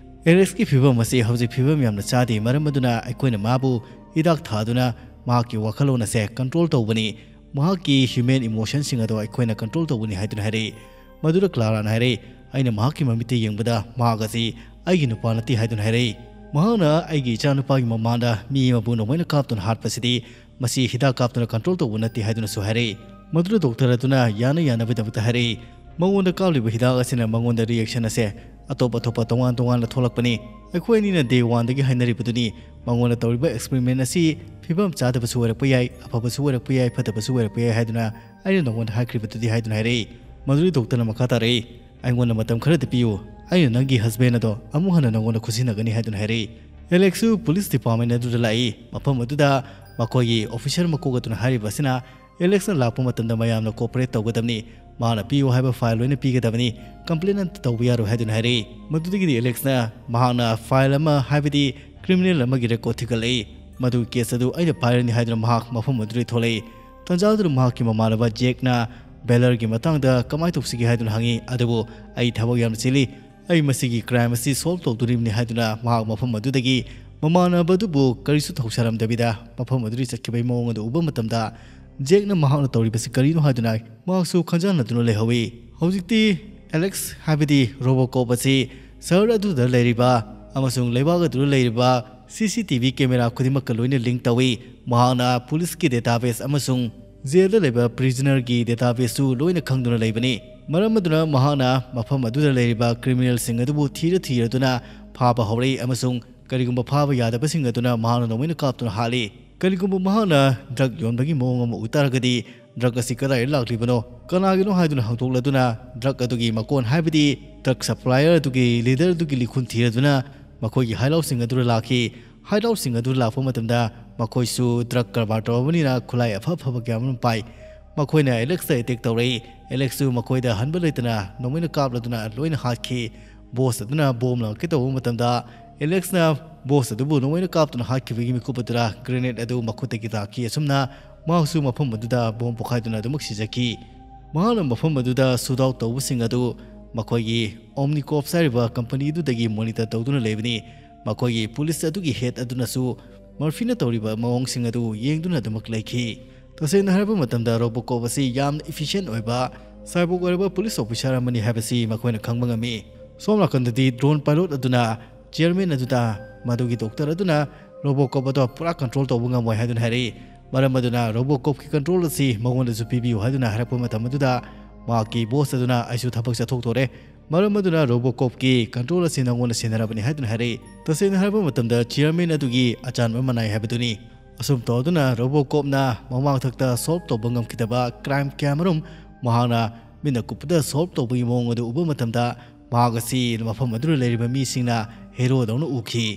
"Alexꯀꯤ ꯐꯤꯕꯝ ꯑꯁꯤ ꯍꯧꯖꯤꯛ ꯐꯤꯕꯝ ꯌꯥꯝꯅ ꯆꯥꯗꯦ, ꯃꯔꯝ ꯑꯗꯨꯅ ꯑꯩꯈꯣꯏꯅ ꯃꯥꯕꯨ ꯍꯤꯗꯥꯛ ꯊꯥꯗꯨꯅ ꯃꯍꯥꯛꯀꯤ ꯋꯥꯈꯜꯂꯣꯟ ꯑꯁꯦ control ꯇꯧꯕꯅꯤ, ꯃꯍꯥꯛꯀꯤ human emotionꯁꯤꯡ ꯑꯗꯣ ꯑꯩꯈꯣꯏꯅ control ꯇꯧꯕꯅꯤ" ꯍꯥꯏꯗꯨꯅ ꯍꯥꯏꯔꯛꯏ꯫ ꯃꯗꯨꯗ Claraꯅ ꯍꯥꯏꯔꯛꯏ, "ꯑꯩꯅ ꯃꯍꯥꯛꯀꯤ ꯃꯃꯤꯠꯇ ꯌꯦꯡꯕꯗ ꯃꯍꯥꯛ ꯑꯁꯤ ꯑꯩꯒꯤ ꯅꯨꯄꯥ ꯅꯠꯇꯦ" ꯍꯥꯏꯗꯨꯅ ꯍꯥꯏꯔꯛꯏ꯫ ꯃꯍꯥꯛꯅ, "ꯑꯩꯒꯤ ꯏꯆꯥꯅꯨꯄꯥꯒꯤ ꯃꯃꯥꯡꯗ ꯃꯤ ꯑꯃꯕꯨ ꯅꯣꯡꯃꯩꯅ ꯀꯥꯞꯇꯨꯅ ꯍꯥꯠꯄꯁꯤꯗꯤ, ꯃꯁꯤ ꯍꯤꯗꯥꯛ ꯀꯥꯞꯇꯨꯅ control ꯇꯧꯕ ꯅꯠꯇꯦ" ꯍꯥꯏꯗꯨꯅꯁꯨ ꯍꯥꯏꯔꯛꯏ꯫ ꯃꯗꯨꯗ doctor ꯑꯗꯨꯅ ꯌꯥꯅ ꯌꯥꯅꯕꯒꯤꯗꯃꯛꯇ ꯍꯥꯏꯔꯛꯏ, "ꯃꯉꯣꯟꯗ ꯀꯥꯞꯂꯤꯕ ꯍꯤꯗꯥꯛ ꯑꯁꯤꯅ ꯃꯉꯣꯟꯗ reaction ꯑꯁꯦ ꯑꯇꯣꯞ ꯑꯇꯣꯞꯄ ꯇꯣꯉꯥꯟ ꯇꯣꯉꯥꯟꯅ ꯊꯣꯛꯂꯛꯄꯅꯤ꯫ ꯑꯩꯈꯣꯏ ꯑꯅꯤꯅ day oneꯗꯒꯤ ꯍꯥꯏꯅꯔꯤꯕꯗꯨꯅꯤ, ꯃꯉꯣꯟꯗ ꯇꯧꯔꯤꯕ experiment ꯑꯁꯤ ꯐꯤꯕꯝ ꯆꯥꯗꯕꯁꯨ ꯑꯣꯏꯔꯛꯄ ꯌꯥꯏ, ꯑꯐꯕꯁꯨ ꯑꯣꯏꯔꯛꯄ ꯌꯥꯏ, ꯐꯠꯇꯕꯁꯨ ꯑꯣꯏꯔꯛꯄ ꯌꯥꯏ ꯍꯥꯏꯗꯨꯅ ꯑꯩꯅ ꯅꯉꯣꯟꯗ ꯍꯥꯏꯈ꯭ꯔꯤꯕꯗꯨꯗꯤ" ꯍꯥꯏꯗꯨꯅ ꯍꯥꯏꯔꯛꯏ꯫ ꯃꯗꯨꯗꯤ doctorꯅ ꯃꯈꯥ ꯇꯥꯔꯛꯏ, "ꯑꯩꯉꯣꯟꯗ ꯃꯇꯝ ꯈꯔꯗꯤ ꯄꯤꯌꯨ, ꯑꯩꯅ ꯅꯪꯒꯤ husband ꯑꯗꯣ ꯑꯃꯨꯛ ꯍꯟꯅ ꯅꯉꯣꯟꯗ ꯈꯨꯠꯁꯤꯟꯅꯒꯅꯤ" ꯍꯥꯏꯗꯨꯅ ꯍꯥꯏꯔꯛꯏ꯫ Alexꯁꯨ police department ꯑꯗꯨꯗ ꯂꯥꯛꯏ꯫ ꯃꯐꯝ ꯑꯗꯨꯗ ꯃꯈꯣꯏꯒꯤ officer ꯃꯀꯣꯛ ꯑꯗꯨꯅ ꯍꯥꯏꯔꯤꯕ ꯑꯁꯤꯅ, "Alexꯅ ꯂꯥꯛꯄ ꯃꯇꯝꯗ ꯃꯌꯥꯝꯅ cooperate ꯇꯧꯒꯗꯕꯅꯤ, ꯃꯥꯅ ꯄꯤꯌꯨ ꯍꯥꯏꯕ file ꯂꯣꯏꯅ ꯄꯤꯒꯗꯕꯅꯤ, complain ꯑꯃꯠꯇ ꯇꯧꯕ ꯌꯥꯔꯣꯏ" ꯍꯥꯏꯗꯨꯅ ꯍꯥꯏꯔꯛꯏ꯫ ꯃꯗꯨꯗꯒꯤꯗꯤ Alexꯅ ꯃꯍꯥꯛꯅ file ꯑꯃ, ꯍꯥꯏꯕꯗꯤ criminal ꯑꯃꯒꯤ record ꯊꯤꯒꯠꯂꯛꯏ꯫ ꯃꯗꯨꯒꯤ case ꯑꯗꯨ ꯑꯩꯅ ꯄꯥꯏꯔꯅꯤ ꯍꯥꯏꯗꯨꯅ ꯃꯍꯥꯛ ꯃꯐꯝ ꯑꯗꯨꯗꯒꯤ ꯊꯣꯛꯂꯛꯏ꯫ ꯇꯟꯖꯥ ꯑꯗꯨꯗ ꯃꯍꯥꯛꯀꯤ ꯃꯃꯥꯟꯅꯕ Jackꯅ Valorꯒꯤ ꯃꯇꯥꯡꯗ ꯀꯃꯥꯏꯅ ꯇꯧꯁꯤꯒꯦ ꯍꯥꯏꯗꯨꯅ ꯍꯪꯉꯤ, ꯑꯗꯨꯕꯨ "ꯑꯩ ꯊꯕꯛ ꯌꯥꯝꯅ ꯆꯤꯜꯂꯤ, ꯑꯩ ꯃꯁꯤꯒꯤ crime ꯑꯁꯤ solve ꯇꯧꯗꯣꯔꯤꯕꯅꯤ" ꯍꯥꯏꯗꯨꯅ ꯃꯍꯥꯛ ꯃꯐꯝ ꯑꯗꯨꯗꯒꯤ ꯃꯃꯥꯟꯅꯕ ꯑꯗꯨꯕꯨ ꯀꯔꯤꯁꯨ ꯊꯧꯁꯥꯔꯝꯗꯕꯤꯗ ꯃꯐꯝ ꯑꯗꯨꯗꯒꯤ ꯆꯠꯈꯤꯕꯒꯤ ꯃꯑꯣꯡ ꯑꯗꯨ ꯎꯕ ꯃꯇꯝꯗ, Jackꯅ ꯃꯍꯥꯛꯅ ꯇꯧꯔꯤꯕꯁꯤ ꯀꯔꯤꯅꯣ ꯍꯥꯏꯗꯨꯅ ꯃꯍꯥꯛꯁꯨ ꯈꯟꯖꯥꯟꯅꯗꯨꯅ ꯂꯩꯍꯧꯏ꯫ ꯍꯧꯖꯤꯛꯇꯤ Alex, ꯍꯥꯏꯕꯗꯤ Robocop ꯑꯁꯤ ꯁꯍꯔ ꯑꯗꯨꯗ ꯂꯩꯔꯤꯕ ꯑꯃꯁꯨꯡ ꯂꯩꯕꯥꯛ ꯑꯗꯨꯗ ꯂꯩꯔꯤꯕ CCTV camera ꯈꯨꯗꯤꯡꯃꯛꯀ ꯂꯣꯏꯅ link ꯇꯧꯏ꯫ ꯃꯍꯥꯛꯅ policeꯀꯤ database ꯑꯃꯁꯨꯡ jailꯗ ꯂꯩꯕ prisonerꯒꯤ databaseꯁꯨ ꯂꯣꯏꯅ ꯈꯪꯗꯨꯅ ꯂꯩꯕꯅꯤ꯫ ꯃꯔꯝ ꯑꯗꯨꯅ ꯃꯍꯥꯛꯅ ꯃꯐꯝ ꯑꯗꯨꯗ ꯂꯩꯔꯤꯕ criminalꯁꯤꯡ ꯑꯗꯨꯕꯨ ꯊꯤꯔ ꯊꯤꯔꯗꯨꯅ ꯐꯥꯕ ꯍꯧꯔꯛꯏ ꯑꯃꯁꯨꯡ ꯀꯔꯤꯒꯨꯝꯕ ꯐꯥꯕ ꯌꯥꯗꯕꯁꯤꯡ ꯑꯗꯨꯅ ꯃꯍꯥꯛꯅ ꯅꯣꯡꯃꯩꯅ ꯀꯥꯞꯇꯨꯅ ꯍꯥꯠꯂꯤ꯫ ꯀꯔꯤꯒꯨꯝꯕ ꯃꯍꯥꯛꯅ ꯗ꯭ꯔꯒ ꯌꯣꯟꯕꯒꯤ ꯃꯑꯣꯡ ꯑꯃ ꯎ ꯇꯥꯔꯒꯗꯤ, ꯗ꯭ꯔꯒ ꯑꯁꯤ ꯀꯗꯥꯏꯗ ꯂꯥꯛꯂꯤꯕꯅꯣ, ꯀꯅꯥꯒꯤꯅꯣ ꯍꯥꯏꯗꯨꯅ ꯍꯪꯗꯣꯛꯂꯗꯨꯅ, ꯗ꯭ꯔꯒ ꯑꯗꯨꯒꯤ ꯃꯀꯣꯟ, ꯍꯥꯏꯕꯗꯤ ꯗ꯭ꯔꯒ ꯁꯄ꯭ꯂꯥꯏꯌꯔ ꯑꯗꯨꯒꯤ ꯂꯤꯗꯔ ꯑꯗꯨꯒꯤ ꯂꯤꯈꯨꯟ ꯊꯤꯔꯗꯨꯅ ꯃꯈꯣꯏꯒꯤ ꯍꯥꯏꯠ ꯑꯥꯎꯠꯁꯤꯡ ꯑꯗꯨꯗ ꯂꯥꯛꯈꯤ꯫ ꯍꯥꯏꯠ ꯑꯥꯎꯠꯁꯤꯡ ꯑꯗꯨ ꯂꯥꯛꯄ ꯃꯇꯝꯗ ꯃꯈꯣꯏꯁꯨ ꯗ꯭ꯔꯒ ꯀꯔꯕꯥꯔ ꯇꯧꯔꯕꯅꯤꯅ ꯈꯨꯠꯂꯥꯏ ꯑꯐ ꯑꯐꯕ ꯀꯌꯥ ꯑꯃ ꯄꯥꯏ꯫ ꯃꯈꯣꯏꯅ ꯑꯦꯂꯦꯛꯁꯇ ꯑꯦꯇꯦꯛ ꯇꯧꯔꯛꯏ꯫ ꯑꯦꯂꯦꯛꯁꯁꯨ ꯃꯈꯣꯏꯗ ꯍꯟꯕ ꯂꯩꯇꯅ ꯅꯣꯡꯃꯩꯅ ꯀꯥꯞꯂꯗꯨꯅ ꯂꯣꯏꯅ ꯍꯥꯠꯈꯤ꯫ ꯕꯣꯁ ꯑꯗꯨꯅ ꯕꯣꯝ ꯂꯪꯉꯛꯀꯦ ꯇꯧꯕ ꯃꯇꯝꯗ, ꯑꯦꯂꯦꯛꯁꯅ ꯕꯣꯁ ꯑꯗꯨꯕꯨ ꯅꯣꯡꯃꯩꯅ ꯀꯥꯞꯇꯨꯅ ꯍꯥꯠꯈꯤꯕꯒꯤ ꯃꯤꯀꯨꯞ ꯑꯗꯨꯗ ꯒ꯭ꯔꯦꯅꯦꯗ ꯑꯗꯨ ꯃꯈꯨꯠꯇꯒꯤ ꯇꯥꯈꯤ꯫ ꯑꯁꯨꯝꯅ ꯃꯍꯥꯛꯁꯨ ꯃꯐꯝ ꯑꯗꯨꯗ ꯕꯣꯝ ꯄꯣꯈꯥꯏꯗꯨꯅ ꯑꯗꯨꯃꯛ ꯁꯤꯖꯈꯤ꯫ ꯃꯍꯥꯛꯅ ꯃꯐꯝ ꯑꯗꯨꯗ ꯁꯨꯠ ꯑꯥꯎꯠ ꯇꯧꯕꯁꯤꯡ ꯑꯗꯨ ꯃꯈꯣꯏꯒꯤ ꯑꯣꯝꯅꯤꯀꯣꯞꯁ ꯍꯥꯏꯔꯤꯕ ꯀꯝꯄꯅꯤ ꯑꯗꯨꯗꯒꯤ ꯃꯣꯅꯤꯇꯔ ꯇꯧꯗꯨꯅ ꯂꯩꯕꯅꯤ꯫ ꯃꯈꯣꯏꯒꯤ ꯄꯨꯂꯤꯁ ꯑꯗꯨꯒꯤ ꯍꯦꯗ ꯑꯗꯨꯅꯁꯨ ꯃꯔꯐꯤꯅ ꯇꯧꯔꯤꯕ ꯃꯑꯣꯡꯁꯤꯡ ꯑꯗꯨ ꯌꯦꯡꯗꯨꯅ ꯑꯗꯨꯃꯛ ꯂꯩꯈꯤ꯫ ꯇꯁꯦꯡꯅ ꯍꯥꯏꯔꯕ ꯃꯇꯝꯗ, ꯔꯣꯕꯣꯀꯣꯞ ꯑꯁꯤ ꯌꯥꯝꯅ ꯏꯐꯤꯁꯤꯌꯦꯟ ꯑꯣꯏꯕ ꯁꯥꯏꯕꯣꯔꯒ ꯑꯣꯏꯔꯕ ꯄꯨꯂꯤꯁ ꯑꯣꯐꯤꯁꯥꯔ ꯑꯃꯅꯤ ꯍꯥꯏꯕꯁꯤ ꯃꯈꯣꯏꯅ ꯈꯪꯕ ꯉꯝꯃꯤ꯫ ꯁꯣꯝ ꯅꯥꯀꯟꯗꯗꯤ ꯗ꯭ꯔꯣꯟ ꯄꯥꯏꯂꯣꯠ ꯑꯗꯨꯅ ꯆꯤꯌꯔꯃꯦꯟ ꯑꯗꯨꯗ ꯃꯗꯨꯒꯤ ꯗꯣꯛꯇꯔ ꯑꯗꯨꯅ ꯔꯣꯕꯣꯀꯣꯞ ꯑꯗꯣ ꯄꯨꯔꯥ ꯀꯟꯇ꯭ꯔꯣꯜ ꯇꯧꯕ ꯉꯝꯃꯣꯏ ꯍꯥꯏꯗꯨꯅ ꯍꯥꯏꯔꯛꯏ꯫ ꯃꯔꯝ ꯑꯗꯨꯅ ꯔꯣꯕꯣꯀꯣꯞꯀꯤ ꯀꯟꯇ꯭ꯔꯣꯜ ꯑꯁꯤ ꯃꯉꯣꯟꯗꯁꯨ ꯄꯤꯕꯤꯌꯨ ꯍꯥꯏꯗꯨꯅ ꯍꯥꯏꯔꯛꯄ ꯃꯇꯝ ꯑꯗꯨꯗ, ꯃꯍꯥꯛꯀꯤ ꯕꯣꯁ ꯑꯗꯨꯅ, "ꯑꯩꯁꯨ ꯊꯕꯛ ꯆꯠꯊꯣꯛꯇꯣꯔꯦ, ꯃꯔꯝ ꯑꯗꯨꯅ ꯔꯣꯕꯣꯀꯣꯞꯀꯤ ꯀꯟꯇ꯭ꯔꯣꯜ ꯑꯁꯤ ꯅꯉꯣꯟꯗ ꯁꯤꯟꯅꯔꯕꯅꯤ" ꯍꯥꯏꯗꯨꯅ ꯍꯥꯏꯔꯛꯏ꯫ ꯇꯁꯦꯡꯅ ꯍꯥꯏꯔꯕ ꯃꯇꯝꯗ, ꯆꯤꯌꯔꯃꯦꯟ ꯑꯗꯨꯒꯤ ꯑꯆꯥꯟꯕ ꯃꯅꯥꯏ ꯍꯥꯏꯕꯗꯨꯅꯤ꯫ ꯑꯁꯨꯝ ꯇꯧꯗꯨꯅ ꯔꯣꯕꯣꯀꯣꯞꯅ ꯃꯃꯥꯡꯊꯛꯇ ꯁꯣꯜꯕ ꯇꯧꯕ ꯉꯝꯈꯤꯗꯕ ꯀ꯭ꯔꯥꯏꯝ ꯀꯌꯥꯃꯔꯨꯝ ꯃꯍꯥꯛꯅ ꯃꯤꯠꯅ ꯀꯨꯞꯄꯗ ꯁꯣꯜꯕ ꯇꯧꯕꯒꯤ ꯃꯑꯣꯡ ꯑꯗꯨ ꯎꯕ ꯃꯇꯝꯗ, ꯃꯍꯥꯛ ꯑꯁꯤ ꯃꯐꯝ ꯑꯗꯨꯗ ꯂꯩꯔꯤꯕ ꯃꯤꯁꯤꯡꯅ ꯍꯦꯔꯣꯗꯧꯅ ꯎꯈꯤ꯫